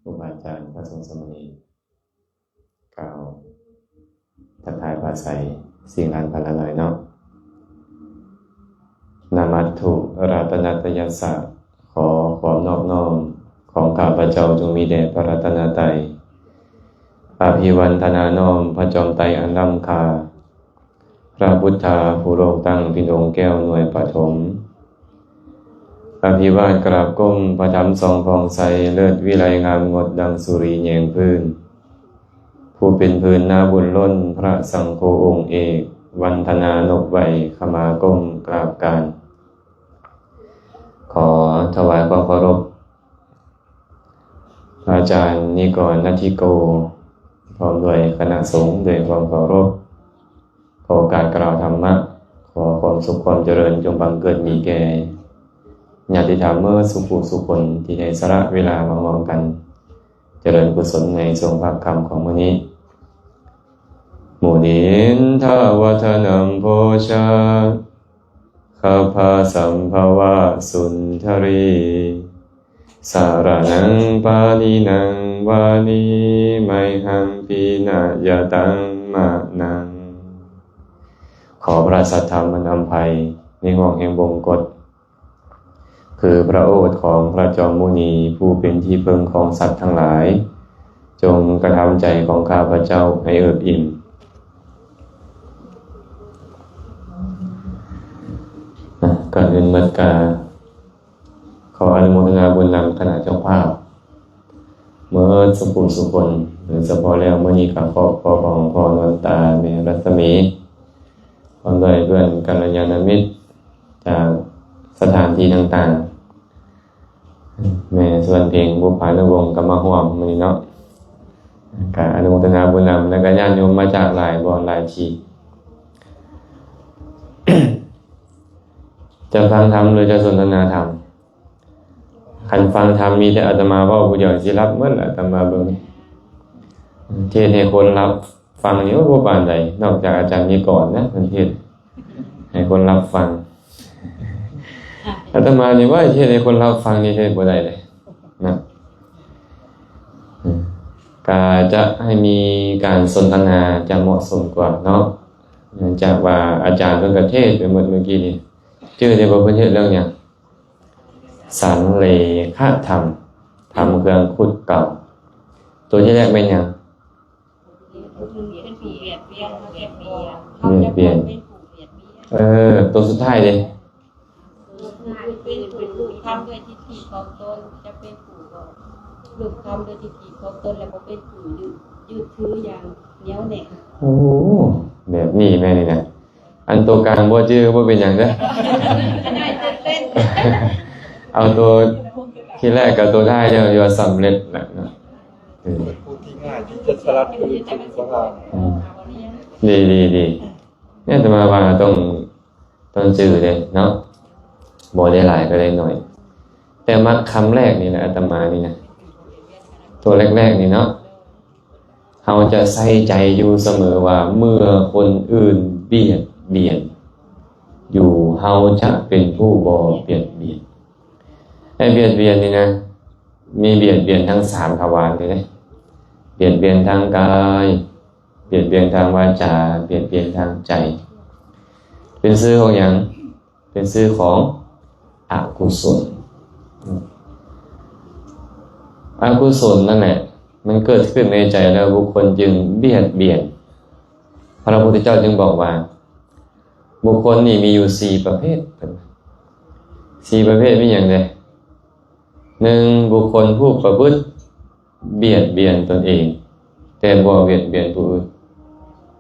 ຄູບາອາຈານ ພະສົງສາມະເນນ ກ່າວທັກທາຍປາໄສ ສິ່ງລານພາລາໜ້ອຍເນາະ. Namatthu ratanattayassa ຂໍຄວາມນອບນ້ອມຂອງຂ້າພະເຈົ້າຈົ່ງມີແດ່ພະລັດຕະນະໄຕ. Abhivandana ນ້ອມພະຈອມໄຕອັນລ້ຳຄ່າ ພະພຸດທາຜູ້ໂລກຕັ້ງເປັນອົງແກ້ວໜ່ວຍປະຖົມ. ອະພິວາດກາບກົ້ມພະທຳສ່ອງຜ່ອງໃສ ເລີດວິໄລງາມງົດດັ່ງສຸຣີແຍງພື້ນ. ຜູ້ເປັນພື້ນນາບຸນລົ້ນ ພະສັງໂຄອົງເອກ ວັນທະນານົບໄຫວ້ ຂະມາກົ້ມກາບການ. ຂໍຖວາຍຄວາມເຄົາລົບ ພະອາຈານນິກອນ ນັດທິໂກ ພ້ອມດ້ວຍຄະນະສົງ ດ້ວຍຄວາມເຄົາລົບ. ຂໍໂອກາດກ່າວທຳມະ, ຂໍຄວາມສຸກຄວາມຈະເລີນຈົ່ງບັງເກີດມີແກ່ຍາດຕິທຳເໝິດສູ່ຜູ້ສູ່ຄົນທີ່ໄດ້ສະຫຼະເວລາມາຮ່ວມກັນຈະເລີນກຸສົນໃນຊ່ວງພາກຄ່ຳຂອງມື້ນີ້. Munindo vanamadana ຂະພາສັມພະວະສຸນທະຣີ ສະລະນັງປະນິດັງວາມິ ໄມຫັງພິນະຍະຕັງມະນັງ. ຂໍພະສັດທຳອັນອຳໄພໃນຫ້ວງແຫ່ງວົງກົດ ຄືພະໂອດຂອງພະຈອມມຸນີ ຜູ້ເປັນທີ່ເພິ່ງຂອງສັດທັງຫຼາຍ ຈົ່ງກະທຳໃຈຂອງຂ້າພະເຈົ້າໃຫ້ເອິບອີ່ມ. ນະ ກ່ອນອື່ນໝົດກະຂໍອະນຸໂມທະນາບຸນນຳຄະນະເຈົ້າພາບເໝິດສູ່ຜູ້ສູ່ຄົນ, ໂດຍສະເພາະແລ້ວມື້ນີ້ກະຄອບຄົວຂອງພໍ່ນວນຕາ ແມ່ລັດສະໝີ ພ້ອມດ້ວຍເພື່ອນກັນລະຍານະມິດຈາກສະຖານທີ່ຕ່າງໆ. ແມ່ສວນເພັງ ບຸບພານຸວົງ ກໍມາຮ່ວມມື້ນີ້ເນາະ, ກະອະນຸໂມທະນາບຸນນຳ ແລ້ວກະຍາດໂຍມມາຈາກຫຼາຍບ່ອນຫຼາຍທີ່. ຈະຟັງທຳ ຫຼື ຈະສົນທະນາທຳ? ຄັນຟັງທຳ ມີແຕ່ອາດຕະມາເວົ້າຜູ້ດຽວ ຊິຫຼັບໝົດລະ ອາດຕະມາເບິ່ງ. ເທດໃຫ້ຄົນຫຼັບ ຟັງນີ້ ໂອ້ ບໍ່ປານໃດ, ນອກຈາກອາຈານນິກອນນະ ເພິ່ນເທດໃຫ້ຄົນຫຼັບຟັງ. ອາດຕະມານີ້ວ່າເທດໃຫ້ຄົນຫຼັບຟັງນີ້ເຮັດບໍ່ໄດ້ເດ້ນະ. ກະຈະໃຫ້ມີການສົນທະນາຈະເໝາະສົມກວ່າເນາະ, ເນື່ອງຈາກວ່າອາຈານເພິ່ນກະເທດໄປໝົດມື້ກີ້ນີ້. ຈື່ໄດ້ບໍ່ ເພິ່ນເທດເລື່ອງຫຍັງ? ສັນເລຂະທຳ, ທຳເຄື່ອງຂຸດເກົ່າ. ຕົວທີແລກແມ່ນຫຍັງ? ບຽດບຽນ. ເອີ ຕົວສຸດທ້າຍເດ້? ເປັນຜູ້ທຳດ້ວຍທິດຖິຂອງຕົນ, ຈະເປັນຜູ້ກໍລູກທຳດ້ວຍທິດຖິຂອງຕົນ ແລະ ບໍ່ເປັນຜູ້ຍຶດຖືຢ່າງໜຽວແໜ້ນ. ໂອ້ ແບບນີ້ແມ່ນນີ້ນະ. ອັນຕົວກາງບໍ່ຈື່ກໍບໍ່ເປັນຫຍັງເດີ້. ເອົາຕົວທີແລກກັບຕົວທ້າຍເຈົ້າ ເຈົ້າສຳເລັດແຫຼະເນາະ. ເອີ ເປັນຜູ້ທີ່ງ່າຍທີ່ຈະສະຫຼັດຄືນທຸກປະການ. ອືມ ດີ ດີ ດີ. ອາດຕະມາວ່າຕ້ອງ ຕ້ອງຈື່ເດ້ເນາະ, ບໍ່ໄດ້ຫຼາຍກໍໄດ້ໜ້ອຍ. ແຕ່ມັກຄຳແລກນີ້ແຫຼະ ອາດຕະມານີ້ນະ, ຕົວແລກໆນີ້ເນາະ. ເຮົາຈະໃສ່ໃຈຢູ່ສະເໝີວ່າ ເມື່ອຄົນອື່ນບຽດບຽນຢູ່ ເຮົາຈະເປັນຜູ້ບໍ່ບຽດບຽນ. ໄອ້ບຽດບຽນນີ້ນະ ມີບຽດບຽນທັງສາມທະວານເລີຍເດ້. ບຽດບຽນທາງກາຍ, ບຽດບຽນທາງວາຈາ, ບຽດບຽນທາງໃຈ. ເປັນຊື່ຂອງຫຍັງ? ເປັນຊື່ຂອງອະກຸສົນ. ອະກຸສົນນັ້ນແຫຼະ ມັນເກີດຂຶ້ນໃນໃຈແລ້ວ ບຸກຄົນຈຶ່ງບຽດບຽນ. ພະພຸດທະເຈົ້າຈຶ່ງບອກວ່າ ບຸກຄົນນີ້ມີຢູ່ສີ່ປະເພດ. ສີ່ປະເພດມີຫຍັງແດ່? ໜຶ່ງ ບຸກຄົນຜູ້ປະພຶດບຽດບຽນຕົນເອງ ແຕ່ບໍ່ບຽດບຽນຜູ້ອື່ນ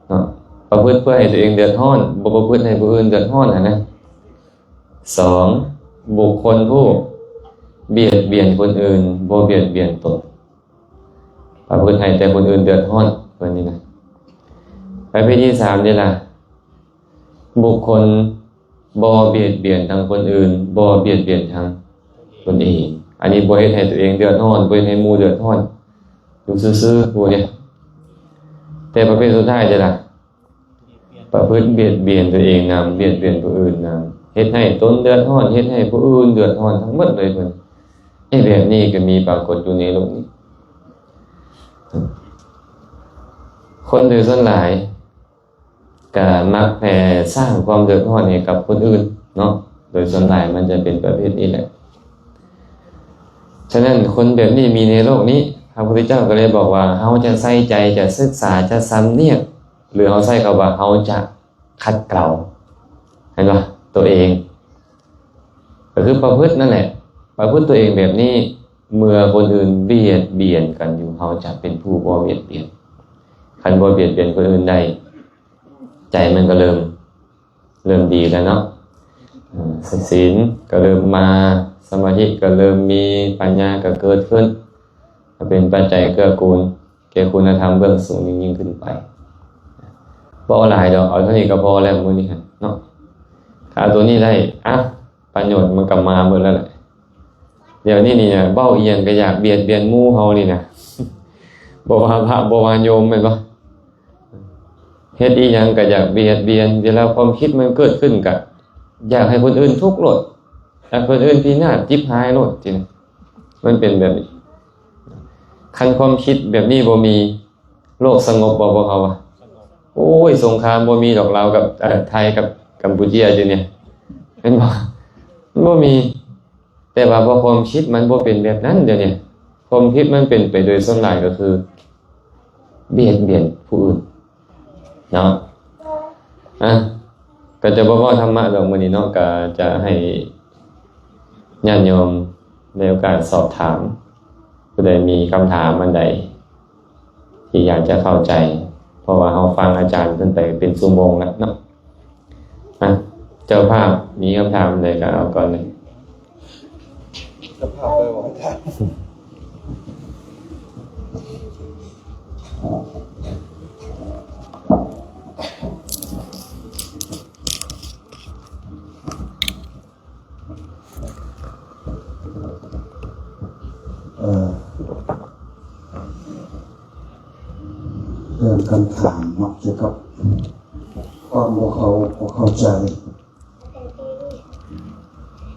ເນາະ, ປະພຶດເພື່ອໃຫ້ຕົວເອງເດືອດຮ້ອນ, ບໍ່ປະພຶດໃຫ້ຜູ້ອື່ນເດືອດຮ້ອນຫັ້ນນະ. ສອງ ບຸກຄົນຜູ້ບຽດບຽນຄົນອື່ນ ບໍ່ບຽດບຽນຕົນ, ປະພຶດໃຫ້ແຕ່ຄົນອື່ນເດືອດຮ້ອນ ເພິ່ນນີ້ນະ. ປະເພດທີສາມນີ້ລະ ບຸກຄົນບໍ່ບຽດບຽນທັງຄົນອື່ນ ບໍ່ບຽດບຽນທັງຕົນເອງ. ອັນນີ້ບໍ່ເຮັດໃຫ້ຕົວເອງເດືອດຮ້ອນ, ບໍ່ເຮັດໃຫ້ໝູ່ເດືອດຮ້ອນ, ຢູ່ຊື່ໆ ຜູ້ນີ້. ແຕ່ປະເພດສຸດທ້າຍເດລະ? ປະພຶດບຽດບຽນຕົວເອງນຳ, ບຽດບຽນຜູ້ອື່ນນຳ, ເຮັດໃຫ້ຕົນເດືອດຮ້ອນ, ເຮັດໃຫ້ຜູ້ອື່ນເດືອດຮ້ອນທັງໝົດເລີຍເພິ່ນ. ເອີ ແບບນີ້ກໍມີປາກົດຢູ່ໃນໂລກນີ້. ຄົນໂດຍສ່ວນຫຼາຍກໍມັກແຜ່ສ້າງຄວາມເດືອດຮ້ອນໃຫ້ກັບຄົນອື່ນເນາະ, ໂດຍສ່ວນຫຼາຍມັນຈະເປັນປະເພດນີ້ແຫຼະ. ສະນັ້ນຄົນແບບນີ້ມີໃນໂລກນີ້, ພະພຸດທະເຈົ້າກໍເລີຍບອກວ່າ ເຮົາຈະໃສ່ໃຈ, ຈະສຶກສາ, ຈະສຳນຽກ, ຫຼືເຮົາໃຊ້ຄຳວ່າເຮົາຈະຂັດເກົາ ເຫັນບໍ່? ຕົວເອງ ກໍຄືປະພຶດນັ້ນແຫຼະ, ປະພຶດຕົວເອງແບບນີ້, ເມື່ອຄົນອື່ນບຽດບຽນກັນຢູ່, ເຮົາຈະເປັນຜູ້ບໍ່ບຽດບຽນ. ຄັນບໍ່ບຽດບຽນຄົນອື່ນໄດ້, ໃຈມັນກໍເລີ່ມ, ເລີ່ມດີແລ້ວເນາະ. ເອີ, ສິນກໍເລີ່ມມາ, ສະມາທິກໍເລີ່ມມີ, ປັນຍາກໍເກີດຂຶ້ນ, ກໍເປັນປັດໄຈເກື້ອກູນ ແກ່ຄຸນນະທຳເບື້ອງສູງຍິ່ງໆຂຶ້ນໄປ. ບໍ່ເອົາຫຼາຍດອກ, ເອົາເທົ່ານີ້ກໍພໍແລ້ວມື້ນີ້ຫັ້ນເນາະ. ຖ້າເອົາຕົວນີ້ໄດ້, ອ່ະ, ປະໂຫຍດມັນກໍມາເບິດແລ້ວແຫຼະ. ດຽວນີ້ນີ້ນະ, ເວົ້າອີ່ຫຍັງກໍຢາກບຽດບຽນໝູ່ເຮົານີ້ນະ, ບໍ່ວ່າພະ ບໍ່ວ່າໂຍມ ແມ່ນບໍ່? ເຮັດອີ່ຫຍັງກໍຢາກບຽດບຽນ, ເວລາຄວາມຄິດມັນເກີດຂຶ້ນກໍຢາກໃຫ້ຄົນອື່ນທຸກໂລດ, ຢາກໃຫ້ຄົນອື່ນພິນາດຈິບຫາຍໂລດ, ຈັ່ງຊີ້ນະ. ມັນເປັນແບບນີ້. ຄັນຄວາມຄິດແບບນີ້ບໍ່ມີ, ໂລກສະຫງົບບໍ່ ພວກເຮົາວ່າ? ໂອ້ຍ, ສົງຄາມບໍ່ມີດອກ, ລາວກັບ, ເອີ, ໄທກັບກຳປູເຈຍຢູ່ນີ້, ແມ່ນບໍ່? ມັນບໍ່ມີ. ແຕ່ວ່າເພາະຄວາມຄິດມັນບໍ່ເປັນແບບນັ້ນດຽວນີ້, ຄວາມຄິດມັນເປັນໄປໂດຍສ່ວນຫຼາຍກໍຄືບຽດບຽນຜູ້ອື່ນເນາະ. ອ່ະ, ກໍຈະບໍ່ເວົ້າທຳມະດອກມື້ນີ້ເນາະ, ກໍຈະໃຫ້ຍາດໂຍມໄດ້ໂອກາດສອບຖາມ, ຜູ້ໃດມີຄຳຖາມອັນໃດ ທີ່ຢາກຈະເຂົ້າໃຈ, ເພາະວ່າເຮົາຟັງອາຈານເພິ່ນໄປເປັນຊົ່ວໂມງແລ້ວເນາະ. ອ່ະ, ເຈົ້າພາບມີຄຳຖາມໃດກໍເອົາກ່ອນເລີຍ. ເຈົ້າພາບເລີຍບໍ່ອາຈານ? ເອີ ເລື່ອງຄຳຖາມເນາະ ກ່ຽວກັບຄວາມບໍ່ເຂົ້າ ບໍ່ເຂົ້າໃຈ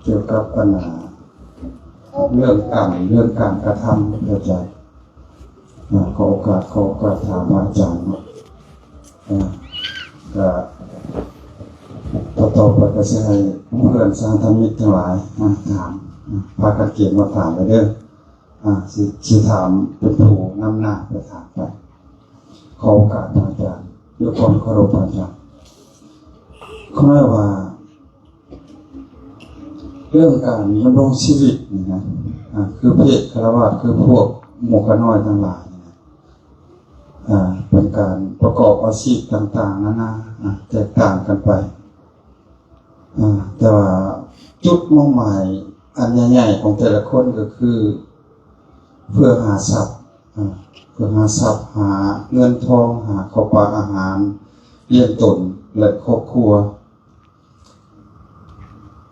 ກ່ຽວກັບບັນຫາເລື່ອງກຳ ເລື່ອງການກະທຳ ເຂົ້າໃຈ. ອ່າ ຂໍໂອກາດ ຂໍໂອກາດຖາມພະອາຈານເນາະ. ອ່າ ກະຕໍ່ໆໄປກະຊິໃຫ້ເພື່ອນສະຫະທຳມິກທັງຫຼາຍ ອ່າ ຖາມ ອ່າ ພາກັນກຽມມາຖາມເດີ. ອ່າ ຊິ ຊິຖາມເປັນຜູ້ນຳໜ້າໄປຖາມໄປ. ຂໍໂອກາດພະອາຈານ ດ້ວຍຄວາມເຄົາລົບພະອາຈານ. ຂ້ານ້ອຍວ່າ ເລື່ອງການດຳລົງຊີວິດນີ້ນະ ອ່າ ຄືເພດຄາລະວາດ ຄືພວກໝູ່ຂ້ານ້ອຍທັງຫຼາຍນີ້ນະ ອ່າ ເປັນການປະກອບອາຊີບຕ່າງໆນານາ ອ່າ ແຕກຕ່າງກັນໄປ ອ່າ ແຕ່ວ່າຈຸດມຸ່ງໝາຍອັນໃຫຍ່ໆຂອງແຕ່ລະຄົນກໍຄື ເພື່ອຫາຊັບ ອ່າ ເພື່ອຫາຊັບ ຫາເງິນທອງ ຫາເຂົ້າປາກອາຫານ ລ້ຽງຕົນ ແລະ ຄອບຄົວ.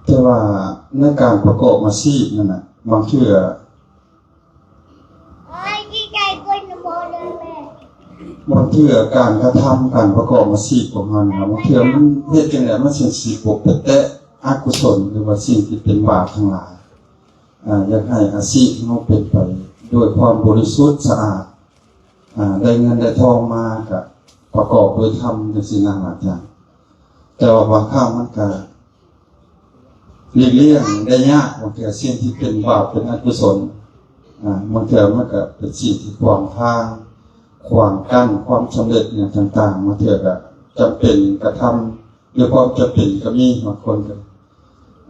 ແຕ່ວ່າໃນການປະກອບອາຊີບນັ້ນນະ ບາງເທື່ອ ບາງເທື່ອການກະທຳ ການປະກອບອາຊີບຂອງເຮົານີ້ນະ ບາງເທື່ອມັນເຮັດຈັ່ງໃດມັນຊິ ຊິບໍ່ໄປແຕະອະກຸສົນ ຫຼືວ່າສິ່ງທີ່ເປັນບາບທັງຫຼາຍ. ອ່າ ຢາກໃຫ້ອາຊີບເຮົາເປັນໄປດ້ວຍຄວາມບໍລິສຸດສະອາດ ອ່າ ໄດ້ເງິນໄດ້ທອງມາກະປະກອບດ້ວຍທຳ ຈັ່ງຊີ້ນະອາຈານ. ແຕ່ວ່າບາງຄັ້ງມັນກະຫຼີກລ່ຽງໄດ້ຍາກ, ບາງເທື່ອສິ່ງທີ່ເປັນບາບເປັນອະກຸສົນ ອ່າ ບາງເທື່ອມັນກະເປັນສິ່ງທີ່ຂວາງທາງ ຂວາງກັ້ນຄວາມສຳເລັດຫຍັງຕ່າງໆ, ບາງເທື່ອກະຈຳເປັນກະທຳ ດ້ວຍຄວາມຈຳເປັນກໍມີບາງຄົນກໍ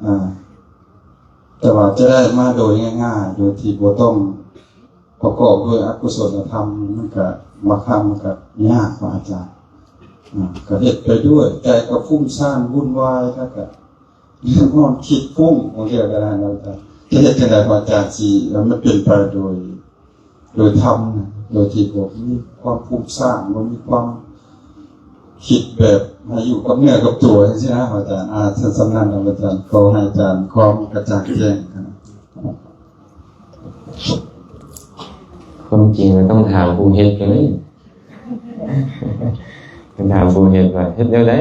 ອ່າ ແຕ່ວ່າຈະໄດ້ມາໂດຍງ່າຍໆ ໂດຍທີ່ບໍ່ຕ້ອງປະກອບດ້ວຍອະກຸສົນນະທຳ ມັນກໍບາງຄັ້ງມັນກໍຍາກ ພະອາຈານ. ອ່າ ກໍເຮັດໄປດ້ວຍ ໃຈກໍຟຸ້ງສ້ານວຸ່ນວາຍ ແລ້ວກໍນອນຄິດຟຸ້ງ ບາງເທື່ອກໍໄດ້ນະ ອາຈານ. ຈະເຮັດຈັ່ງໃດ ພະອາຈານ ຊິໃຫ້ມັນເປັນໄປໂດຍ ໂດຍທຳນະ ໂດຍທີ່ບໍ່ມີຄວາມຟຸ້ງສ້ານ ບໍ່ມີຄວາມຄິດແບບໃຫ້ຢູ່ກັບເນື້ອກັບຕົວ ຈັ່ງຊີ້ນະອາຈານ. ອ່າ ຊັ້ນ ສ່ຳນັ້ນນະອາຈານ, ຂໍໃຫ້ອາຈານຄວາມກະຈ່າງແຈ້ງ. ຄວາມຈິງມັນຕ້ອງຖາມຜູ້ເຮັດເລີຍ, ຕ້ອງຖາມຜູ້ເຮັດວ່າເຮັດແນວໃດ.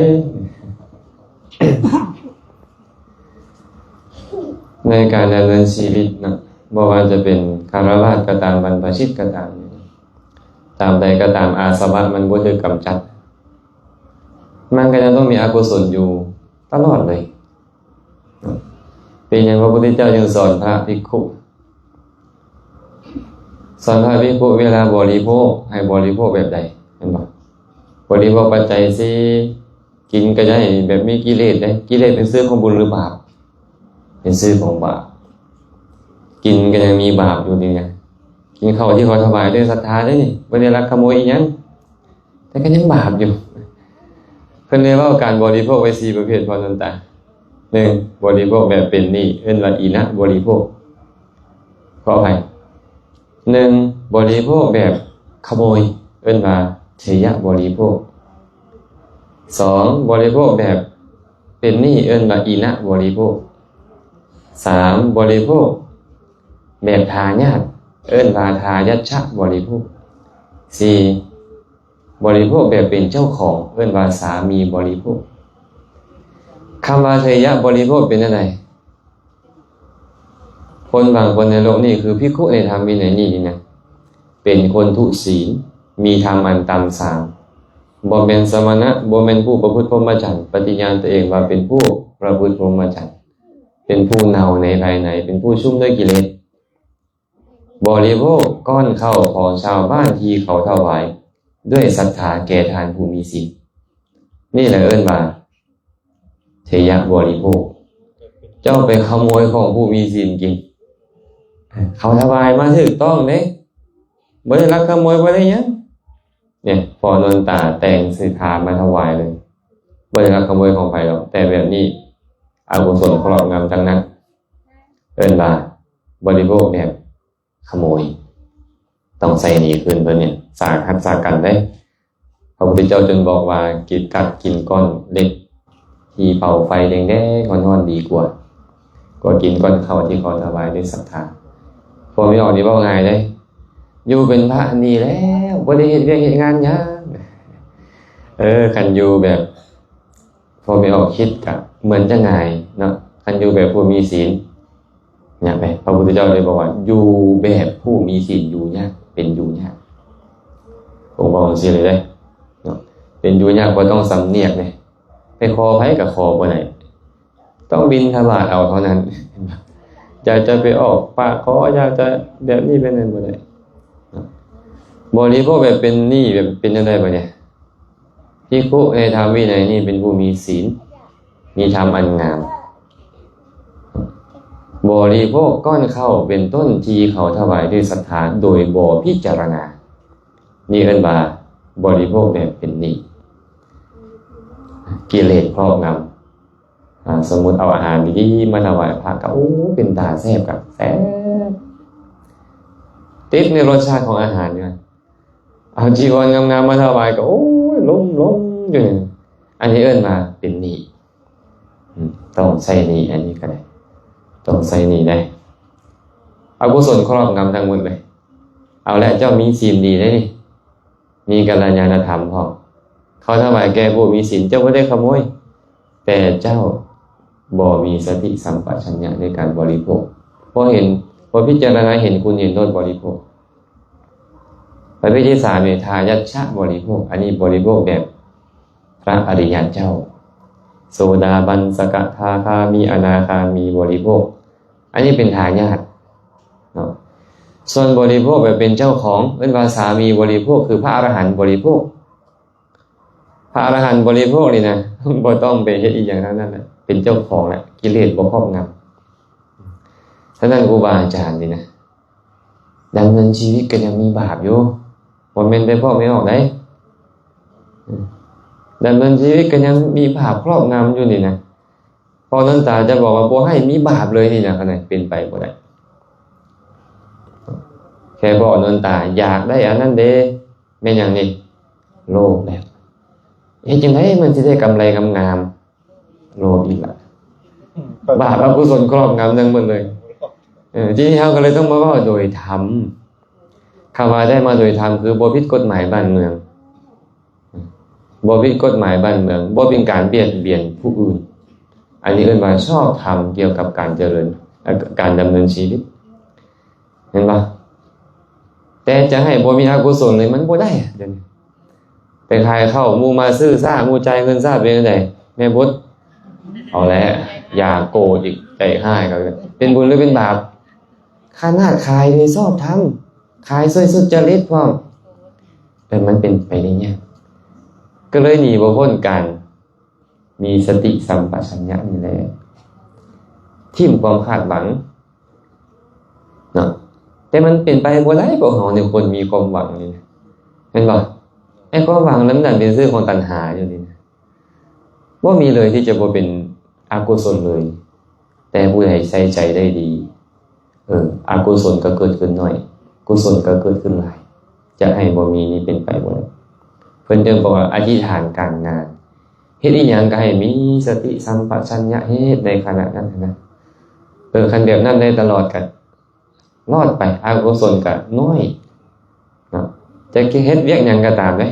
ໃນການດຳເນີນຊີວິດເນາະ ບໍ່ວ່າຈະເປັນຄາລະວາດກໍຕາມ ບັນພະຊິດກໍຕາມ, ຕາມໃດກໍຕາມ ອາສະວະມັນບໍ່ຖືກກຳຈັດ ມັນກໍຍັງຕ້ອງມີອະກຸສົນຢູ່ຕະຫຼອດເລີຍ. ເປັນຫຍັງພະພຸດທະເຈົ້າຈຶ່ງສອນພະພິກຂຸ ສອນພະພິກຂຸເວລາບໍລິໂພກໃຫ້ບໍລິໂພກແບບໃດ ແມ່ນບໍ່? ບໍລິໂພກປັດໄຈສີ່ ກິນກໍໄດ້ແບບມີກິເລດເດ້. ກິເລດເປັນຊື່ຂອງບຸນຫຼືບາບ? ເປັນຊື່ຂອງບາບ. ກິນກໍຍັງມີບາບຢູ່ນີ້ນະ. ກິນເຂົ້າທີ່ເຂົາຖວາຍດ້ວຍສັດທາເດ້ນີ້ ບໍ່ໄດ້ລັກຂະໂມຍອີ່ຫຍັງ ແຕ່ກໍຍັງບາບຢູ່. ເພິ່ນໄດ້ເວົ້າການບໍລິໂພກໄວ້ສີ່ປະເພດ ພໍ່ນວນຕາ. ໜຶ່ງ ບໍລິໂພກແບບເປັນໜີ້ ເອີ້ນວ່າອີນະບໍລິໂພກ. ຂໍອະໄພ. ໜຶ່ງ ບໍລິໂພກແບບຂະໂມຍ ເອີ້ນວ່າເຖຍະບໍລິໂພກ. ສອງ ບໍລິໂພກແບບເປັນໜີ້ ເອີ້ນວ່າອີນະບໍລິໂພກ. ສາມ ບໍລິໂພກແບບທາຍາດ ເອີ້ນວ່າທາຍັດຊະບໍລິໂພກ. ສີ່ ບໍລິໂພກແບບເປັນເຈົ້າຂອງ ເອີ້ນວ່າສາມີບໍລິໂພກ. ຄຳວ່າເຖຍະບໍລິໂພກເປັນແນວໃດ? ຄົນບາງຄົນໃນໂລກນີ້ ຄືພິກຂຸໃນທຳວິໄນນີ້ນີ້ນະ ເປັນຄົນທຸສີນ ມີທຳອັນຕ່ຳສາມ ບໍ່ແມ່ນສະມະນະ ບໍ່ແມ່ນຜູ້ປະພຶດພົມມະຈັນ ປະຕິຍານຕົວເອງວ່າເປັນຜູ້ປະພຶດພົມມະຈັນ ເປັນຜູ້ເນົ່າໃນພາຍໃນ ເປັນຜູ້ຊຸມດ້ວຍກິເລດ. ບໍລິໂພກກ້ອນເຂົ້າຂອງຊາວບ້ານທີ່ເຂົາຖວາຍດ້ວຍສັດທາແກ່ທ່ານຜູ້ມີສິນ. ນີ້ແຫຼະເອີ້ນວ່າເຖຍະບໍລິໂພກ. ເຈົ້າໄປຂະໂມຍຂອງຜູ້ມີສິນກິນ. ເຂົາຖວາຍມາຖືກຕ້ອງເດ້. ບໍ່ໄດ້ລັກຂະໂມຍ ບໍ່ໄດ້ຫຍັງ. ນີ້ ພໍ່ນວນຕາແຕ່ງເສດຖາມາຖວາຍເລີຍ. ບໍ່ໄດ້ລັກຂະໂມຍຂອງໃຜດອກ. ແຕ່ແບບນີ້ອະກຸສົນຄອບງຳທັງນັ້ນ. ເອີ້ນວ່າບໍລິໂພກແບບຂະໂມຍ. ຕ້ອງໃຊ້ໜີ້ຄືນເພິ່ນນີ້ ສາຫັດສາກັນເດ້. ພະພຸດທະເຈົ້າຈຶ່ງບອກວ່າ ກິນກັດກິນກ້ອນເຫຼັກທີ່ເຜົາໄຟແດງໆຮ້ອນໆດີກວ່າ ກວ່າກິນກ້ອນເຂົ້າທີ່ເຂົາຖວາຍດ້ວຍສັດທາ. ພວກນີ້ອອກນີ້ເວົ້າງ່າຍເດ້. ຢູ່ເປັນພະນີ້ແລ້ວ ບໍ່ໄດ້ເຮັດວຽກເຮັດງານຫຍັງ. ເອີ ຄັນຢູ່ແບບ ພໍ່ແມ່ອອກຄິດກະເໝືອນຈະງ່າຍເນາະ ຄັນຢູ່ແບບຜູ້ມີສິນ. ຍາກເດ້. ພະພຸດທະເຈົ້າເລີຍບອກວ່າ ຢູ່ແບບຜູ້ມີສິນຢູ່ຍາກ ເປັນຢູ່ຍາກ. ເພິ່ນເວົ້າຈັ່ງຊີ້ເລີຍເດ້ເນາະ. ເປັນຢູ່ຍາກ ບໍ່ຕ້ອງສຳນຽກເດ້. ໄປຂໍໃຜກໍຂໍບໍ່ໄດ້. ຕ້ອງບິນທະບາດເອົາເທົ່ານັ້ນ. ຢາກຈະໄປອອກປາກຂໍ ຢາກຈະແບບນີ້ແບບນັ້ນບໍ່ໄດ້ເນາະ. ບໍລິໂພກແບບເປັນໜີ້ ແບບເປັນຈັ່ງໃດບາດນີ້? ພິກຂຸໃນທຳວິໄນນີ້ເປັນຜູ້ມີສິນ ມີທຳອັນງາມ. ບໍລິໂພກກ້ອນເຂົ້າເປັນຕົ້ນທີ່ເຂົາຖວາຍດ້ວຍສັດທາໂດຍບໍ່ພິຈາລະນາ. ນີ້ເອີ້ນວ່າບໍລິໂພກແບບເປັນໜີ້. ກິເລດຄອບງຳ. ອາ ສົມມຸດເອົາອາຫານດີໆມາຖວາຍພະກໍ ໂອ້ ເປັນຕາແຊບ ກໍແຊບ ຕິດໃນລົດຊາດຂອງອາຫານຢູ່. ເອົາຈີວອນງາມໆມາຖວາຍກໍ ໂອ້ຍ ລົມໆຢູ່ນີ້. ອັນນີ້ເອີ້ນວ່າເປັນໜີ້. ອືມ ຕ້ອງໃຊ້ໜີ້ ອັນນີ້ກໍໄດ້ ຕ້ອງໃຊ້ໜີ້ໄດ້. ອະກຸສົນຄອບງຳທັງໝົດເລີຍ. ເອົາແຫຼະ ເຈົ້າມີສິນດີໄດ໋ນີ້ ມີກັນລະຍານະທຳພ້ອມ. ເຂົາຖວາຍແກ່ຜູ້ມີສິນ ເຈົ້າບໍ່ໄດ້ຂະໂມຍ ແຕ່ເຈົ້າບໍ່ມີສະຕິສຳປະຊັນຍະໃນການບໍລິໂພກ. ບໍ່ເຫັນ ບໍ່ພິຈາລະນາເຫັນຄຸນເຫັນໂທດບໍລິໂພກ. ປະເພດທີສາມນີ້ ທາຍັດຊະບໍລິໂພກ. ອັນນີ້ບໍລິໂພກແບບພະອະລິຍະເຈົ້າ ໂສດາບັນ ສະກະທາຄາມີ ອະນາຄາມີບໍລິໂພກ. ອັນນີ້ເປັນທາຍາດເນາະ. ສ່ວນບໍລິໂພກແບບເປັນເຈົ້າຂອງ ເອີ້ນວ່າສາມີບໍລິໂພກ ຄືພະອະລະຫັນບໍລິໂພກ. ພະອະລະຫັນບໍລິໂພກນີ້ນະ ບໍ່ຕ້ອງໄປເຮັດອີ່ຫຍັງທັງນັ້ນນະ ເປັນເຈົ້າຂອງແຫຼະ ກິເລດບໍ່ຄອບງຳ. ສະນັ້ນ ຄູບາອາຈານນີ້ນະ ດຳເນີນຊີວິດກໍຍັງມີບາບຢູ່ ບໍ່ແມ່ນແຕ່ພວກແມ່ອອກໃດ໋. ດຳເນີນຊີວິດກໍຍັງມີບາບຄອບງຳຢູ່ນີ້ນະ. ພໍ່ນວນຕາຈະບອກວ່າບໍ່ໃຫ້ມີບາບເລີຍນີ້ນະ ອັນນັ້ນເປັນໄປບໍ່ໄດ້. ແຄ່ພໍ່ນວນຕາຢາກໄດ້ອັນນັ້ນເດ້ ແມ່ນຫຍັງນີ້? ໂລບແລ້ວ. ເຮັດຈັ່ງໃດມັນຊິໄດ້ກຳໄລງາມໆ? ໂລບອີກລະ. ບາບອະກຸສົນຄອບງຳທັງໝົດເລີຍ. ເອີ ທີນີ້ເຮົາກໍເລີຍຕ້ອງມາເວົ້າໂດຍທຳ. ຄຳວ່າໄດ້ມາໂດຍທຳ ຄືບໍ່ຜິດກົດໝາຍບ້ານເມືອງ. ບໍ່ຜິດກົດໝາຍບ້ານເມືອງ, ບໍ່ເປັນການບຽດບຽນຜູ້ອື່ນ. ອັນນີ້ເອີ້ນວ່າຊອບທຳກ່ຽວກັບການຈະເລີນ, ເອີ່, ການດຳເນີນຊີວິດ. ເຫັນບໍ່? ແຕ່ ຈະໃຫ້ບໍ່ມີອະກຸສົນເລີຍ ມັນບໍ່ໄດ້ ດຽວນີ້ໄປຂາຍເຂົ້າ ໝູ່ມາຊື້ຊ້າ ໝູ່ຈ່າຍເງິນຊ້າ ເປັນຈັ່ງໃດ ແມ່ບົດ ເອົາແຫຼະ ຢາກໂກດອີກ ໃຈຮ້າຍກໍເປັນບຸນຫຼືເປັນບາບ? ຂະໜາດຂາຍໂດຍຊອບທຳ ຂາຍໂດຍສຸດຈະລິດພ້ອມ ເອີ ມັນເປັນໄປໄດ້ຍາກ ກໍເລີຍໜີບໍ່ພົ້ນການມີສະຕິສຳປະຊັນຍະນີ້ແຫຼະ ຖິ້ມຄວາມຄາດຫວັງເນາະ ແຕ່ມັນເປັນໄປບໍ່ໄດ້ ພວກເຮົານີ້ຄົນມີຄວາມຫວັງນີ້ ແມ່ນບໍ່? ໄອ້ຄວາມຫວັງນັ້ນນະ ເປັນຊື່ຂອງຕັນຫາຢູ່ນີ້ນະ ບໍ່ມີເລີຍທີ່ຈະບໍ່ເປັນອະກຸສົນເລີຍ ແຕ່ຜູ້ໃດໃສ່ໃຈໄດ້ດີ ເອີ ອະກຸສົນກໍເກີດຂຶ້ນໜ້ອຍ ກຸສົນກໍເກີດຂຶ້ນຫຼາຍ ຈະໃຫ້ບໍ່ມີນີ້ເປັນໄປບໍ່ໄດ້. ເພິ່ນຈຶ່ງບອກວ່າອະທິຖານການງານ ເຮັດອີ່ຫຍັງກໍໃຫ້ມີສະຕິສຳປະຊັນຍະເຮັດໃນຂະນະນັ້ນນະ ເອີ ຄັນແບບນັ້ນໄດ້ຕະຫຼອດກໍລອດໄປ ອະກຸສົນກໍໜ້ອຍເນາະ ຈະເຮັດວຽກຫຍັງກໍຕາມເດ້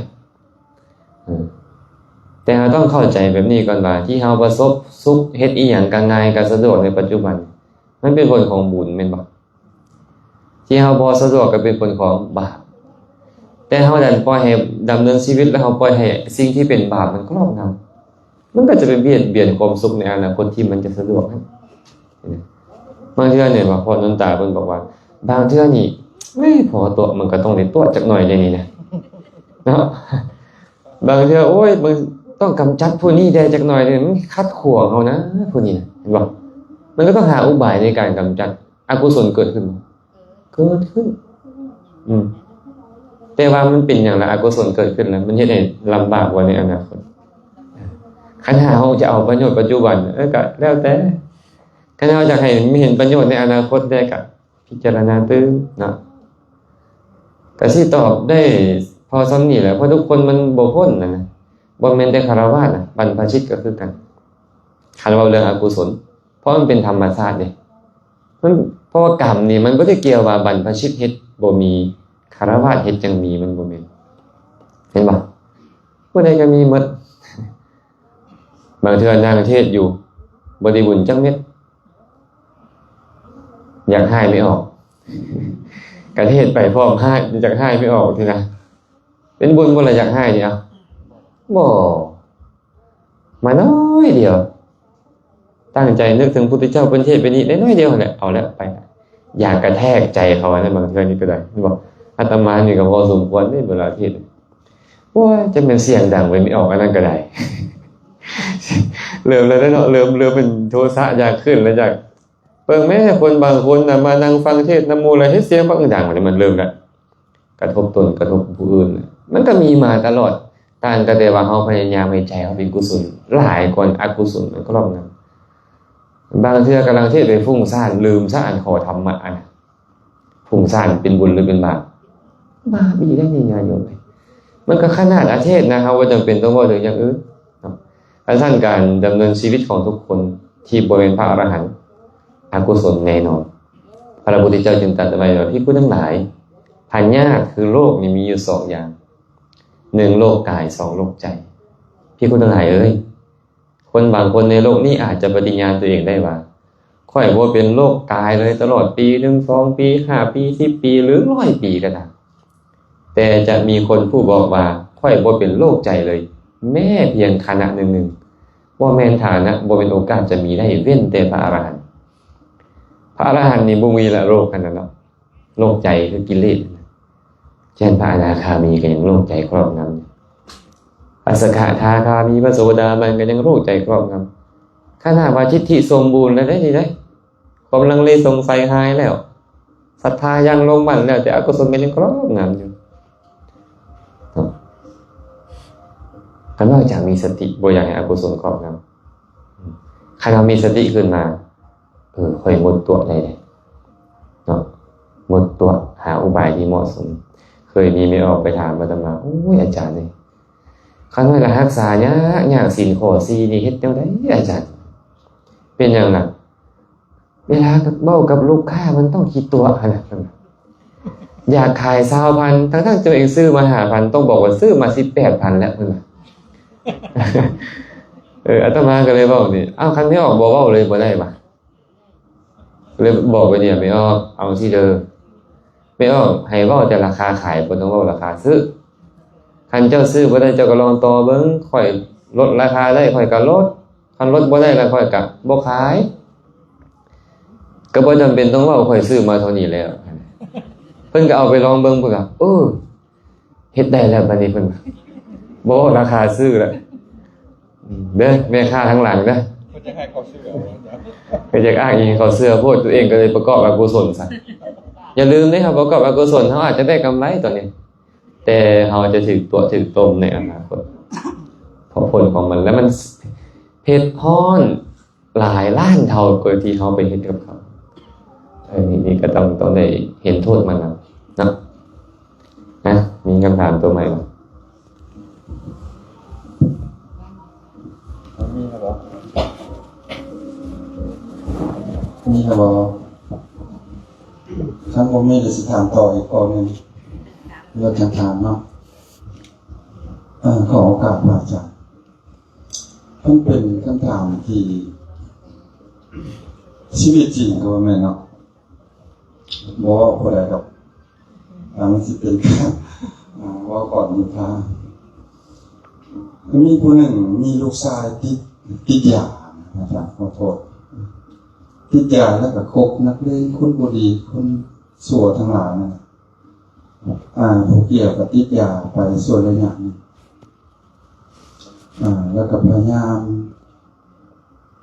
ເອີ ແຕ່ເຮົາຕ້ອງເຂົ້າໃຈແບບນີ້ກ່ອນວ່າ ທີ່ເຮົາປະສົບສຸກ ເຮັດອີ່ຫຍັງກໍງ່າຍ ກໍສະດວກໃນປັດຈຸບັນ ມັນເປັນຜົນຂອງບຸນແມ່ນບໍ່? ທີ່ເຮົາບໍ່ສະດວກກໍເປັນຜົນຂອງບາບ ແຕ່ເຮົາດັນປ່ອຍໃຫ້ດຳເນີນຊີວິດ ແລ້ວເຮົາປ່ອຍໃຫ້ສິ່ງທີ່ເປັນບາບມັນຄອບງຳ ມັນກໍຈະໄປບຽດບຽນຄວາມສຸກໃນອະນາຄົດທີ່ມັນຈະສະດວກນັ້ນ. ບາງເທື່ອນີ້ວ່າ ພໍ່ນົນຕາເພິ່ນບອກວ່າ ບາງເທື່ອນີ້ ເອີຍ ພໍຕົວະ ມັນກໍຕ້ອງໄດ້ຕົວະຈັກໜ້ອຍເດນີ້ນະ ເນາະ ບາງເທື່ອ ໂອ້ຍ ມັນຕ້ອງກຳຈັດຜູ້ນີ້ແດ່ຈັກໜ້ອຍເດ ມັນຂັດຂວາງເຮົານະ ຜູ້ນີ້ນະ ເຫັນບໍ່? ມັນກໍຕ້ອງຫາອຸບາຍໃນການກຳຈັດ ອະກຸສົນເກີດຂຶ້ນບໍ່? ເກີດຂຶ້ນ ອືມ ແຕ່ວ່າມັນເປັນຫຍັງລະ ອະກຸສົນເກີດຂຶ້ນລະ ມັນເຮັດໃຫ້ລຳບາກບໍ່ໃນອະນາຄົດ? ຄັນຫາເຮົາຈະເອົາປະໂຫຍດປັດຈຸບັນ ເອີ ກໍແລ້ວແຕ່ ຄັນເຮົາຢາກໃຫ້ເຫັນປະໂຫຍດໃນອະນາຄົດແດ່ ກໍພິຈາລະນາຕື່ມເນາະ ກໍຊິຕອບໄດ້ພໍສ່ຳນີ້ແຫຼະ ເພາະທຸກຄົນມັນບໍ່ພົ້ນນະ ບໍ່ແມ່ນແຕ່ຄາລະວາດນະ ບັນພະຊິດກໍຄືກັນ ຄັນເວົ້າເລື່ອງອະກຸສົນ ເພາະມັນເປັນທຳມະຊາດເດ້ ມັນ ເພາະວ່າກຳນີ້ມັນບໍ່ໄດ້ກ່ຽວວ່າບັນພະຊິດເຮັດບໍ່ມີ ຄາລະວາດເຮັດຈັ່ງມີ ມັນບໍ່ແມ່ນ ເຫັນບໍ່? ຜູ້ໃດກໍມີໝົດ ບາງເທື່ອນັ່ງເທດຢູ່ ບໍ່ໄດ້ບຸນຈັກເມັດ ຢາກຮ້າຍໄມ່ອອກ ກະເທດໄປພ້ອມຮ້າຍ ຢາກຮ້າຍໄມ່ອອກຊີ້ນະ ເປັນບຸນບໍ່ລະຢາກຮ້າຍນີ້ ເອົາ ບໍ່ ມາໜ້ອຍດຽວ ຕັ້ງໃຈນຶກເຖິງພຸດທະເຈົ້າ ເພິ່ນເທດໄປນີ້ໄດ້ໜ້ອຍດຽວຫັ້ນແຫຼະ ເອົາແລ້ວໄປ ຢາກກະແທກໃຈເຂົານະ ບາງເທື່ອນີ້ກໍໄດ້ ແມ່ນບໍ່? ອາດຕະມານີ້ກໍພໍສົມຄວນເດ້ ເວລາເທດ ໂອ້ຍ ຈັກແມ່ນສຽງດັງໄວ້ໄມ່ອອກ ອັນນັ້ນກໍໄດ້ ເລີ່ມແລ້ວເນາະ ເລີ່ມ ເລີ່ມເປັນໂທສະ ຢາກຂຶ້ນແລ້ວ ຢາກ ເບິ່ງແມ້ ຄົນບາງຄົນນະ ມານັ່ງຟັງເທດນຳໝູ່ ແລ້ວເຮັດສຽງບັກດັງ ມັນເລີ່ມແລ້ວ ກະທົບຕົນ ກະທົບຜູ້ອື່ນ ມັນກໍມີມາຕະຫຼອດ ຕ່າງກໍແຕ່ວ່າເຮົາພະຍາຍາມໃຫ້ໃຈເຮົາເປັນກຸສົນ ຫຼາຍກວ່າອະກຸສົນມັນຄອບງຳ. ບາງເທື່ອກຳລັງເທດໄປຟຸ້ງສ້ານ ລືມຊະອັນຂໍທຳມະຫັ້ນນະ ຟຸ້ງສ້ານເປັນບຸນຫຼືເປັນບາບ? ບາບອີກໄດ໋ນີ້ຍາດໂຍມເອີຍ. ມັນກໍຂະໜາດອາເທດນະ ເຮົາບໍ່ຈຳເປັນຕ້ອງເວົ້າເຖິງຢ່າງອື່ນເນາະ. ຄັນຊັ້ນການດຳເນີນຊີວິດຂອງທຸກຄົນທີ່ບໍ່ແມ່ນພະອະລະຫັນ ອະກຸສົນແນ່ນອນ. ພະພຸດທະເຈົ້າຈຶ່ງຕັດໄວ້ວ່າ ພິກຂຸທັງຫຼາຍ ພະຍາດຄືໂລກນີ້ມີຢູ່ສອງຢ່າງ ໜຶ່ງໂລກກາຍ ສອງໂລກໃຈ. ພິກຂຸທັງຫຼາຍເອີຍ ຄົນບາງຄົນໃນໂລກນີ້ອາດຈະປະຕິຍານຕົວເອງໄດ້ວ່າ ຂ້ອຍບໍ່ເປັນໂລກກາຍເລີຍ ຕະຫຼອດປີໜຶ່ງ ສອງປີ ຫ້າປີ ສິບປີ ຫຼື ຮ້ອຍປີກໍຕາມ ແຕ່ຈະມີຄົນຜູ້ບອກວ່າ ຂ້ອຍບໍ່ເປັນໂລກໃຈເລີຍ ແມ້ພຽງຂະນະໜຶ່ງໆ. ບໍ່ແມ່ນຖານະ ບໍ່ແມ່ນໂອກາດຈະມີໄດ້ ເວັ້ນແຕ່ພະອະລະຫັນ. ພະອະລະຫັນນີ້ບໍ່ມີລະໂລກຫັ້ນນະເນາະ. ໂລກໃຈຄືກິເລດ. ເຊັ່ນ ພະອະນາຄາມີກໍຍັງໂລກໃຈຄອບງຳ. ພະສະກະທາຄາມີ ພະໂສດາບັນກໍຍັງໂລກໃຈຄອບງຳ. ຂະໜາດວ່າທິດຖິສົມບູນແລ້ວເດ້ນີ້ເດ້. ຄວາມລັງເລສົງໄສຫາຍແລ້ວ. ສັດທາຢ່າງລົງໝັ້ນແລ້ວ ແຕ່ອະກຸສົນກໍຍັງຄອບງຳຢູ່. ກໍນອກຈາກມີສະຕິ ບໍ່ຢາກໃຫ້ອະກຸສົນຄອບງຳ. ຄັນເຮົາມີສະຕິຂຶ້ນມາ ເອີ ຄ່ອຍງົດຕົວະໄດ້ເດ້ເນາະ. ງົດຕົວະ ຫາອຸບາຍທີ່ເໝາະສົມ. ເຄີຍມີແມ່ອອກໄປຖາມອາດຕະມາ ໂອ້ຍ ອາຈານເອີຍ ຂ້ານ້ອຍລະຮັກສາຍາກຍາກ ສິນຂໍ້ສີ່ນີ້ເຮັດແນວໃດອາຈານ? ເປັນຫຍັງລະ? ເວລາເວົ້າກັບລູກຄ້າມັນຕ້ອງຂີ້ຕົວະຫັ້ນນະ. ຢາກຂາຍຊາວພັນ ທັງໆທີ່ຕົວເອງຊື້ມາຫ້າພັນ ຕ້ອງບອກວ່າຊື້ມາສິບແປດພັນແລ້ວ ເພິ່ນວ່າ. ເອີ ອາດຕະມາກໍເລີຍເວົ້ານີ້ ເອົ້າ ຄັນແມ່ອອກບໍ່ເວົ້າເລີຍບໍ່ໄດ້ຫວາ? ເລີຍບອກໄປນີ້ ແມ່ອອກ ເອົາຊີ້ເດີ ແມ່ອອກໃຫ້ເວົ້າແຕ່ລາຄາຂາຍ ບໍ່ຕ້ອງເວົ້າລາຄາຊື້. ຄັນເຈົ້າຊື້ບໍ່ໄດ້ ເຈົ້າກໍລອງຕໍ່ເບິ່ງ, ຂ້ອຍລົດລາຄາໄດ້ ຂ້ອຍກໍລົດ, ຄັນລົດບໍ່ໄດ້ແລ້ວ ຂ້ອຍກໍບໍ່ຂາຍ. ກໍບໍ່ຈຳເປັນຕ້ອງເວົ້າ ຂ້ອຍຊື້ມາເທົ່ານີ້ແລ້ວ. ເພິ່ນກໍເອົາໄປລອງເບິ່ງ ເພິ່ນກໍ ເອີ ເຮັດໄດ້ແລ້ວ ບາດນີ້ເພິ່ນບໍ່ເວົ້າລາຄາຊື້ແລ້ວ. ເດີ ແມ່ຄ້າທາງຫຼັງເດີ ເພິ່ນຈະໃຫ້ເຂົາເຊື່ອ ເພິ່ນຢາກອ້າງອີ່ງໃຫ້ເຂົາເຊື່ອໂພດ ຕົວເອງກໍເລີຍປະກອບອະກຸສົນຊະ. ຢ່າລືມເດ້ ເຮົາປະກອບອະກຸສົນ ເຮົາອາດຈະໄດ້ກຳໄລຕອນນີ້ ແຕ່ເຮົາຈະຖືກຕົວະຖືກຕົ້ມໃນອະນາຄົດ ເພາະຜົນຂອງມັນ ແລະ ມັນເຜັດຮ້ອນ ຫຼາຍລ້ານເທົ່າກວ່າທີ່ເຮົາໄປເຮັດກັບເຂົາ. ເອີ ນີ້ ນີ້ກໍຕ້ອງ ຕ້ອງໄດ້ເຫັນໂທດມັນນຳເນາະ. ນະ ມີຄຳຖາມຕົວໃໝ່ບໍ່? ມີແລ້ວບໍ່? ມີແລ້ວບໍ່? ຄັນບໍ່ມີ ດຽວຊິຖາມຕໍ່ອີກຂໍ້ໜຶ່ງ ແລ້ວຈັ່ງຖາມເນາະ. ເອີ ຂໍໂອກາດພະອາຈານ. ມັນເປັນຄຳຖາມທີ່ຊີວິດຈິງກໍວ່າແມ່ນເນາະ ບໍ່ເວົ້າຜູ້ໃດດອກ ອ່າ ມັນຊິເປັນການ ອ່າ ເວົ້າກ່ອນນິນທາ. ມີຜູ້ໜຶ່ງມີລູກຊາຍຕິດ ຕິດຢາ ອາຈານ ຂໍໂທດ ຕິດຢາ ແລ້ວກໍຄົບນັກເລງ ຄົນບໍ່ດີ ຄົນຊົ່ວທັງຫຼາຍນັ້ນ. ອ່າ ຜູ້ກ່ຽວກໍຕິດຢາໄປຊົ່ວໄລຍະໜຶ່ງ ອ່າ ແລ້ວກໍພະຍາຍາມ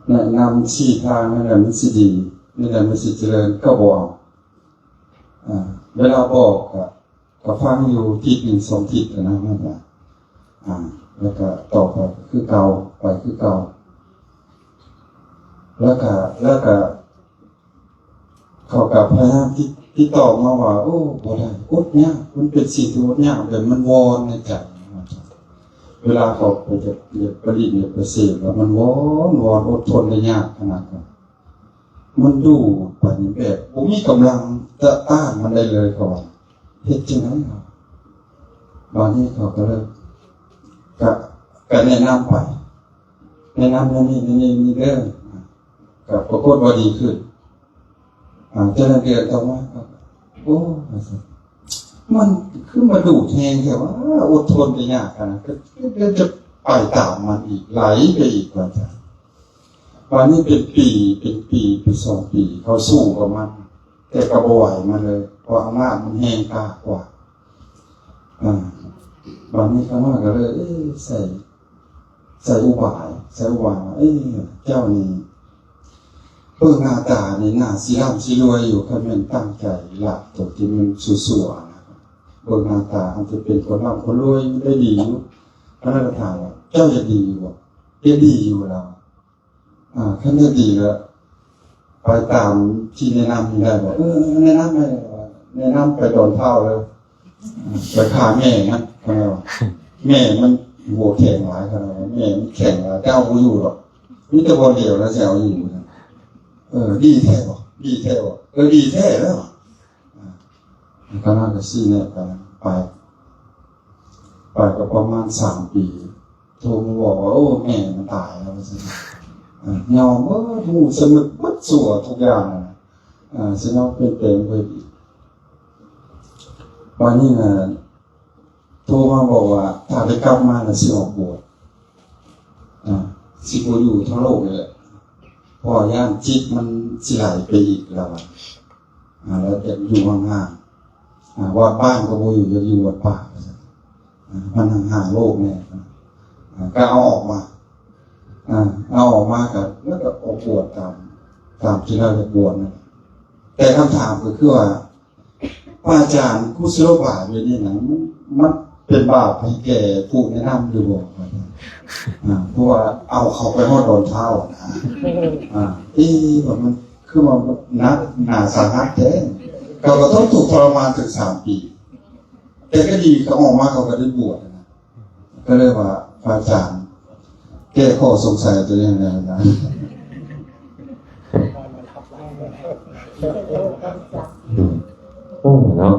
ແນະນຳຊີ້ທາງ ແນວໃດມັນຊິດີ ແນວໃດມັນຊິຈະເລີນ ກໍບໍ່ເອົາ. ອ່າ ເວລາບອກກໍ ກໍຟັງຢູ່ທິດໜຶ່ງສອງທິດນະ ມັນກໍ ອ່າ ແລ້ວກໍຕໍ່ໄປຄືເກົ່າ ໄປຄືເກົ່າ. ແລ້ວກໍ ແລ້ວກໍ ເຂົາກໍພະຍາຍາມຕິດ ຕິດຕໍ່ມາວ່າ ໂອ້ ບໍ່ໄດ້ ອົດຍາກ ມັນເປັນສິ່ງທີ່ອົດຍາກ ແບບມັນວອນໃນໃຈ. ເວລາເຂົາໄປຈະ ຢາກໄປຫຼິ້ນ ຢາກໄປເສບ ແລ້ວມັນວອນ ວອນ ອົດທົນໄດ້ຍາກຂະໜາດນັ້ນ ມັນດູດໄປແບບບໍ່ມີກຳລັງຈະຕ້ານມັນໄດ້ເລີຍ ເຂົາວ່າ ເຮັດຈັ່ງໃດເນາະ? ບາດນີ້ເຂົາກໍເລີຍ ກະ ກະແນະນຳໄປ ແນະນຳແນວນີ້ ແນວນີ້ ນີ້ເດີ ກໍປາກົດວ່າດີຂຶ້ນ. ອ່າ ຈາກນັ້ນເດືອນຕໍ່ມາ ໂອ້ ວ່າຊັ້ນ ມັນຄືມາດູດແຮງແທ້ວ່າ ອົດທົນໄດ້ຍາກຂະໜາດ ກໍ ກໍຈະໄປຕາມມັນອີກ ໄຫຼໄປອີກວ່າຊັ້ນ. ບາດນີ້ເປັນປີ ເປັນປີ ເປັນສອງປີ ເຂົາສູ້ກັບມັນ ແຕ່ກໍບໍ່ໄຫວມັນເລີຍ ເພາະອຳນາດມັນແຮງກ້າກວ່າ. ອ່າ ບາດນີ້ຂ້ານ້ອຍກໍເລີຍ ເອີ ໃສ່ ໃສ່ອຸບາຍ ໃສ່ອຸບາຍວ່າ ເອີ ເຈົ້ານີ້ເບິ່ງໜ້າຕານີ້ໜ້າຊິລ່ຳຊິລວຍຢູ່ ຄັນແມ່ນຕັ້ງໃຈລັກໂຕທີ່ມັນຊົ່ວໆນະ ເບິ່ງໜ້າຕາອາດຈະເປັນຄົນລ່ຳຄົນລວຍໄດ້ດີຢູ່. ພະນັກງານກໍຖາມວ່າ ເຈົ້າຢາກດີຢູ່ບໍ່? ຢາກດີຢູ່ລາວ ອ່າ ຄັນຢາກດີແລ້ວ ໄປຕາມທີ່ແນະນຳນີ້ໄດ້ບໍ່? ເອີ ແນະນຳໄດ້ ແນະນຳໄປດອນທ້າວເລີຍ ໄປຂ້າແມ່ມັນ ເຂົາວ່າ ແມ່ມັນບໍ່ແຂງຫຼາຍ ເຂົາວ່າ ແມ່ມັນແຂງຫຼາຍ ເຈົ້າບໍ່ຢູ່ດອກ ມີແຕ່ບ່ອນດຽວລະຊິເອົາຢູ່. ເອີ ດີແທ້ບໍ່? ດີແທ້ບໍ່? ເອີ ດີແທ້ແລ້ວ. ອ່າ ເຂົາກໍຊີ້ແນະໄປ ໄປ ໄປກໍປະມານສາມປີ ໂທມາບອກວ່າ ໂອ້ ແມ່ມັນຕາຍແລ້ວ ວ່າຊັ້ນ. ເອີ ຍອມເບິດ ຮູ້ສະນຶກເບິດຊົ່ວທຸກຢ່າງນະ ເອີ ຊິຍອມປ່ຽນແປງເບິດ. ບາດນີ້ນະ ໂທມາບອກວ່າ ຖ້າໄດ້ກັບມານະ ຊິອອກບວດ ອ່າ ຊິບໍ່ຢູ່ທາງໂລກນີ້ແຫຼະ ເພາະວ່າຢ້ານຈິດມັນຊິໄຫຼໄປອີກ ລາວວ່າ. ອ່າ ແລ້ວຢາກຢູ່ຫ່າງໆ ອ່າ ວັດບ້ານກໍບໍ່ຢູ່ ຢາກຢູ່ວັດປ່າ ວ່າຊັ້ນ. ອ່າ ມັນຫ່າງໆໂລກແດ່ ອ່າ ກໍເອົາອອກມາ ອ່າ ເອົາອອກມາກໍ ແລ້ວກໍອອກບວດຕາມ ຕາມທີ່ລາວຢາກບວດນັ້ນ. ແຕ່ຄຳຖາມກໍຄືວ່າ ພະອາຈານ ກຸສະໂລບາຍແບບນີ້ນະ ມັນ ມັນເປັນບາບໃຫ້ແກ່ຜູ້ແນະນຳຫຼືບໍ່? ອ່າ ເພາະວ່າເອົາເຂົາໄປຮອດດອນທ້າວນະ ອ່າ ເອີ ວ່າມັນ ຄືວ່າໜັກໜາສາຫັດແທ້ ເຂົາກໍຕ້ອງທຸກທໍລະມານເຖິງສາມປີ ແຕ່ກໍດີ ເຂົາອອກມາເຂົາກໍໄດ້ບວດນະ ກໍເລີຍວ່າ ພະອາຈານ ແກ້ຂໍ້ສົງໄສຕົວນີ້ແດ່ນະ. ໂອ້ ເນາະ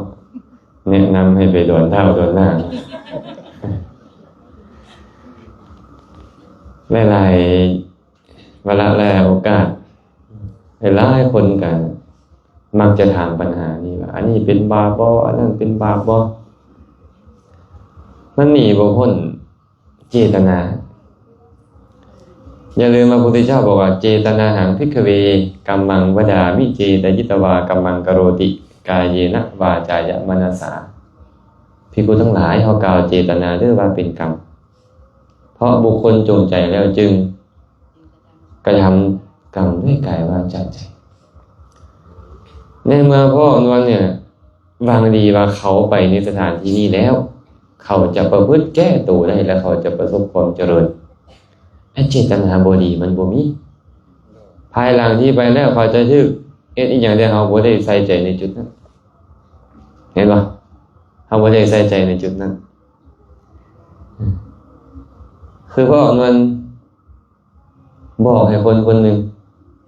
ແນະນຳໃຫ້ໄປດອນທ້າວດອນນາງ ຫຼາຍໆ ວາລະ ແລະ ໂອກາດ ຫຼາຍໆຄົນກໍ ມັກຈະຖາມປັນຫານີ້ວ່າ ອັນນີ້ເປັນບາບບໍ່? ອັນນັ້ນເປັນບາບບໍ່? ມັນໜີບໍ່ພົ້ນເຈຕນາ. ຢ່າລືມວ່າພະພຸດທະເຈົ້າບອກວ່າ ເຈຕະນາຫັງ ພິກຂະເວ ກຳມັງ ວະດາມິ ເຈຕະຍິດຕະວາ ກຳມັງ ກະໂຣຕິ ກາເຍນະ ວາຈາຍະ ມະນະສາ. ພິກຂຸທັງຫຼາຍ, ເຮົາກ່າວເຈຕະນາເດີວ່າເປັນກຳ, ເພາະບຸກຄົນຈົງໃຈແລ້ວຈຶ່ງກະທຳກຳດ້ວຍກາຍ ວາຈາ ໃຈ. ໃນເມື່ອພໍ່ອຳນວນນີ້ຫວັງດີວ່າເຂົາໄປໃນສະຖານທີ່ນີ້ແລ້ວ ເຂົາຈະປະພຶດແກ້ໂຕໄດ້ ແລະ ເຂົາຈະປະສົບຄວາມຈະເລີນ. ແລະ ເຈຕະນາບໍ່ດີມັນບໍ່ມີ. ພາຍຫຼັງທີ່ໄປແລ້ວເຂົາຈະຖືກເຮັດອີ່ຫຍັງ ແຕ່ເຮົາບໍ່ໄດ້ໃສ່ໃຈໃນຈຸດນັ້ນ. ເຫັນບໍ່? ເຮົາບໍ່ໄດ້ໃສ່ໃຈໃນຈຸດນັ້ນ. ຄືພໍ່ອຳນວນ ບອກໃຫ້ຄົນຄົນໜຶ່ງ,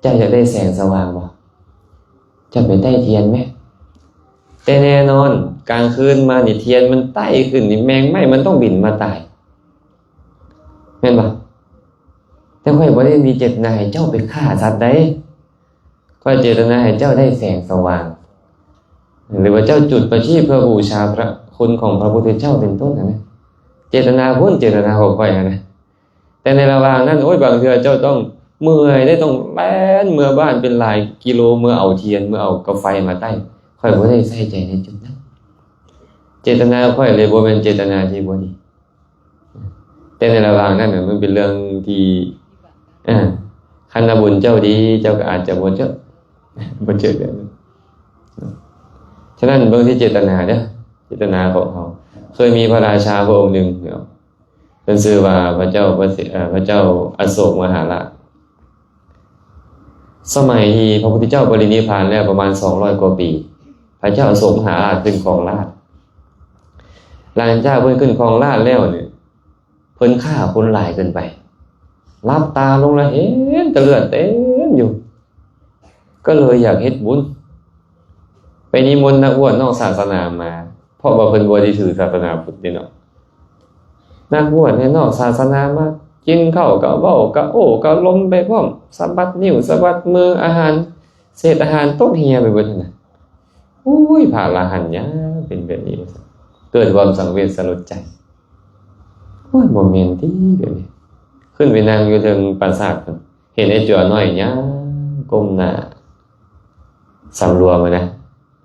ເຈົ້າຢາກໄດ້ແສງສະຫວ່າງບໍ່? ເຈົ້າໄປໄຕ້ທຽນແມ. ແຕ່ແນ່ນອນ, ກາງຄືນມານີ້ ທຽນມັນໄຕ້ຂຶ້ນນີ້, ແມງໄມ້ມັນຕ້ອງບິນມາຕາຍ, ແມ່ນບໍ່? ແຕ່ຂ້ອຍບໍ່ໄດ້ມີເຈດນາໃຫ້ເຈົ້າໄປຂ້າສັດໃດ. ຂ້ອຍເຈດນາໃຫ້ເຈົ້າໄດ້ແສງສະຫວ່າງ ຫຼືວ່າເຈົ້າຈຸດປະທີບເພື່ອບູຊາພະຄຸນຂອງພະພຸດທະເຈົ້າເປັນຕົ້ນຫັ້ນນະ. ເຈດນາພຸ້ນ, ເຈດນາຂອງຂ້ອຍຫັ້ນນະ. ແຕ່ໃນລະຫວ່າງນັ້ນ, ໂອ້ຍ, ບາງເທື່ອເຈົ້າຕ້ອງເມື່ອຍເດ້, ຕ້ອງແລ່ນເມືອບ້ານເປັນຫຼາຍກິໂລ, ເມືອເອົາທຽນ, ເມືອເອົາກາໄຟມາໄຕ້. ຂ້ອຍບໍ່ໄດ້ໃສ່ໃຈໃນຈຸດນັ້ນ. ເຈດນາຂ້ອຍເລີຍບໍ່ແມ່ນເຈດນາທີ່ບໍ່ດີ. ແຕ່ໃນລະຫວ່າງນັ້ນນະ ມັນເປັນເລື່ອງທີ່ ເອີ ຄັນວ່າບຸນເຈົ້າດີ ເຈົ້າກໍອາດຈະບໍ່ເຈີ ບໍ່ເຈີແບບນັ້ນ. ສະນັ້ນເບິ່ງທີ່ເຈດຕະນາເດີ, ເຈດຕະນາຂອງເຮົາ. ເຄີຍມີພະລາຊາພະອົງໜຶ່ງເນາະ, ເພິ່ນຊື່ວ່າພະເຈົ້າ ພະເຈົ້າອະໂສກມະຫາລາດ. ສະໄໝທີ່ພະພຸດທະເຈົ້າປະລິນິບພານແລ້ວປະມານສອງຮ້ອຍກວ່າປີ, ພະເຈົ້າອະໂສກມະຫາລາດຂຶ້ນຄອງລາດ. ຫຼັງຈາກເພິ່ນຂຶ້ນຄອງລາດແລ້ວນີ້ ເພິ່ນຂ້າຄົນຫຼາຍເກີນໄປ, ຫຼັບຕາລົງແລ້ວເຫັນແຕ່ເລືອດເຕັມຢູ່, ກໍເລີຍຢາກເຮັດບຸນ, ໄປນິມົນນັກບວດນອກສາສະໜາມາ, ເພາະວ່າເພິ່ນບໍ່ໄດ້ຖືສາສະໜາພຸດເດ້ເນາະ. ນັກບວດໃນນອກສາສະໜາມາ ກິນເຂົ້າກະເວົ້າກະໂອ້ກະລົມໄປພ້ອມ, ສະບັດນິ້ວສະບັດມື, ອາຫານ ເສດອາຫານຕົກເຮ່ຍໄປເບິດຫັ້ນນະ. ໂອ້ຍ ພະອະລະຫັນຫຍັງເປັນແບບນີ້ ວ່າຊັ້ນ. ເກີດຄວາມສັງເວດສະຫຼົດໃຈ. ໂອ້ຍ ບໍ່ແມ່ນຕິແບບນີ້. ຂຶ້ນໄປນັ່ງຢູ່ເທິງປາສາດ ເຫັນໄອ້ຈົວນ້ອຍຍ່າງກົ້ມໜ້າ ສຳລວມຫັ້ນນະ,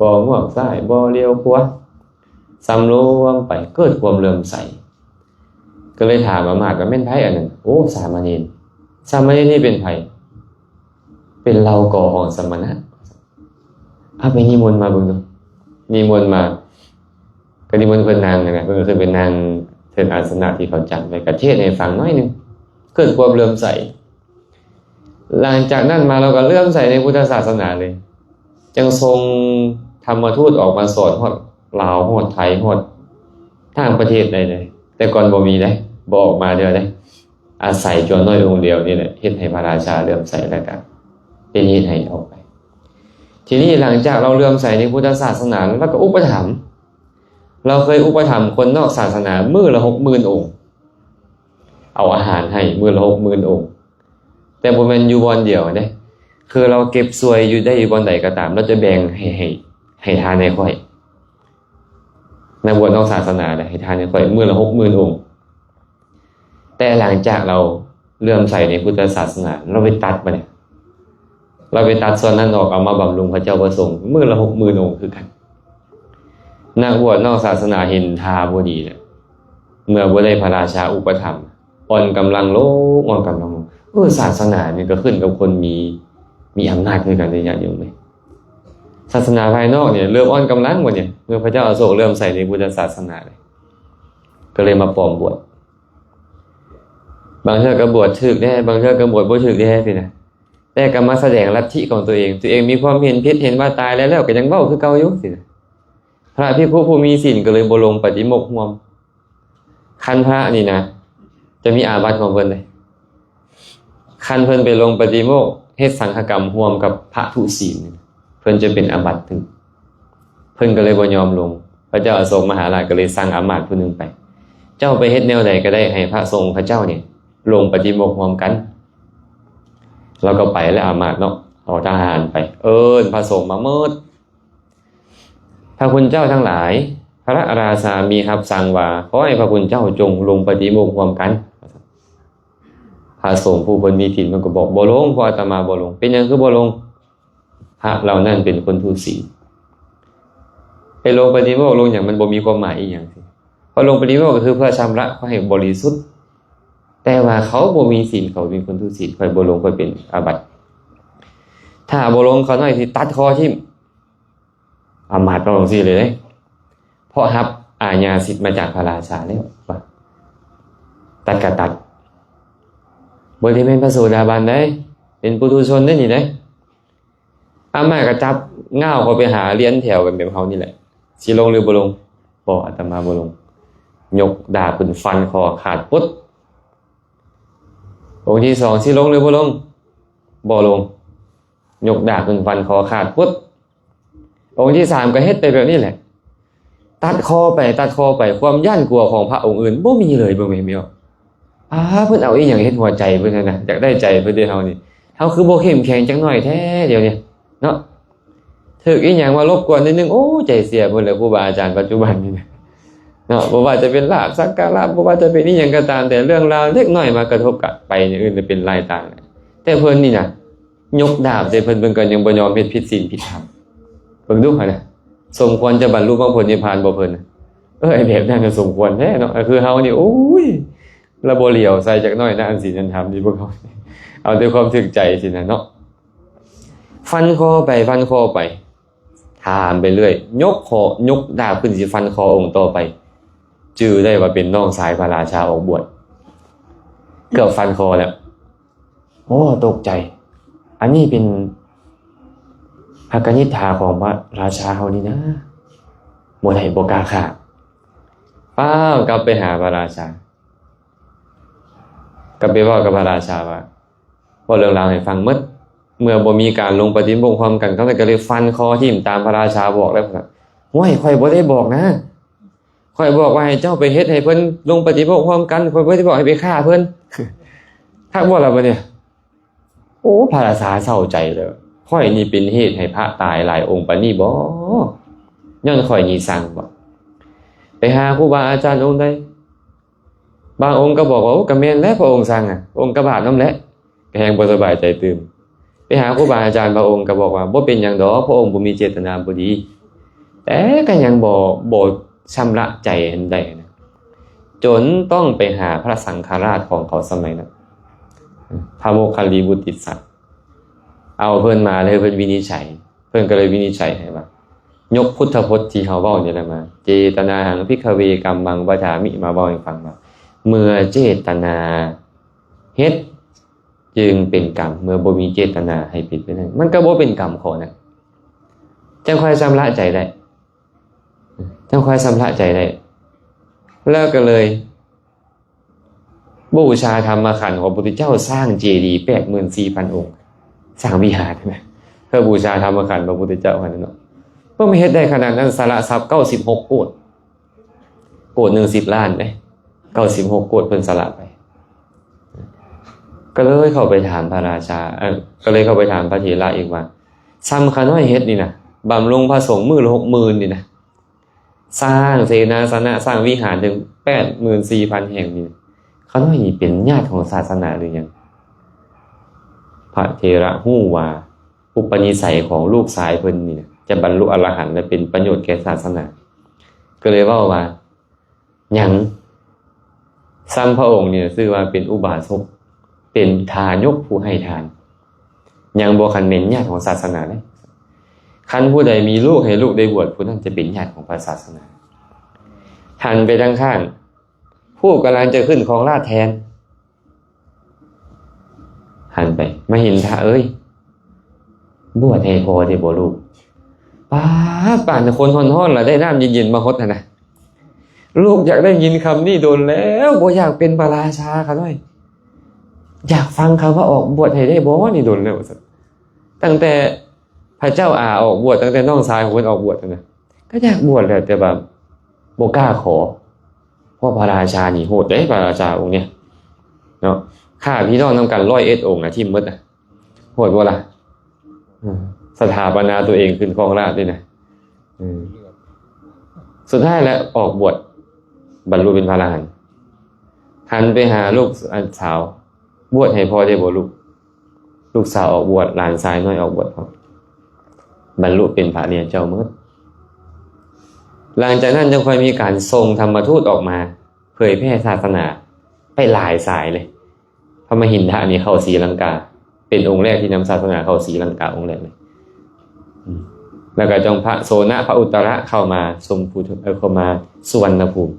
ບໍ່ງວກຊ້າຍ ບໍ່ຫຼຽວຂວາ, ສຳລວມໄປ, ເກີດຄວາມເຫຼື້ອມໃສ. ກໍເລີຍຖາມອາມາດວ່າ ແມ່ນໃຜອັນນັ້ນ? ໂອ້ ສາມະເນນ. ສາມະເນນນີ້ເປັນໃຜ? ເປັນເຫຼົ່າກໍຂອງສະມະນະ. ເອົາໄປນິມົນມາເບິ່ງດູ. ນິມົນມາ ກໍນິມົນເພິ່ນນັ່ງຫັ້ນນະ, ເພິ່ນກໍຂຶ້ນໄປນັ່ງເທິງອາສະນະທີ່ເຂົາຈັດໄວ້, ກໍເທດໃຫ້ຟັງໜ້ອຍໜຶ່ງ, ເກີດຄວາມເຫຼື້ອມໃສ. ຫຼັງຈາກນັ້ນມາ ລາວກໍເຫຼື້ອມໃສໃນພຸດທະສາສະໜາເລີຍ, ຈັ່ງສົ່ງທຳມະທູດອອກມາສອນຮອດລາວ, ຮອດໄທ, ຮອດຕ່າງປະເທດໄດ້ເລີຍ. ແຕ່ກ່ອນບໍ່ມີເດ້, ບໍ່ອອກມາເທື່ອເດ້. ອາໄສຈົວນ້ອຍອົງດຽວນີ້ແຫຼະ ເຮັດໃຫ້ພະລາຊາເຫຼື້ອມໃສ ແລ້ວກໍເປັນເຫດໃຫ້ອອກໄປ. ທີນີ້ຫຼັງຈາກລາວເຫຼື້ອມໃສໃນພຸດທະສາສະໜາ ລາວກໍອຸປະຖຳ, ລາວເຄີຍອຸປະຖຳຄົນນອກສາສະໜາມື້ລະຫົກໝື່ນອົງ, ເອົາອາຫານໃຫ້ມື້ລະຫົກໝື່ນອົງ. ແຕ່ບໍ່ແມ່ນຢູ່ບ່ອນດຽວເດ້, ຄືລາວເກັບສ່ວຍຢູ່ໄດ້ຢູ່ບ່ອນໃດກໍຕາມ, ລາວຈະແບ່ງໃຫ້ ໃຫ້ ໃຫ້ທານໃຫ້ຂ້ອຍ. ນັກບວດນອກສາສະໜານະ ໃຫ້ທານໃຫ້ຂ້ອຍມື້ລະຫົກໝື່ນອົງ. ແຕ່ຫຼັງຈາກລາວເຫຼື້ອມໃສໃນພຸດທະສາສະໜາ, ລາວໄປຕັດມານີ້, ລາວໄປຕັດສ່ວນນັ້ນອອກ ເອົາມາບຳລຸງພະເຈົ້າພະສົງ ມື້ລະຫົກໝື່ນອົງຄືກັນ. ນັກບວດນອກສາສະໜາເຫັນທ່າບໍ່ດີແລ້ວ, ເມື່ອບໍ່ໄດ້ພະລາຊາອຸປະຖຳ, ອ່ອນກຳລັງລົງ, ອ່ອນກຳລັງລົງ. ເອີ ສາສະໜານີ້ກໍຂຶ້ນກັບຄົນມີ ມີອຳນາດຄືກັນເດ້ ຍາດໂຍມເອີຍ. ສາສະໜາພາຍນອກນີ້ເລີ່ມອ່ອນກຳລັງບັດນີ້, ເມື່ອພະເຈົ້າອະໂສກເລີ່ມໃສ່ໃນພຸດທະສາສະໜາ, ກໍເລີຍມາປອມບວດ. ບາງເທື່ອກໍບວດຖືກແດ່, ບາງເທື່ອກໍບວດບໍ່ຖືກແດ່ຊີ້ນະ. ແຕ່ກໍມາສະແດງລັດທິຂອງຕົວເອງ, ຕົວເອງມີຄວາມເຫັນຜິດ, ເຫັນວ່າຕາຍແລ້ວ, ແລ້ວກໍຍັງເວົ້າຄືເກົ່າຢູ່ຊີ້ນະ. ພະພິກຂຸຜູ້ມີສິນກໍເລີຍບໍ່ລົງປາຕິໂມກຮ່ວມ. ຄັນພະນີ້ນະ ຈະມີອາບັດຂອງເພິ່ນເດ້. ຄັນເພິ່ນໄປລົງປະຕິໂມກ ເຮັດສັງຄະກຳຮ່ວມກັບພະທຸສິນ, ເພິ່ນຈະເປັນອາບັດຖືກ. ເພິ່ນກໍເລີຍບໍ່ຍອມລົງ. ພະເຈົ້າອະໂສກມະຫາລາດກໍເລີຍສັ່ງອາມາດຜູ້ໜຶ່ງໄປ, ເຈົ້າໄປເຮັດແນວໃດກໍໄດ້ ໃຫ້ພະສົງຂະເຈົ້ານີ້ລົງປະຕິໂມກຮ່ວມກັນ. ລາວກໍໄປແລ້ວອາມາດເນາະ, ເອົາທະຫານໄປ, ເອີ້ນພະສົງມາໝົດ. ພະຄຸນເຈົ້າທັງຫຼາຍ, ພະລາຊາມີຮັບສັ່ງວ່າ ຂໍໃຫ້ພະຄຸນເຈົ້າຈົ່ງລົງປະຕິໂມກຮ່ວມກັນ. ພະສົງຜູ້ເພິ່ນມີສິນເພິ່ນກໍບອກ ບໍ່ລົງ, ເພາະອາດຕະມາບໍ່ລົງ. ເປັນຫຍັງຄືບໍ່ລົງ? ພະເຫຼົ່ານັ້ນເປັນຄົນທຸສິນ. ໄປລົງປະຕິໂມກລົງຫຍັງ? ມັນບໍ່ມີຄວາມໝາຍອີ່ຫຍັງ. ເພາະລົງປະຕິໂມກກໍຄືເພື່ອຊຳລະໃຫ້ບໍລິສຸດ. ແຕ່ວ່າເຂົາບໍ່ມີສິນ, ເຂົາເປັນຄົນທຸສິນ, ຂ້ອຍບໍ່ລົງ, ຂ້ອຍເປັນອາບັດ. ຖ້າບໍ່ລົງ, ຂ້ານ້ອຍຊິຕັດຄໍຖິ້ມ. ອາມາດເວົ້າຈັ່ງຊີ້ເລີຍເດ້ ເພາະຮັບອາຍາສິດມາຈາກພະລາຊາແລ້ວວ່າ ຕັດກະຕັດ. ບໍ່ໄດ້ແມ່ນພະໂສດາບັນໃດ, ເປັນປຸຖຸຊົນເດ້ນີ້ເດ້. ອາມາດກໍຈັບງ່າວເຂົ້າໄປຫາລຽນແຖວກັນແບບເຮົານີ້ແຫຼະ. ຊິລົງຫຼືບໍ່ລົງ? ບໍ່, ອາດຕະມາບໍ່ລົງ. ຍົກດາບຂຶ້ນຟັນຄໍຂາດປຸດ. ອົງທີສອງ ຊິລົງຫຼືບໍ່ລົງ? ບໍ່ລົງ. ຍົກດາບຂຶ້ນຟັນຄໍຂາດປຸດ. ອົງທີສາມກໍເຮັດໄປແບບນີ້ແຫຼະ ຕັດຄໍໄປ ຕັດຄໍໄປ ຄວາມຢ້ານກົວຂອງພະອົງອື່ນບໍ່ມີເລີຍ. ເບິ່ງແມ່ນບໍ່? ອາ ເພິ່ນເອົາອີ່ຫຍັງເຮັດຫົວໃຈເພິ່ນຫັ້ນນະ? ຢາກໄດ້ໃຈເພິ່ນເດ້ເຮົານີ້. ເຮົາຄືບໍ່ເຂັ້ມແຂງຈັກໜ້ອຍແທ້ດຽວນີ້ເນາະ? ຖືກອີ່ຫຍັງມາລົບກວນນິດໜຶ່ງ ໂອ້ ໃຈເສຍເບິດແລ້ວ ຄູບາອາຈານປັດຈຸບັນນີ້ນະເນາະ. ບໍ່ວ່າຈະເປັນລາບສັກກາລະ ບໍ່ວ່າຈະເປັນອີ່ຫຍັງກໍຕາມ ແຕ່ເລື່ອງລາວເລັກນ້ອຍມາກະທົບກະໄປຢ່າງອື່ນເປັນລາຍຕ່າງ. ແຕ່ເພິ່ນນີ້ນະ ຍົກດາບໃສ່ເພິ່ນ ເພິ່ນກໍຍັງບໍ່ຍອມເຮັດຜິດສິນຜິດທຳ. ເບິ່ງດູຫັ້ນນະ ສົມຄວນຈະບັນລຸມັກຜົນນິບພານບໍ່ເພິ່ນນະ? ເອີ ແບບນັ້ນກໍສົມຄວນແທ້ເນາະ. ຄືເຮົານີ້ ໂອ້ຍ ລະບໍ່ຫຼຽວໃສ່ຈັກໜ້ອຍນະ ອັນສິນອັນທຳນີ້ ພວກເຮົາເອົາແຕ່ຄວາມຖືກໃຈຊີ້ນະເນາະ. ຟັນຄໍໄປ ຟັນຄໍໄປ ຖາມໄປເລື້ອຍ ຍົກຄໍ ຍົກດາບຂຶ້ນຊິຟັນຄໍອົງຕໍ່ໄປ ຈື່ໄດ້ວ່າເປັນນ້ອງຊາຍພະລາຊາອອກບວດ ເກືອບຟັນຄໍແລ້ວ. ໂອ້ ຕົກໃຈ ອັນນີ້ເປັນພະກະນິດຖາຂອງພະລາຊາເຮົານີ້ນະ. ບໍ່ໄດ້ ບໍ່ກ້າຂ້າ ຟ້າວກັບໄປຫາພະລາຊາ ກັບໄປເວົ້າກັບພະລາຊາວ່າ ເວົ້າເລື່ອງລາວໃຫ້ຟັງໝົດ ເມື່ອບໍ່ມີການລົງປະຕິໂມກຮ່ວມກັນ ເຂົາກໍເລີຍຟັນຄໍຖິ້ມຕາມພະລາຊາບອກແລ້ວ. ຫ້ວຍ ຂ້ອຍບໍ່ໄດ້ບອກນະ ຂ້ອຍບອກວ່າໃຫ້ເຈົ້າໄປເຮັດໃຫ້ເພິ່ນລົງປະຕິໂມກຮ່ວມກັນ ຂ້ອຍບໍ່ໄດ້ບອກໃຫ້ໄປຂ້າເພິ່ນ. ຄັກບໍ່ລະບັດນີ້? ໂອ້ ພະລາຊາເສົ້າໃຈເລີຍ ຂ້ອຍນີ້ເປັນເຫດໃຫ້ພະຕາຍຫຼາຍອົງປານນີ້ບໍ? ຍ້ອນຂ້ອຍນີ້ສັ່ງບໍ? ໄປຫາຄູບາອາຈານອົງໃດ ບາງອົງກໍບອກວ່າ ໂອ້ ກໍແມ່ນແຫຼະ ພະອົງສັ່ງອະ ອົງກໍບາບນຳແຫຼະ ກໍແຮ່ງບໍ່ສະບາຍໃຈຕື່ມ. ໄປຫາຄູບາອາຈານບາງອົງກໍບອກວ່າ ບໍ່ເປັນຫຍັງດອກ ພະອົງບໍ່ມີເຈດຕະນາບໍ່ດີ. ແຕ່ກໍຍັງບໍ່ ບໍ່ຊຳລະໃຈອັນໃດນະ ຈົນຕ້ອງໄປຫາພະສັງຄະລາດຂອງເຂົາສະໄໝນັ້ນ ພະໂມກຄັນລີບຸດຕິສັດ ເອົາເພິ່ນມາ ແລ້ວເພິ່ນວິນິດໄຈ ເພິ່ນກໍເລີຍວິນິດໄຈໃຫ້ວ່າ ຍົກພຸດທະພົດທີ່ເຮົາເວົ້ານີ້ແຫຼະມາ ເຈຕະນາຫັງ ພິກຂະເວ ກັມມັງ ວະຈາມິ ມາເວົ້າໃຫ້ຟັງວ່າ ເມື່ອເຈດຕະນາເຮັດ ຈຶ່ງເປັນກຳ ເມື່ອບໍ່ມີເຈດຕະນາໃຫ້ເປັນໄປນັ້ນ ມັນກໍບໍ່ເປັນກຳຂໍ້ນັ້ນ ຈັ່ງຄ່ອຍຊຳລະໃຈໄດ້ ຈັ່ງຄ່ອຍຊຳລະໃຈໄດ້. ແລ້ວກໍເລີຍບູຊາທຳມະຂັນຂອງພະພຸດທະເຈົ້າ ສ້າງເຈດີແປດໝື່ນສີ່ພັນອົງ ສ້າງວິຫານນະ ເພື່ອບູຊາທຳມະຂັນຂອງພະພຸດທະເຈົ້າຫັ້ນນະເນາະ. ເພິ່ນເຮັດໄດ້ຂະໜາດນັ້ນ ສະລະຊັບເກົ້າສິບຫົກໂກດ ໂກດໜຶ່ງສິບລ້ານເດ້ ເກົ້າສິບຫົກໂກດເພິ່ນສະລະໄປ. ກໍເລີຍເຂົ້າໄປຖາມພະລາຊາ ເອີ ກໍເລີຍເຂົ້າໄປຖາມພະເຖລະອີກວ່າ ຊ່ຳຂ້ານ້ອຍເຮັດນີ້ນະ ບຳລຸງພະສົງມື້ລະຫົກໝື່ນນີ້ນະ ສ້າງເສນາສະນະ ສ້າງວິຫານເຖິງແປດໝື່ນສີ່ພັນແຫ່ງນີ້ ຂ້ານ້ອຍນີ້ເປັນຍາດຂອງສາສະໜາຫຼືຫຍັງ? ພະເຖລະຮູ້ວ່າອຸປະນິໄສຂອງລູກຊາຍເພິ່ນນີ້ນະ ຈະບັນລຸອະລະຫັນ ແລະ ເປັນປະໂຫຍດແກ່ສາສະໜາ ກໍເລີຍເວົ້າວ່າ ຍັງ ຊ່ຳພະອົງນີ້ຊື່ວ່າເປັນອຸບາສົກ ເປັນທາຍົກຜູ້ໃຫ້ທານ ຍັງບໍ່ຄັນແມ່ນຍາດຂອງສາສະໜາເດ້. ຄັນຜູ້ໃດມີລູກໃຫ້ລູກໄດ້ບວດ ຜູ້ນັ້ນຈະເປັນຍາດຂອງພະສາສະໜາ. ຫັນໄປທາງຂ້າງ ຜູ້ກຳລັງຈະຂຶ້ນຄອງລາດແທນ ຫັນໄປ ມະຫິນທະເອີຍ ບວດໃຫ້ພໍ່ໄດ້ບໍ່ລູກ? ປາດ ປານຄົນຮ້ອນໆ ລະໄດ້ນ້ຳເຢັນໆ ມາຫົດຫັ້ນນະ. ລູກຢາກໄດ້ຍິນຄຳນີ້ດົນແລ້ວ ບໍ່ຢາກເປັນພະລາຊາຂ້ານ້ອຍ ຢາກຟັງຄຳວ່າອອກບວດໃຫ້ໄດ້ບໍ່ນີ້ດົນແລ້ວວ່າຊັ້ນ. ຕັ້ງແຕ່ພະເຈົ້າອາອອກບວດ ຕັ້ງແຕ່ນ້ອງຊາຍຂອງເພິ່ນອອກບວດຫັ້ນນະ ກໍຢາກບວດແຫຼະ ແຕ່ວ່າບໍ່ກ້າຂໍ ເພາະພະລາຊານີ້ໂຫດເດ້ ພະລາຊາອົງນີ້ເນາະ ຂ້າພີ່ນ້ອງນຳກັນຮ້ອຍເອັດອົງນະ ຖິ້ມໝົດນະ. ໂຫດບໍ່ລະ? ເອີ ສະຖາປະນາຕົວເອງຂຶ້ນຄອງລາດນີ້ນະ ເອີ ສຸດທ້າຍແລ້ວອອກບວດ ບັນລຸເປັນພະອະລະຫັນ. ຫັນໄປຫາລູກສາວ, ບວດໃຫ້ພໍ່ໄດ້ບໍ່ລູກ? ລູກສາວອອກບວດ, ຫຼານຊາຍນ້ອຍອອກບວດພ້ອມ, ບັນລຸເປັນພະອະລິຍະເຈົ້າໝົດ. ຫຼັງຈາກນັ້ນຈຶ່ງຄ່ອຍມີການສົ່ງທຳມະທູດອອກມາເຜີຍແຜ່ສາສະໜາໄປຫຼາຍສາຍເລີຍ. ພະມະຫິນທະນີ້ເຂົ້າສີລັງກາ, ເປັນອົງແລກທີ່ນຳສາສະໜາເຂົ້າສີລັງກາອົງແລກເລີຍ. ອືມ ແລ້ວກໍຈັ່ງພະໂສນະ ພະອຸດຕະຣະເຂົ້າມາຊົມພູ ເອີ ເຂົ້າມາສຸວັນນະພູມ.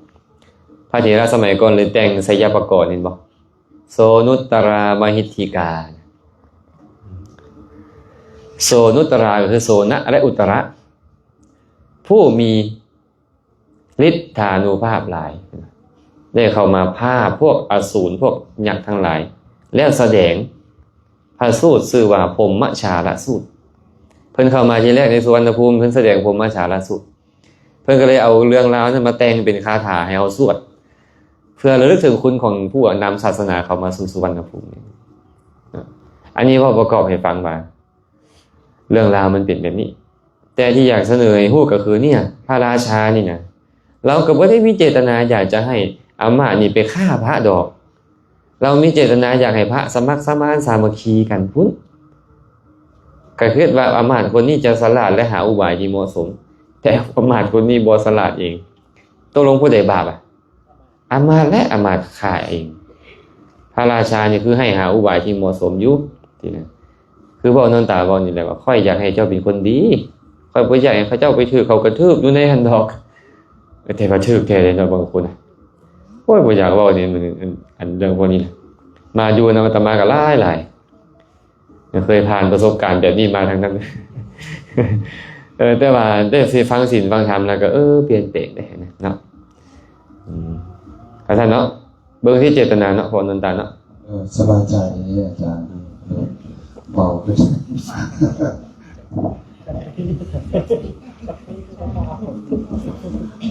ພະເຖລະສະໄໝກ່ອນເລີຍແຕ່ງໄຊຍະປະກອນ ເຫັນບໍ່? ໂສນຸດຕະຣາມະຫິດທິກາ. ໂສນຸດຕະຣາກໍຄືໂສນະ ແລະ ອຸດຕະຣະ, ຜູ້ມີ ລິດທານຸພາບຫຼາຍ ໄດ້ເຂົ້າມາພາບພວກອະສູນ ພວກຍັກທັງຫຼາຍ ແລ້ວສະແດງພະສູດຊື່ວ່າພົມມະຊາລະສູດ. ເພິ່ນເຂົ້າມາທີແລກໃນສຸວັນນະພູມ ເພິ່ນສະແດງພົມມະຊາລະສູດ. ເພິ່ນກໍເລີຍເອົາເລື່ອງລາວນັ້ນມາແຕ່ງເປັນຄາຖາໃຫ້ເຮົາສວດ ເພື່ອລະລຶກເຖິງຄຸນຂອງຜູ້ນຳສາສະໜາເຂົ້າມາສູ່ສຸວັນນະພູມນີ້. ອັນນີ້ເວົ້າປະກອບໃຫ້ຟັງວ່າ ເລື່ອງລາວມັນເປັນແບບນີ້. ແຕ່ທີ່ຢາກສະເໜີໃຫ້ຮູ້ກໍຄື ເນຍ ພະລາຊານີ້ນະ ລາວກໍບໍ່ໄດ້ມີເຈດຕະນາຢາກຈະໃຫ້ອາມາດນີ້ໄປຂ້າພະດອກ. ລາວມີເຈດຕະນາຢາກໃຫ້ພະສະໝັກສະມານສາມັກຄີກັນພຸ້ນ. ກໍຄິດວ່າອາມາດຄົນນີ້ຈະສະຫຼາດ ແລະ ຫາອຸບາຍທີ່ເໝາະສົມ, ແຕ່ອາມາດຄົນນີ້ບໍ່ສະຫຼາດເອງ. ຕົກລົງຜູ້ໃດບາບອະ? ອາມາດແຫຼະ ອາມາດຂ້າເອງ. ພະລາຊານີ້ຄືໃຫ້ຫາອຸບາຍທີ່ເໝາະສົມຢູ່ ຊີ້ນະ. ຄືເວົ້ານອນຕາເວົ້ານີ້ແຫຼະວ່າ ຂ້ອຍຢາກໃຫ້ເຈົ້າເປັນຄົນດີ, ຂ້ອຍບໍ່ຢາກໃຫ້ເຂົາເຈົ້າໄປຖືກເຂົາກະຖືກຢູ່ໃນຫັ້ນດອກ. ແຕ່ວ່າຖືກແທ້ເດເນາະບາງຄົນນະ. ໂອ້ຍ ບໍ່ຢາກເວົ້ານີ້ ມັນ ອັນ ອັນເລື່ອງພວກນີ້ນະ ມາຢູ່ນຳອາດຕະມາກໍຫຼາຍໆ. ເຄີຍຜ່ານປະສົບການແບບນີ້ມາທັງນັ້ນ. ເອີ ແຕ່ວ່າໄດ້ຊິຟັງສິນຟັງທຳແລ້ວກໍ ເອີ ປ່ຽນແປງໄດ້ນະເນາະ. ອືມ ວ່າຊັ້ນເນາະ, ເບິ່ງທີ່ເຈດຕະນາເນາະ ພໍ່ອານນນຕາເນາະ. ເອີ ສະບາຍໃຈເດ້ອາຈານ ເບົາຂຶ້ນ.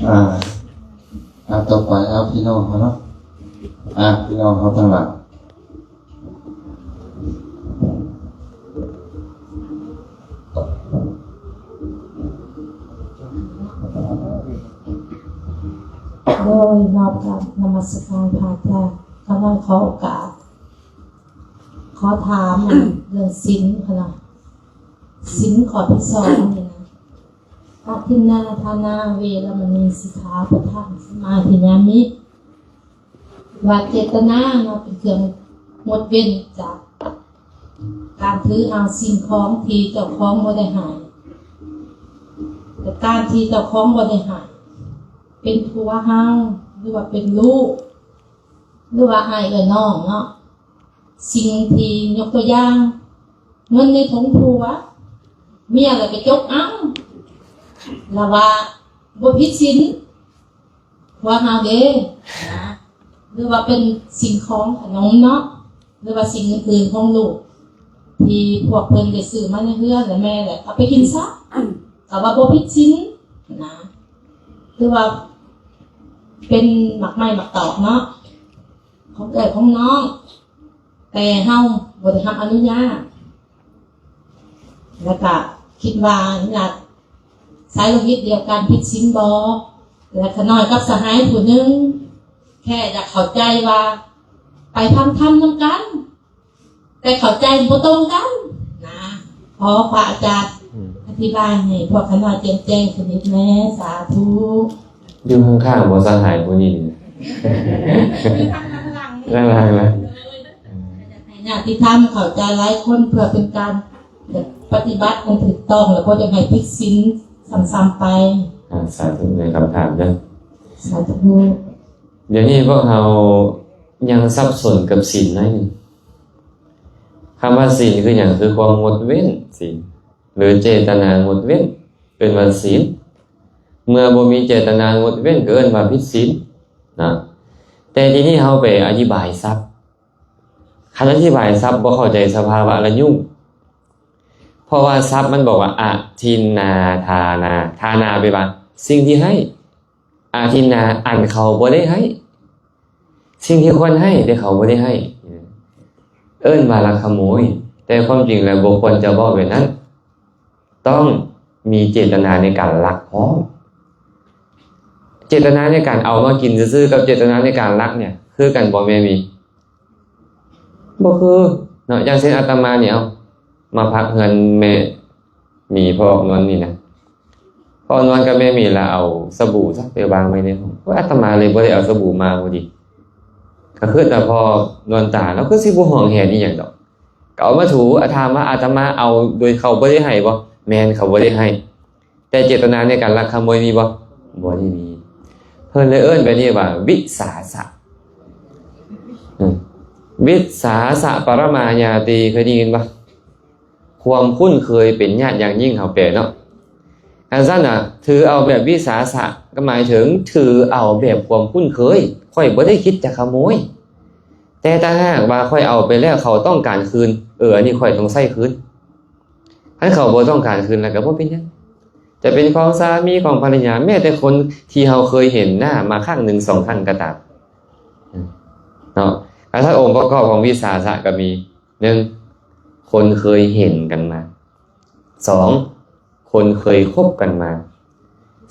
ອ່າ ອ່າ ຕໍ່ໄປເອົາພີ່ນ້ອງເຮົາເນາະ, ອ່າ ພີ່ນ້ອງເຮົາທັງຫຼາຍ. ໂດຍ ນອບກາບນະມັດສະການພະອາຈານ, ຂ້ານ້ອຍຂໍໂອກາດ ຂໍຖາມເລື່ອງສິນຫັ້ນນະ, ສິນຂໍ້ທີສອງນີ້ນະ, ອະທິນນາທານາ ເວລະມະນີ ສິກຂາປະທັງ ສະມາທິຍາມິ. ວ່າເຈດຕະນາເນາະ ເປັນເຄື່ອງງົດເວັ້ນຈາກການຖືເອົາສິ່ງຂອງທີ່ເຈົ້າຂອງບໍ່ໄດ້ໃຫ້ ແລະ ການທີ່ເຈົ້າຂອງບໍ່ໄດ້ໃຫ້ ເປັນຜົວເຮົາ ຫຼືວ່າເປັນລູກ ຫຼືວ່າອ້າຍເອື້ອຍນ້ອງເນາະ. ສິ່ງທີ່ຍົກຕົວຢ່າງ ເງິນໃນຖົງຜົວ ເມຍລະໄປຈົກເອົາ ລະວ່າບໍ່ຜິດສິນ ຜົວເຮົາເດ້ນະ, ຫຼືວ່າເປັນສິ່ງຂອງຂະໜົມເນາະ ຫຼືວ່າສິ່ງອື່ນໆຂອງລູກ ທີ່ພວກເພິ່ນໄດ້ຊື້ມາໃນເຮືອນ ແລະ ແມ່ແຫຼະເອົາໄປກິນຊະ ກໍວ່າບໍ່ຜິດສິນນະ, ຫຼືວ່າເປັນໝາກໄມ້ໝາກຕອກເນາະ ຂອງເອື້ອຍຂອງນ້ອງ ແຕ່ເຮົາບໍ່ໄດ້ຮັບອະນຸຍາດ ແລ້ວກະຄິດວ່າຍາດສາຍໂລຫິດດຽວກັນຜິດສິນບໍ່? ແລະ ຂະນ້ອຍກັບສະຫາຍຜູ້ໜຶ່ງ ແຄ່ຢາກເຂົ້າໃຈວ່າໄປທາງທຳນຳກັນ ແຕ່ເຂົ້າໃຈບໍ່ຕົງກັນນະ. ຂໍພະອາຈານ ອືມ ອະທິບາຍໃຫ້ພວກຂ້ານ້ອຍແຈ້ງໆຂຶ້ນອີກແດ່. ສາທຸ. ຢູ່ຂ້າງໆບໍ່ສະຫາຍຜູ້ນີ້ນີ້ ຢູ່ທາງຫຼັງໆ ຫຼັງໆນະ. ໃຫ້ຍາດຕິທຳເຂົ້າໃຈຫຼາຍຄົນ ເພື່ອເປັນການປະຕິບັດອັນຖືກຕ້ອງ ແລະ ບໍ່ຢາກໃຫ້ຜິດສິນຊ້ຳໆໄປ. ອ່າ ສາທຸໃນຄຳຖາມເດີ. ສາທຸ. ດຽວນີ້ພວກເຮົາຍັງສັບສົນກັບສິນໜ້ອຍໜຶ່ງ. ຄຳວ່າສິນຄືຫຍັງ? ຄືຄວາມງົດເວັ້ນສິນ ຫຼື ເຈດຕະນາງົດເວັ້ນ ເອີ້ນວ່າສິນ. ເມື່ອບໍ່ມີເຈດຕະນາງົດເວັ້ນ ກໍເອີ້ນວ່າຜິດສິນນະ. ແຕ່ທີນີ້ເຮົາໄປອະທິບາຍສັບ. ຄັນອະທິບາຍສັບບໍ່ເຂົ້າໃຈສະພາວະລະຫຍຸ້ງ. ເພາະວ່າສັບມັນບອກວ່າ ອະທິນນາທານາ. ທານາແປວ່າສິ່ງທີ່ໃຫ້. ອະທິນນາ ອັນເຂົາບໍ່ໄດ້ໃຫ້. ສິ່ງທີ່ຄວນໃຫ້ ແຕ່ເຂົາບໍ່ໄດ້ໃຫ້ ເອີ້ນວ່າລັກຂະໂມຍ. ແຕ່ຄວາມຈິງແລ້ວບໍ່ຄວນຈະເວົ້າແບບນັ້ນ. ຕ້ອງມີເຈດຕະນາໃນການລັກພ້ອມ. ເຈດຕະນາໃນການເອົາມາກິນຊື່ໆ ກັບເຈດຕະນາໃນການລັກເນຍ ຄືກັນບໍ່ແມ່ໝີ? ບໍ່ຄືເນາະ. ຢ່າງເຊັ່ນອາດຕະມານີ້ ເອົາ ມາພັກເຮືອນແມ່ໝີພໍ່ອອກນວນນີ້ນະ, ພໍ່ອອກນວນກັບແມ່ໝີລະເອົາສະບູຊະໄປວາງໄວ້ໃນຫ້ອງ. ໂອ້ຍ ອາດຕະມາເລີຍບໍ່ໄດ້ເອົາສະບູມາພໍດີ. ກະຄິດວ່າພໍ່ອອກນວນຕາຍ ລາວຄືຊິບໍ່ຫວງແຫນອີ່ຫຍັງດອກ. ກະເອົາມາຖູ. ອາ ຖາມວ່າອາດຕະມາເອົາໂດຍເຂົາບໍ່ໄດ້ໃຫ້ບໍ່? ແມ່ນ ເຂົາບໍ່ໄດ້ໃຫ້. ແຕ່ເຈດຕະນາໃນການລັກຂະໂມຍມີບໍ່? ບໍ່ໄດ້ມີ. ເພິ່ນເລີຍເອີ້ນແບບນີ້ວ່າ ວິສາສະ. ອືມ ວິສາສະປະລະມາຍາຕິ ເຄີຍໄດ້ຍິນບໍ່? ຄວາມຄຸ້ນເຄີຍເປັນຍາດຢ່າງຍິ່ງ ເຮົາແປເນາະ. ຄັນຊັ້ນນະ ຖືເອົາແບບວິສາສະ ກໍໝາຍເຖິງຖືເອົາແບບຄວາມຄຸ້ນເຄີຍ. ຂ້ອຍບໍ່ໄດ້ຄິດຈະຂະໂມຍ, ແຕ່ຖ້າຫາກວ່າຂ້ອຍເອົາໄປແລ້ວເຂົາຕ້ອງການຄືນ, ເອີ ອັນນີ້ຂ້ອຍຕ້ອງໃຊ້ຄືນ. ຄັນເຂົາບໍ່ຕ້ອງການຄືນແລ້ວກໍບໍ່ເປັນຫຍັງ. ຈະເປັນຂອງສາມີ, ຂອງພັນລະຍາ, ແມ້ແຕ່ຄົນທີ່ເຮົາເຄີຍເຫັນໜ້າມາຄັ້ງໜຶ່ງສອງຄັ້ງກໍຕາມເນາະ. ແລ້ວຖ້າອົງປະກອບຂອງວິສາສະກໍມີ ໜຶ່ງ ຄົນເຄີຍເຫັນກັນມາ, ສອງ ຄົນເຄີຍຄົບກັນມາ,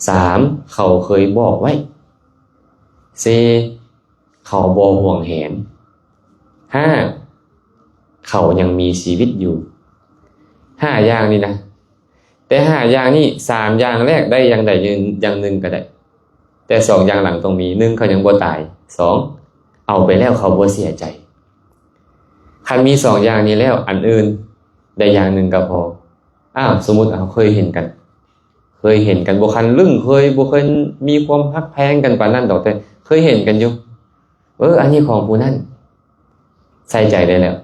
ສາມ ເຂົາເຄີຍບອກໄວ້, ສີ່ ເຂົາບໍ່ຫວງແຫນ, ຫ້າ ເຂົາຍັງມີຊີວິດຢູ່. ຫ້າຢ່າງນີ້ນະ. ແຕ່ຫ້າຢ່າງນີ້ ສາມຢ່າງແລກໄດ້ຢ່າງໃດຢ່າງໜຶ່ງກໍໄດ້, ແຕ່ສອງຢ່າງຫຼັງຕ້ອງມີ. ໜຶ່ງ ເຂົາຍັງບໍ່ຕາຍ, ສອງ ເອົາໄປແລ້ວເຂົາບໍ່ເສຍໃຈ. ຄັນມີສອງຢ່າງນີ້ແລ້ວ ອັນອື່ນໄດ້ຢ່າງໜຶ່ງກໍພໍ. ອ້າວ ສົມມຸດເຮົາເຄີຍເຫັນກັນ, ເຄີຍເຫັນກັນ ບໍ່ຄັນລຶ້ງເຄີຍ ບໍ່ເຄີຍມີຄວາມຮັກແພງກັນປານນັ້ນດອກ, ແຕ່ເຄີຍເຫັນກັນຢູ່. ເອີ ອັນນີ້ຂອງຜູ້ນັ້ນ, ໃສ່ໃຈໄດ້ແລ້ວ.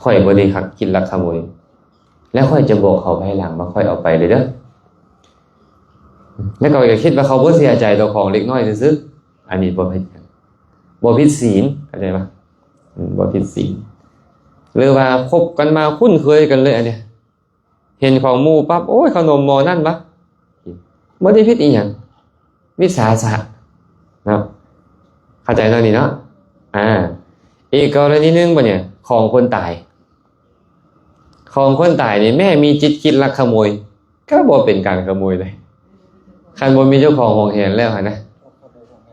ຂ້ອຍບໍ່ໄດ້ລັກ ຄິດລັກຂະໂມຍ, ແລ້ວຂ້ອຍຈະບອກເຂົາພາຍຫຼັງວ່າຂ້ອຍເອົາໄປເລີຍເດີ. ແລ້ວເຂົາກໍຄິດວ່າເຂົາບໍ່ເສຍໃຈຕໍ່ຂອງເລັກນ້ອຍຊື່ໆ. ອັນນີ້ບໍ່ຜິດ, ບໍ່ຜິດສິນ, ເຂົ້າໃຈປະ? ອືມ ບໍ່ຜິດສິນ. ຫຼືວ່າຄົບກັນມາຄຸ້ນເຄີຍກັນເລີຍ ອັນນີ້ ເຫັນຂອງໝູ່ປັບ ໂອ້ຍ ຂະໜົມໝໍ້ນັ້ນວະ, ບໍ່ໄດ້ຜິດອີ່ຫຍັງ, ວິສາສະເນາະ. ເຂົ້າໃຈເນາະນີ້ເນາະ. ອາ ອີກກໍລະນີໜຶ່ງບາດນີ້ ຂອງຄົນຕາຍ, ຂອງຄົນຕາຍນີ້ ແມ້ມີຈິດຄິດລັກຂະໂມຍ ກໍບໍ່ເປັນການຂະໂມຍເລີຍ, ຄັນບໍ່ມີເຈົ້າຂອງຫວງແຫນແລ້ວຫັ້ນນະ.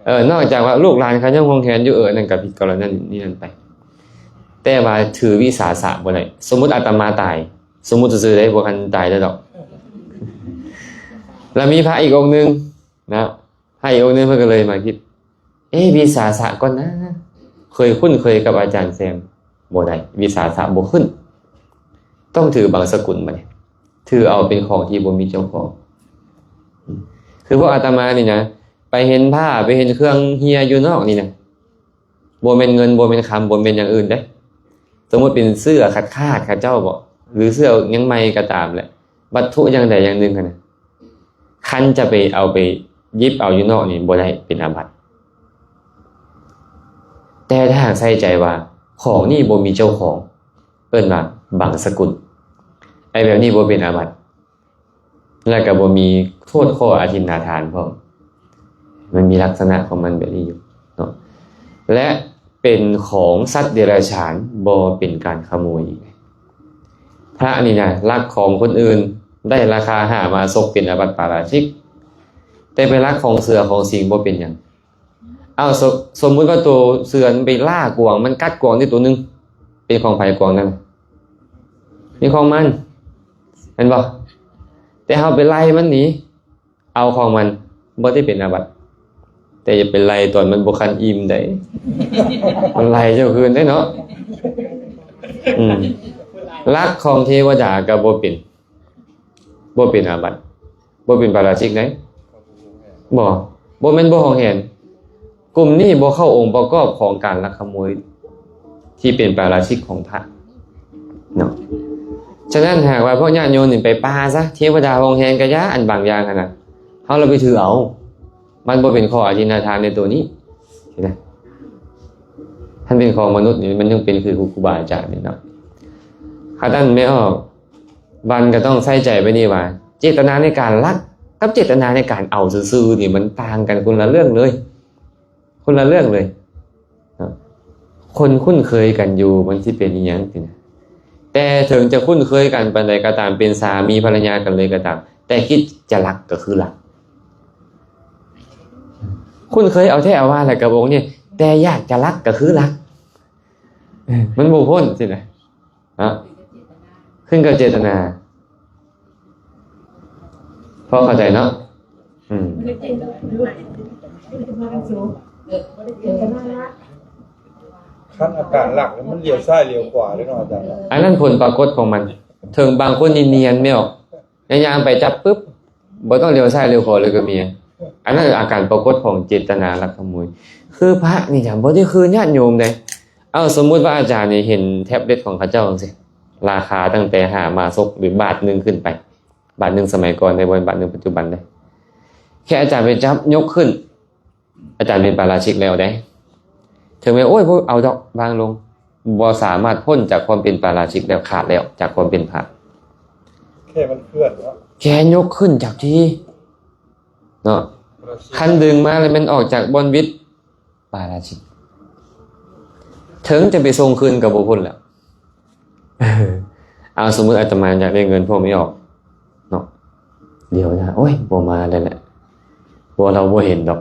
ເອີ ນອກຈາກວ່າລູກຫຼານເຂົາຍັງຫວງແຫນຢູ່, ເອີ ອັນນັ້ນກໍຜິດກໍລະນີນັ້ນໄປ, ແຕ່ວ່າຖືວິສາສະບໍ່ໄດ້. ສົມມຸດອາດຕະມາຕາຍ, ສົມມຸດຊື່ໆເດ້ ບໍ່ທັນຕາຍແລ້ວດອກ. ແລ້ວມີພະອີກອົງໜຶ່ງນະ, ພະອີກອົງໜຶ່ງເພິ່ນກໍເລີຍມາຄິດ, ເອ ວິສາສະກ່ອນນະ, ເຄີຍຄຸ້ນເຄີຍກັບອາຈານແຊມ. ບໍ່ໄດ້, ວິສາສະບໍ່ຂຶ້ນ, ຕ້ອງຖືບັງສະກຸນ. ບັດນີ້ຖືເອົາເປັນຂອງທີ່ບໍ່ມີເຈົ້າຂອງ. ຄືພວກອາດຕະມານີ້ນະ ໄປເຫັນຜ້າ ໄປເຫັນເຄື່ອງເຮ່ຍຢູ່ນອກນີ້ນະ, ບໍ່ແມ່ນເງິນ ບໍ່ແມ່ນຄຳ ບໍ່ແມ່ນຢ່າງອື່ນເດ້. ສົມມຸດເປັນເສື້ອຂາດໆ ຂະເຈົ້າບໍ ຫຼືເສື້ອຍັງໃໝ່ກໍຕາມແຫຼະ, ວັດຖຸຢ່າງໃດຢ່າງໜຶ່ງຫັ້ນນະ, ຄັນຈະໄປເອົາໄປຫຍິບເອົາຢູ່ນອກນີ້ບໍ່ໄດ້, ເປັນອາບັດ. ແຕ່ຖ້າຫາກໃສ່ໃຈວ່າຂອງນີ້ບໍ່ມີເຈົ້າຂອງ, ເອີ້ນວ່າບັງສະກຸນ, ໄອ້ແບບນີ້ບໍ່ເປັນອາບັດ. ແລະກໍບໍ່ມີໂທດຂໍ້ອະທິນນາທານພ້ອມ, ມັນມີລັກສະນະຂອງມັນແບບນີ້ຢູ່ເນາະ. ແລະເປັນຂອງສັດເດຍລະສານ, ບໍ່ເປັນການຂະໂມຍອີກ. ພະນີ້ນະ ລັກຂອງຄົນອື່ນໄດ້ລາຄາຫ້າມາສົກ ເປັນອາບັດປາຣາຊິກ, ແຕ່ໄປລັກຂອງເສືອຂອງສິງບໍ່ເປັນຫຍັງ. ເອົາ ສົມ ສົມມຸດວ່າໂຕເສືອມັນໄປລ່າກວາງ, ມັນກັດກວາງໄດ້ໂຕໜຶ່ງ, ເປັນຂອງໃຜກວາງນັ້ນ? ເປັນຂອງມັນ, ແມ່ນບໍ່? ແຕ່ເຮົາໄປໄລ່ມັນໜີ, ເອົາຂອງມັນ, ບໍ່ໄດ້ເປັນອາບັດ. ແຕ່ຢ່າໄປໄລ່ຕອນມັນບໍ່ທັນອີ່ມໃດ, ມັນໄລ່ເຈົ້າຄືນເດ້ເນາະ. ອືມ ລັກຂອງເທວະດາກໍບໍ່ເປັນ, ບໍ່ເປັນອາບັດ. ບໍ່ເປັນປາຣາຊິກໃດ໋. ບໍ່, ບໍ່ແມ່ນບໍ່ຫວງແຫນ. ກຸ່ມນີ້ບໍ່ເຂົ້າອົງປະກອບຂອງການລັກຂະໂມຍທີ່ເປັນປາຣາຊິກຂອງພະເນາະ. ສະນັ້ນ ຫາກວ່າພວກຍາດໂຍມນີ້ໄປປ່າຊະ, ເທວະດາຫວງແຫນກະຢ່າ, ອັນບາງຢ່າງຫັ້ນນະ ເຮົາລະໄປຖືເອົາ, ມັນບໍ່ເປັນຂໍ້ອະທິນນາທານໃນໂຕນີ້, ເຫັນນະ? ຄັນເປັນຂອງມະນຸດນີ້ ມັນຍັງເປັນຄືຄູບາອາຈານນີ້ເນາະ. ຄັນນັ້ນແມ່ອອກ ມັນກໍຕ້ອງໃສ່ໃຈໄວ້ນີ້ວ່າ ເຈດຕະນາໃນການລັກກັບເຈດຕະນາໃນການເອົາຊື່ໆນີ້ ມັນຕ່າງກັນຄົນລະເລື່ອງເລີຍ, ຄົນລະເລື່ອງເລີຍເນາະ. ຄົນຄຸ້ນເຄີຍກັນຢູ່ ມັນຊິເປັນອີ່ຫຍັງຊີ້ນະ? ແຕ່ເຖິງຈະຄຸ້ນເຄີຍກັນປານໃດກໍຕາມ, ເປັນສາມີພັນລະຍາກັນເລີຍກໍຕາມ, ແຕ່ຄິດຈະລັກກໍຄືລັກ. ຄຸ້ນເຄີຍເອົາແທ້ເອົາວ່າແລ້ວກັບອົງນີ້ ແຕ່ຢາກຈະລັກກໍຄືລັກ ເອີ ມັນບໍ່ພົ້ນຊີ້ນະ ເນາະ ຂຶ້ນກັບເຈດຕະນາ ພໍເຂົ້າໃຈເນາະ ອືມ ຄັນອາການລັກມັນລ້ຽວຊ້າຍລ້ຽວຂວາເດ້ເນາະອາຈານເນາະ ອັນນັ້ນຜົນປາກົດຂອງມັນ ເຖິງບາງຄົນນີ້ນຽນແມ່ນອອກ ຍ່າງໆໄປຈັບປຶບ ບໍ່ຕ້ອງລ້ຽວຊ້າຍລ້ຽວຂວາເລີຍກໍມີ. ອັນນັ້ນອາການປາກົດຂອງເຈດຕະນາລັກຂະໂມຍ. ຄືພະນີ້ຈະບໍ່ໄດ້ຄືຍາດໂຍມເດ້. ເອົາ ສົມມຸດວ່າອາຈານນີ້ເຫັນແທັບເລັດຂອງເຂົາເຈົ້າຈັ່ງຊີ້ ລາຄາຕັ້ງແຕ່ຫ້າມາສົກ ຫຼື ບາດໜຶ່ງຂຶ້ນໄປ, ບາດໜຶ່ງສະໄໝກ່ອນເດ້, ບໍ່ແມ່ນບາດໜຶ່ງປັດຈຸບັນເດ້. ແຄ່ອາຈານໄປຈັບຍົກຂຶ້ນ ອາຈານເປັນປາຣາຊິກແລ້ວເດ້. ເຖິງແມ່ນ ໂອ້ຍ ບໍ່ເອົາດອກ ວາງລົງ, ບໍ່ສາມາດພົ້ນຈາກຄວາມເປັນປາຣາຊິກແລ້ວ, ຂາດແລ້ວຈາກຄວາມເປັນພະ. ແຄ່ມັນເຄື່ອນເນາະ, ແຄ່ຍົກຂຶ້ນຈາກທີ່ເນາະ, ຄັນດຶງມາແລ້ວແມ່ນອອກຈາກບ່ອນຫວິດ ປາຣາຊິກ, ເຖິງຈະໄປສົ່ງຄືນກໍບໍ່ພົ້ນແລ້ວ. ເອົາ ສົມມຸດອາດຕະມາຢາກໄດ້ເງິນພວກນີ້ອອກເນາະ, ດຽວນະ ໂອ້ຍ ບໍ່ມາແລ້ວແຫຼະ, ບໍ່ ລາວບໍ່ເຫັນດອກ.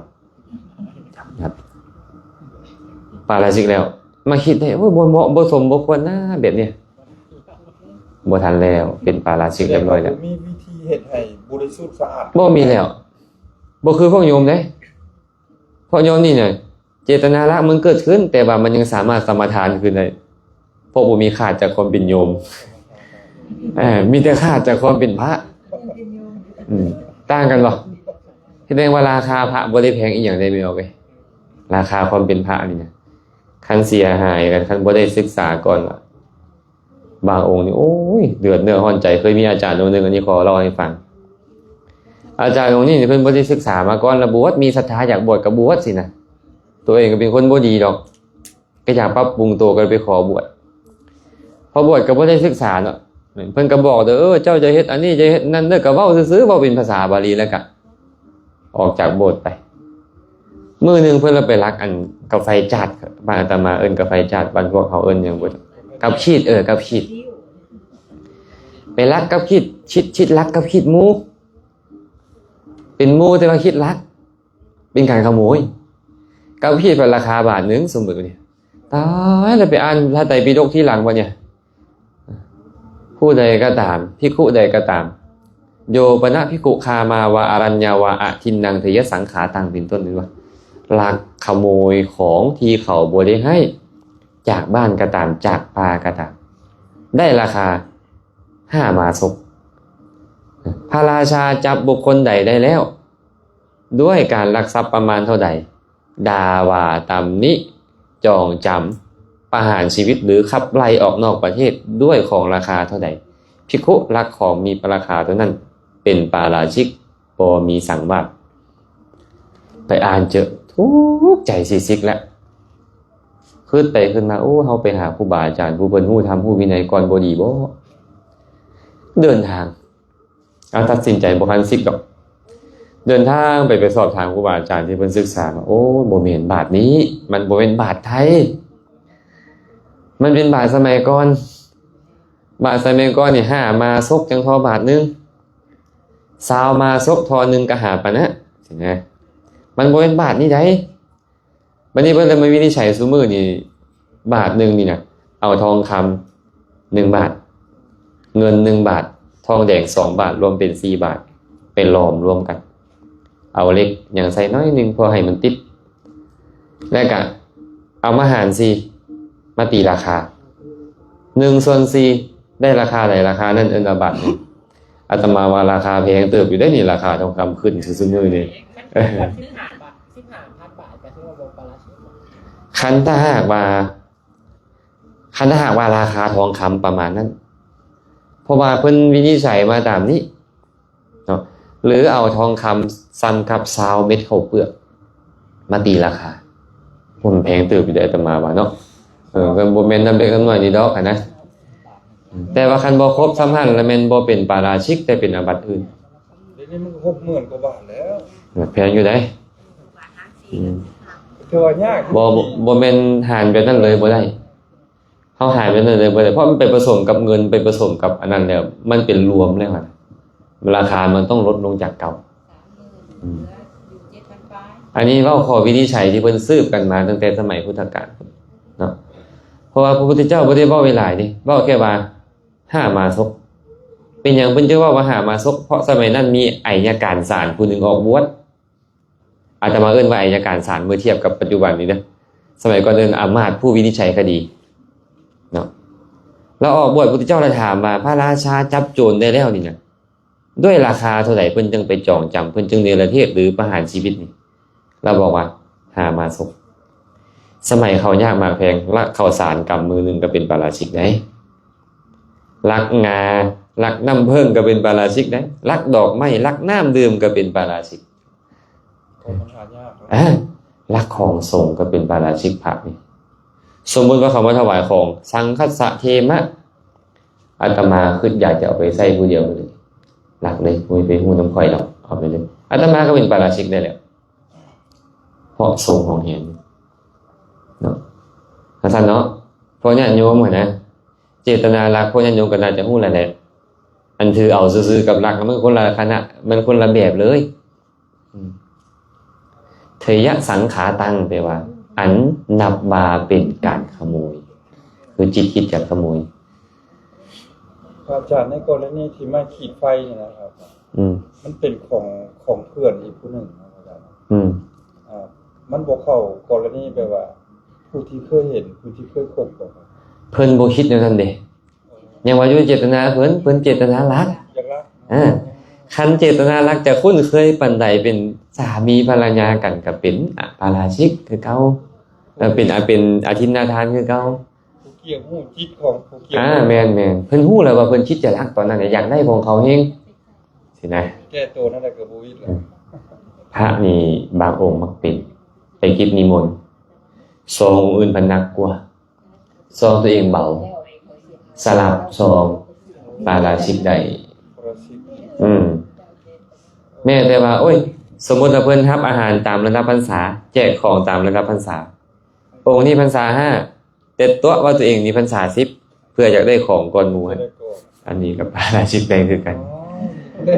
ປາຣາຊິກແລ້ວ ມາຄິດໄດ້ ໂອ້ຍ ບໍ່ເໝາະ ບໍ່ສົມ ບໍ່ຄວນນະ ແບບນີ້. ບໍ່ທັນແລ້ວ, ເປັນປາຣາຊິກຮຽບຮ້ອຍແລ້ວ. ມີວິທີເຮັດໃຫ້ບໍລິສຸດສະອາດ ບໍ່ມີແລ້ວ. ບໍ່ຄືພວກໂຍມເດ້. ພວກໂຍມນີ້ນະ ເຈດຕະນາລັກມັນເກີດຂຶ້ນ, ແຕ່ວ່າມັນຍັງສາມາດສະມາທານຄືນໄດ້, ເພາະບໍ່ມີຂາດຈາກຄວາມເປັນໂຍມ. ເອີ ມີແຕ່ຂາດຈາກຄວາມເປັນພະ. ອືມ ຕ່າງກັນບໍ່? ສະແດງວ່າລາຄາພະບໍ່ໄດ້ແພງອີ່ຫຍັງເດ້ ແມ່ນບໍ່ເອີຍ? ລາຄາຄວາມເປັນພະນີ້ນະ ຄັນເສຍຫາຍກັນ ຄັນບໍ່ໄດ້ສຶກສາກ່ອນວ່າ ບາງອົງນີ້ ໂອ້ຍ ເດືອດເນື້ອຮ້ອນໃຈ. ເຄີຍມີອາຈານອົງໜຶ່ງ, ອັນນີ້ຂໍເລົ່າໃຫ້ຟັງ. ອາຈານອົງນີ້ເພິ່ນບໍ່ໄດ້ສຶກສາມາກ່ອນ, ລະບວດ, ມີສັດທາຢາກບວດກໍບວດຊີ້ນະ. ຕົວເອງກໍເປັນຄົນບໍ່ດີດອກ, ກໍຢາກປັບປຸງໂຕ, ກໍໄປຂໍບວດ. ພໍບວດກໍບໍ່ໄດ້ສຶກສາເນາະ, ເພິ່ນກໍບອກເດີ, ເອີ ເຈົ້າຈະເຮັດອັນນີ້, ຈະເຮັດນັ້ນເດີ, ກໍເວົ້າຊື່ໆ, ເວົ້າເປັນພາສາບາລີ ແລ້ວກໍ ອອກຈາກໂບດໄປ. ມື້ໜຶ່ງເພິ່ນລະໄປລັກອັນກາໄຟຈາດ, ບ້ານອາດຕະມາເອີ້ນກາໄຟຈາດ, ບ້ານພວກເຮົາເອີ້ນຫຍັງບໍ່ຈັກ, ກັບຂີດ, ເອີ ກັບຂີດ. ໄປລັກກັບຂີດ, ຄິດ, ຄິດລັກກັບຂີດໝູ່. ເປັນໝູ່ແຕ່ວ່າຄິດລັກ, ເປັນການຂະໂມຍ. ກັບຂີດໄປລາຄາບາດໜຶ່ງ, ສົມມຸດວ່ານີ້. ຕາຍແລ້ວ, ໄປອ່ານພະໄຕປິດົກທີຫຼັງບັດນີ້. ຜູ້ໃດກໍຕາມ, ພິກຂຸໃດກໍຕາມ, ໂຍປະນະພິກຂຸຄາມາວາອາລັນຍາວາອະທິນນັງເທຍະສັງຂາຕັງ ເປັນຕົ້ນ ເຫັນບໍ່? ລັກຂະໂມຍຂອງທີ່ເຂົາບໍ່ໄດ້ໃຫ້, ຈາກບ້ານກໍຕາມ, ຈາກປ່າກໍຕາມ, ໄດ້ລາຄາຫ້າມາສົກ. ພະລາຊາຈັບບຸກຄົນໃດໄດ້ແລ້ວ ດ້ວຍການລັກຊັບປະມານເທົ່າໃດ, ດ່າວ່າ, ຕຳໜິ, ຈອງຈຳ, ປະຫານຊີວິດ ຫຼື ຂັບໄລ່ອອກນອກປະເທດດ້ວຍຂອງລາຄາເທົ່າໃດ, ພິກຂຸລັກຂອງມີລາຄາເທົ່ານັ້ນ ເປັນປາຣາຊິກ, ບໍ່ມີສັງວາດ. ໄປອ່ານເຈີ ທຸກໃຈຊິຊິກແລ້ວ. ຄິດໄປຄິດມາ, ໂອ້ ເຮົາໄປຫາຄູບາອາຈານຜູ້ເພິ່ນຮູ້ທຳຮູ້ວິໄນກ່ອນບໍ່ດີບໍ? ເດີນທາງ ເອົາ ຕັດສິນໃຈບໍ່ທັນສິກດອກ. ເດີນທາງໄປ, ໄປສອບຖາມຄູບາອາຈານທີ່ເພິ່ນສຶກສາມາ, ໂອ້ ບໍ່ແມ່ນບາດນີ້, ມັນບໍ່ແມ່ນບາດໄທ, ມັນເປັນບາດສະໄໝກ່ອນ. ບາດສະໄໝກ່ອນນີ້ ຫ້າມາສົກຈັ່ງພໍບາດໜຶ່ງ, ຊາວມາສົກທໍ່ໜຶ່ງກໍຫ້າປານະ, ຊີ້ນະ. ມັນບໍ່ແມ່ນບາດນີ້ໃດ. ບັດນີ້ເພິ່ນເລີຍມາວິນິດໄຈຊຸມື້ນີ້, ບາດໜຶ່ງນີ້ນະ ເອົາທອງຄຳໜຶ່ງບາດ, ເງິນໜຶ່ງບາດ, ທອງແດງສອງບາດ, ລວມເປັນສີ່ບາດ, ໄປຫຼອມລວມກັນ, ເອົາເຫຼັກຫຍັງໃສ່ໜ້ອຍໜຶ່ງ ເພື່ອໃຫ້ມັນຕິດ, ແລ້ວກະເອົາມາຫານສີ່ ມາຕີລາຄາ, ໜຶ່ງສ່ວນສີ່ ໄດ້ລາຄາໃດ ລາຄານັ້ນເອີ້ນວ່າບາດໜຶ່ງ. ອາດຕະມາວ່າລາຄາແພງເຕີບຢູ່ເດ້ນີ້, ລາຄາທອງຄຳຂຶ້ນຊຸມື້ນີ້. ຄັນ ເອີ ສິບຫ້າບາດ, ສິບຫ້າພັນບາດ ກໍຖືວ່າບໍ່ປາລາຊິກ. ຄັນຖ້າຫາກວ່າ, ຄັນຖ້າຫາກວ່າລາຄາທອງຄຳປະມານນັ້ນ, ເພາະວ່າເພິ່ນວິນິດໄຈມາຕາມນີ້ເນາະ, ຫຼືເອົາທອງຄຳສ່ຳກັບຊາວເມັດເຂົ້າເປືອກມາຕີລາຄາ, ໂອ້ ມັນແພງເຕີບຢູ່ເດ້ ອາດຕະມາວ່າເນາະ. ເອີ ກໍບໍ່ແມ່ນນຳເລັກນຳນ້ອຍນີ້ດອກຫັ້ນນະ. ແຕ່ວ່າຄັນບໍ່ຄົບສ່ຳຫັ້ນລະແມ່ນບໍ່ເປັນປາຣາຊິກ ແຕ່ເປັນອາບັດອື່ນ. ດຽວນີ້ມັນກໍຫົກໝື່ນກວ່າບາດແລ້ວ, ແພງຢູ່ໃດ໋. ອືມ ຖືວ່າຍາກ. ບໍ່ ບໍ່ ບໍ່ແມ່ນຫານແບບນັ້ນເລີຍບໍ່ໄດ້, ເຮົາຫານແບບນັ້ນເລີຍບໍ່ໄດ້, ເພາະມັນໄປປະສົມກັບເງິນ, ໄປປະສົມກັບອັນນັ້ນແລ້ວ, ມັນເປັນລວມແລ້ວຫັ້ນ, ລາຄາມັນຕ້ອງລົດລົງຈາກເກົ່າ. ອືມ ອັນນີ້ເວົ້າຂໍ້ວິນິດໄຈທີ່ເພິ່ນສືບກັນມາຕັ້ງແຕ່ສະໄໝພຸດທະການເນາະ. ເພາະວ່າພະພຸດທະເຈົ້າບໍ່ໄດ້ເວົ້າໄວ້ຫຼາຍເດ້, ເວົ້າແຄ່ວ່າຫ້າມາສົກ. ເປັນຫຍັງເພິ່ນຈຶ່ງເວົ້າວ່າຫ້າມາສົກ? ເພາະສະໄໝນັ້ນມີໄອຍະການສານຜູ້ໜຶ່ງອອກບວດ. ອາດຕະມາເອີ້ນວ່າໄອຍະການສານ ເມື່ອທຽບກັບປັດຈຸບັນນີ້ເດີ. ສະໄໝກ່ອນເອີ້ນອາມາດຜູ້ວິນິດໄຈຄະດີເນາະ. ລາວອອກບວດ, ພະພຸດທະເຈົ້າລະຖາມວ່າ ພະລາຊາຈັບໂຈນໄດ້ແລ້ວນີ້ນະ ດ້ວຍລາຄາເທົ່າໃດເພິ່ນຈຶ່ງໄປຈອງຈຳ, ເພິ່ນຈຶ່ງເນລະເທດ ຫຼື ປະຫານຊີວິດນີ້? ລາວບອກວ່າ ຫ້າມາສົກ. ສະໄໝເຂົາຍາກໝາກແພງ, ລັກເຂົ້າສານກຳມືໜຶ່ງກໍເປັນປາລາຊິກໄດ໋. ລັກງາ, ລັກນ້ຳເຜິ້ງກໍເປັນປາລາຊິກໄດ໋. ລັກດອກໄມ້, ລັກນ້ຳດື່ມກໍເປັນປາລາຊິກ. ຂອງມັນຫາຍາກເນາະ. ອາ, ລັກຂອງສົງກໍເປັນປາລາຊິກພະນີ້. ສົມມຸດວ່າເຂົາມາຖວາຍຂອງ ສັງຄັດສະເທມະ, ອາດຕະມາຄິດຢາກຈະເອົາໄປໃຊ້ຜູ້ດຽວເລີຍ. ລັກເລີຍ, ບໍ່ມີໃຜຮູ້ນຳຂ້ອຍດອກ, ເອົາໄປເລີຍ. ອາດຕະມາກໍເປັນປາລາຊິກໄດ້ແລ້ວ. ເພາະສົງຫອງແຫນເນາະ. ວ່າຊັ້ນເນາະ. ພວກຍາດໂຍມຫັ້ນນະ ເຈດຕະນາລັກ ພວກຍາດໂຍມກໍໜ້າຈະຮູ້ແລ້ວແຫຼະ. ອັນຖືເອົາຊື່ໆກັບລັກ ມັນຄົນລະຄະນະ, ມັນຄົນລະແບບເລີຍ. ອືມ ເທຍະສັງຂາຕັງ ແປວ່າ ອັນນັບວ່າເປັນການຂະໂມຍ, ຄືຈິດຄິດຈະຂະໂມຍ. ພະອາຈານ, ໃນກໍລະນີທີ່ໄມ້ຂີດໄຟນີ້ນະຄັບ ອືມ ມັນເປັນຂອງ ຂອງເພື່ອນອີກຜູ້ໜຶ່ງເນາະອາຈານ. ອືມ ອາ ມັນບໍ່ເຂົ້າກໍລະນີແບບວ່າ ຜູ້ທີ່ເຄີຍເຫັນ, ຜູ້ທີ່ເຄີຍຄົບບໍ່? ເພິ່ນບໍ່ຄິດແນວນັ້ນເດ້. ຍັງວ່າຢູ່ເຈດຕະນາເພິ່ນ, ເພິ່ນເຈດຕະນາລັກ. ຢາກລັກ. ເອີ ຄັນເຈດຕະນາລັກຈະຄຸ້ນເຄີຍປານໃດ ເປັນສາມີພັນລະຍາກັນກໍເປັນອະປາລາຊິກຄືເກົ່າ, ເອີ ເປັນອະ ເປັນອະທິນນາທານຄືເກົ່າ. ຜູ້ກ່ຽວຮູ້ຈິດຂອງຜູ້ກ່ຽວ. ອາ ແມ່ນໆ. ເພິ່ນຮູ້ແລ້ວວ່າເພິ່ນຄິດຈະລັກຕອນນັ້ນ, ຢາກໄດ້ຂອງເຂົາແຮງຊີ້ນະ. ແກ້ໂຕນັ້ນແຫຼະກໍບໍ່ວິດແລ້ວ. ອືມ ພະນີ້ບາງອົງມັກເປັນ ໄປກິດນິມົນ, ຊອງອົງອື່ນພັນໜັກກວ່າ. ຊອງຕົວເອງເບົາ, ສະຫຼັບຊອງປາລາຊິກໄດ້. ອືມ ແມ້ແຕ່ວ່າ ໂອ້ຍ ສົມມຸດວ່າເພິ່ນຮັບອາຫານຕາມລະດັບພັນສາ, ແຈກຂອງຕາມລະດັບພັນສາ, ອົງນີ້ພັນສາຫ້າ ແຕ່ຕົວະວ່າຕົວເອງນີ້ພັນສາສິບ ເພື່ອຢາກໄດ້ຂອງກ່ອນໝູ່ຫັ້ນ. ອັນນີ້ກໍປາລາຊິກໄດ້ຄືກັນ. ອໍ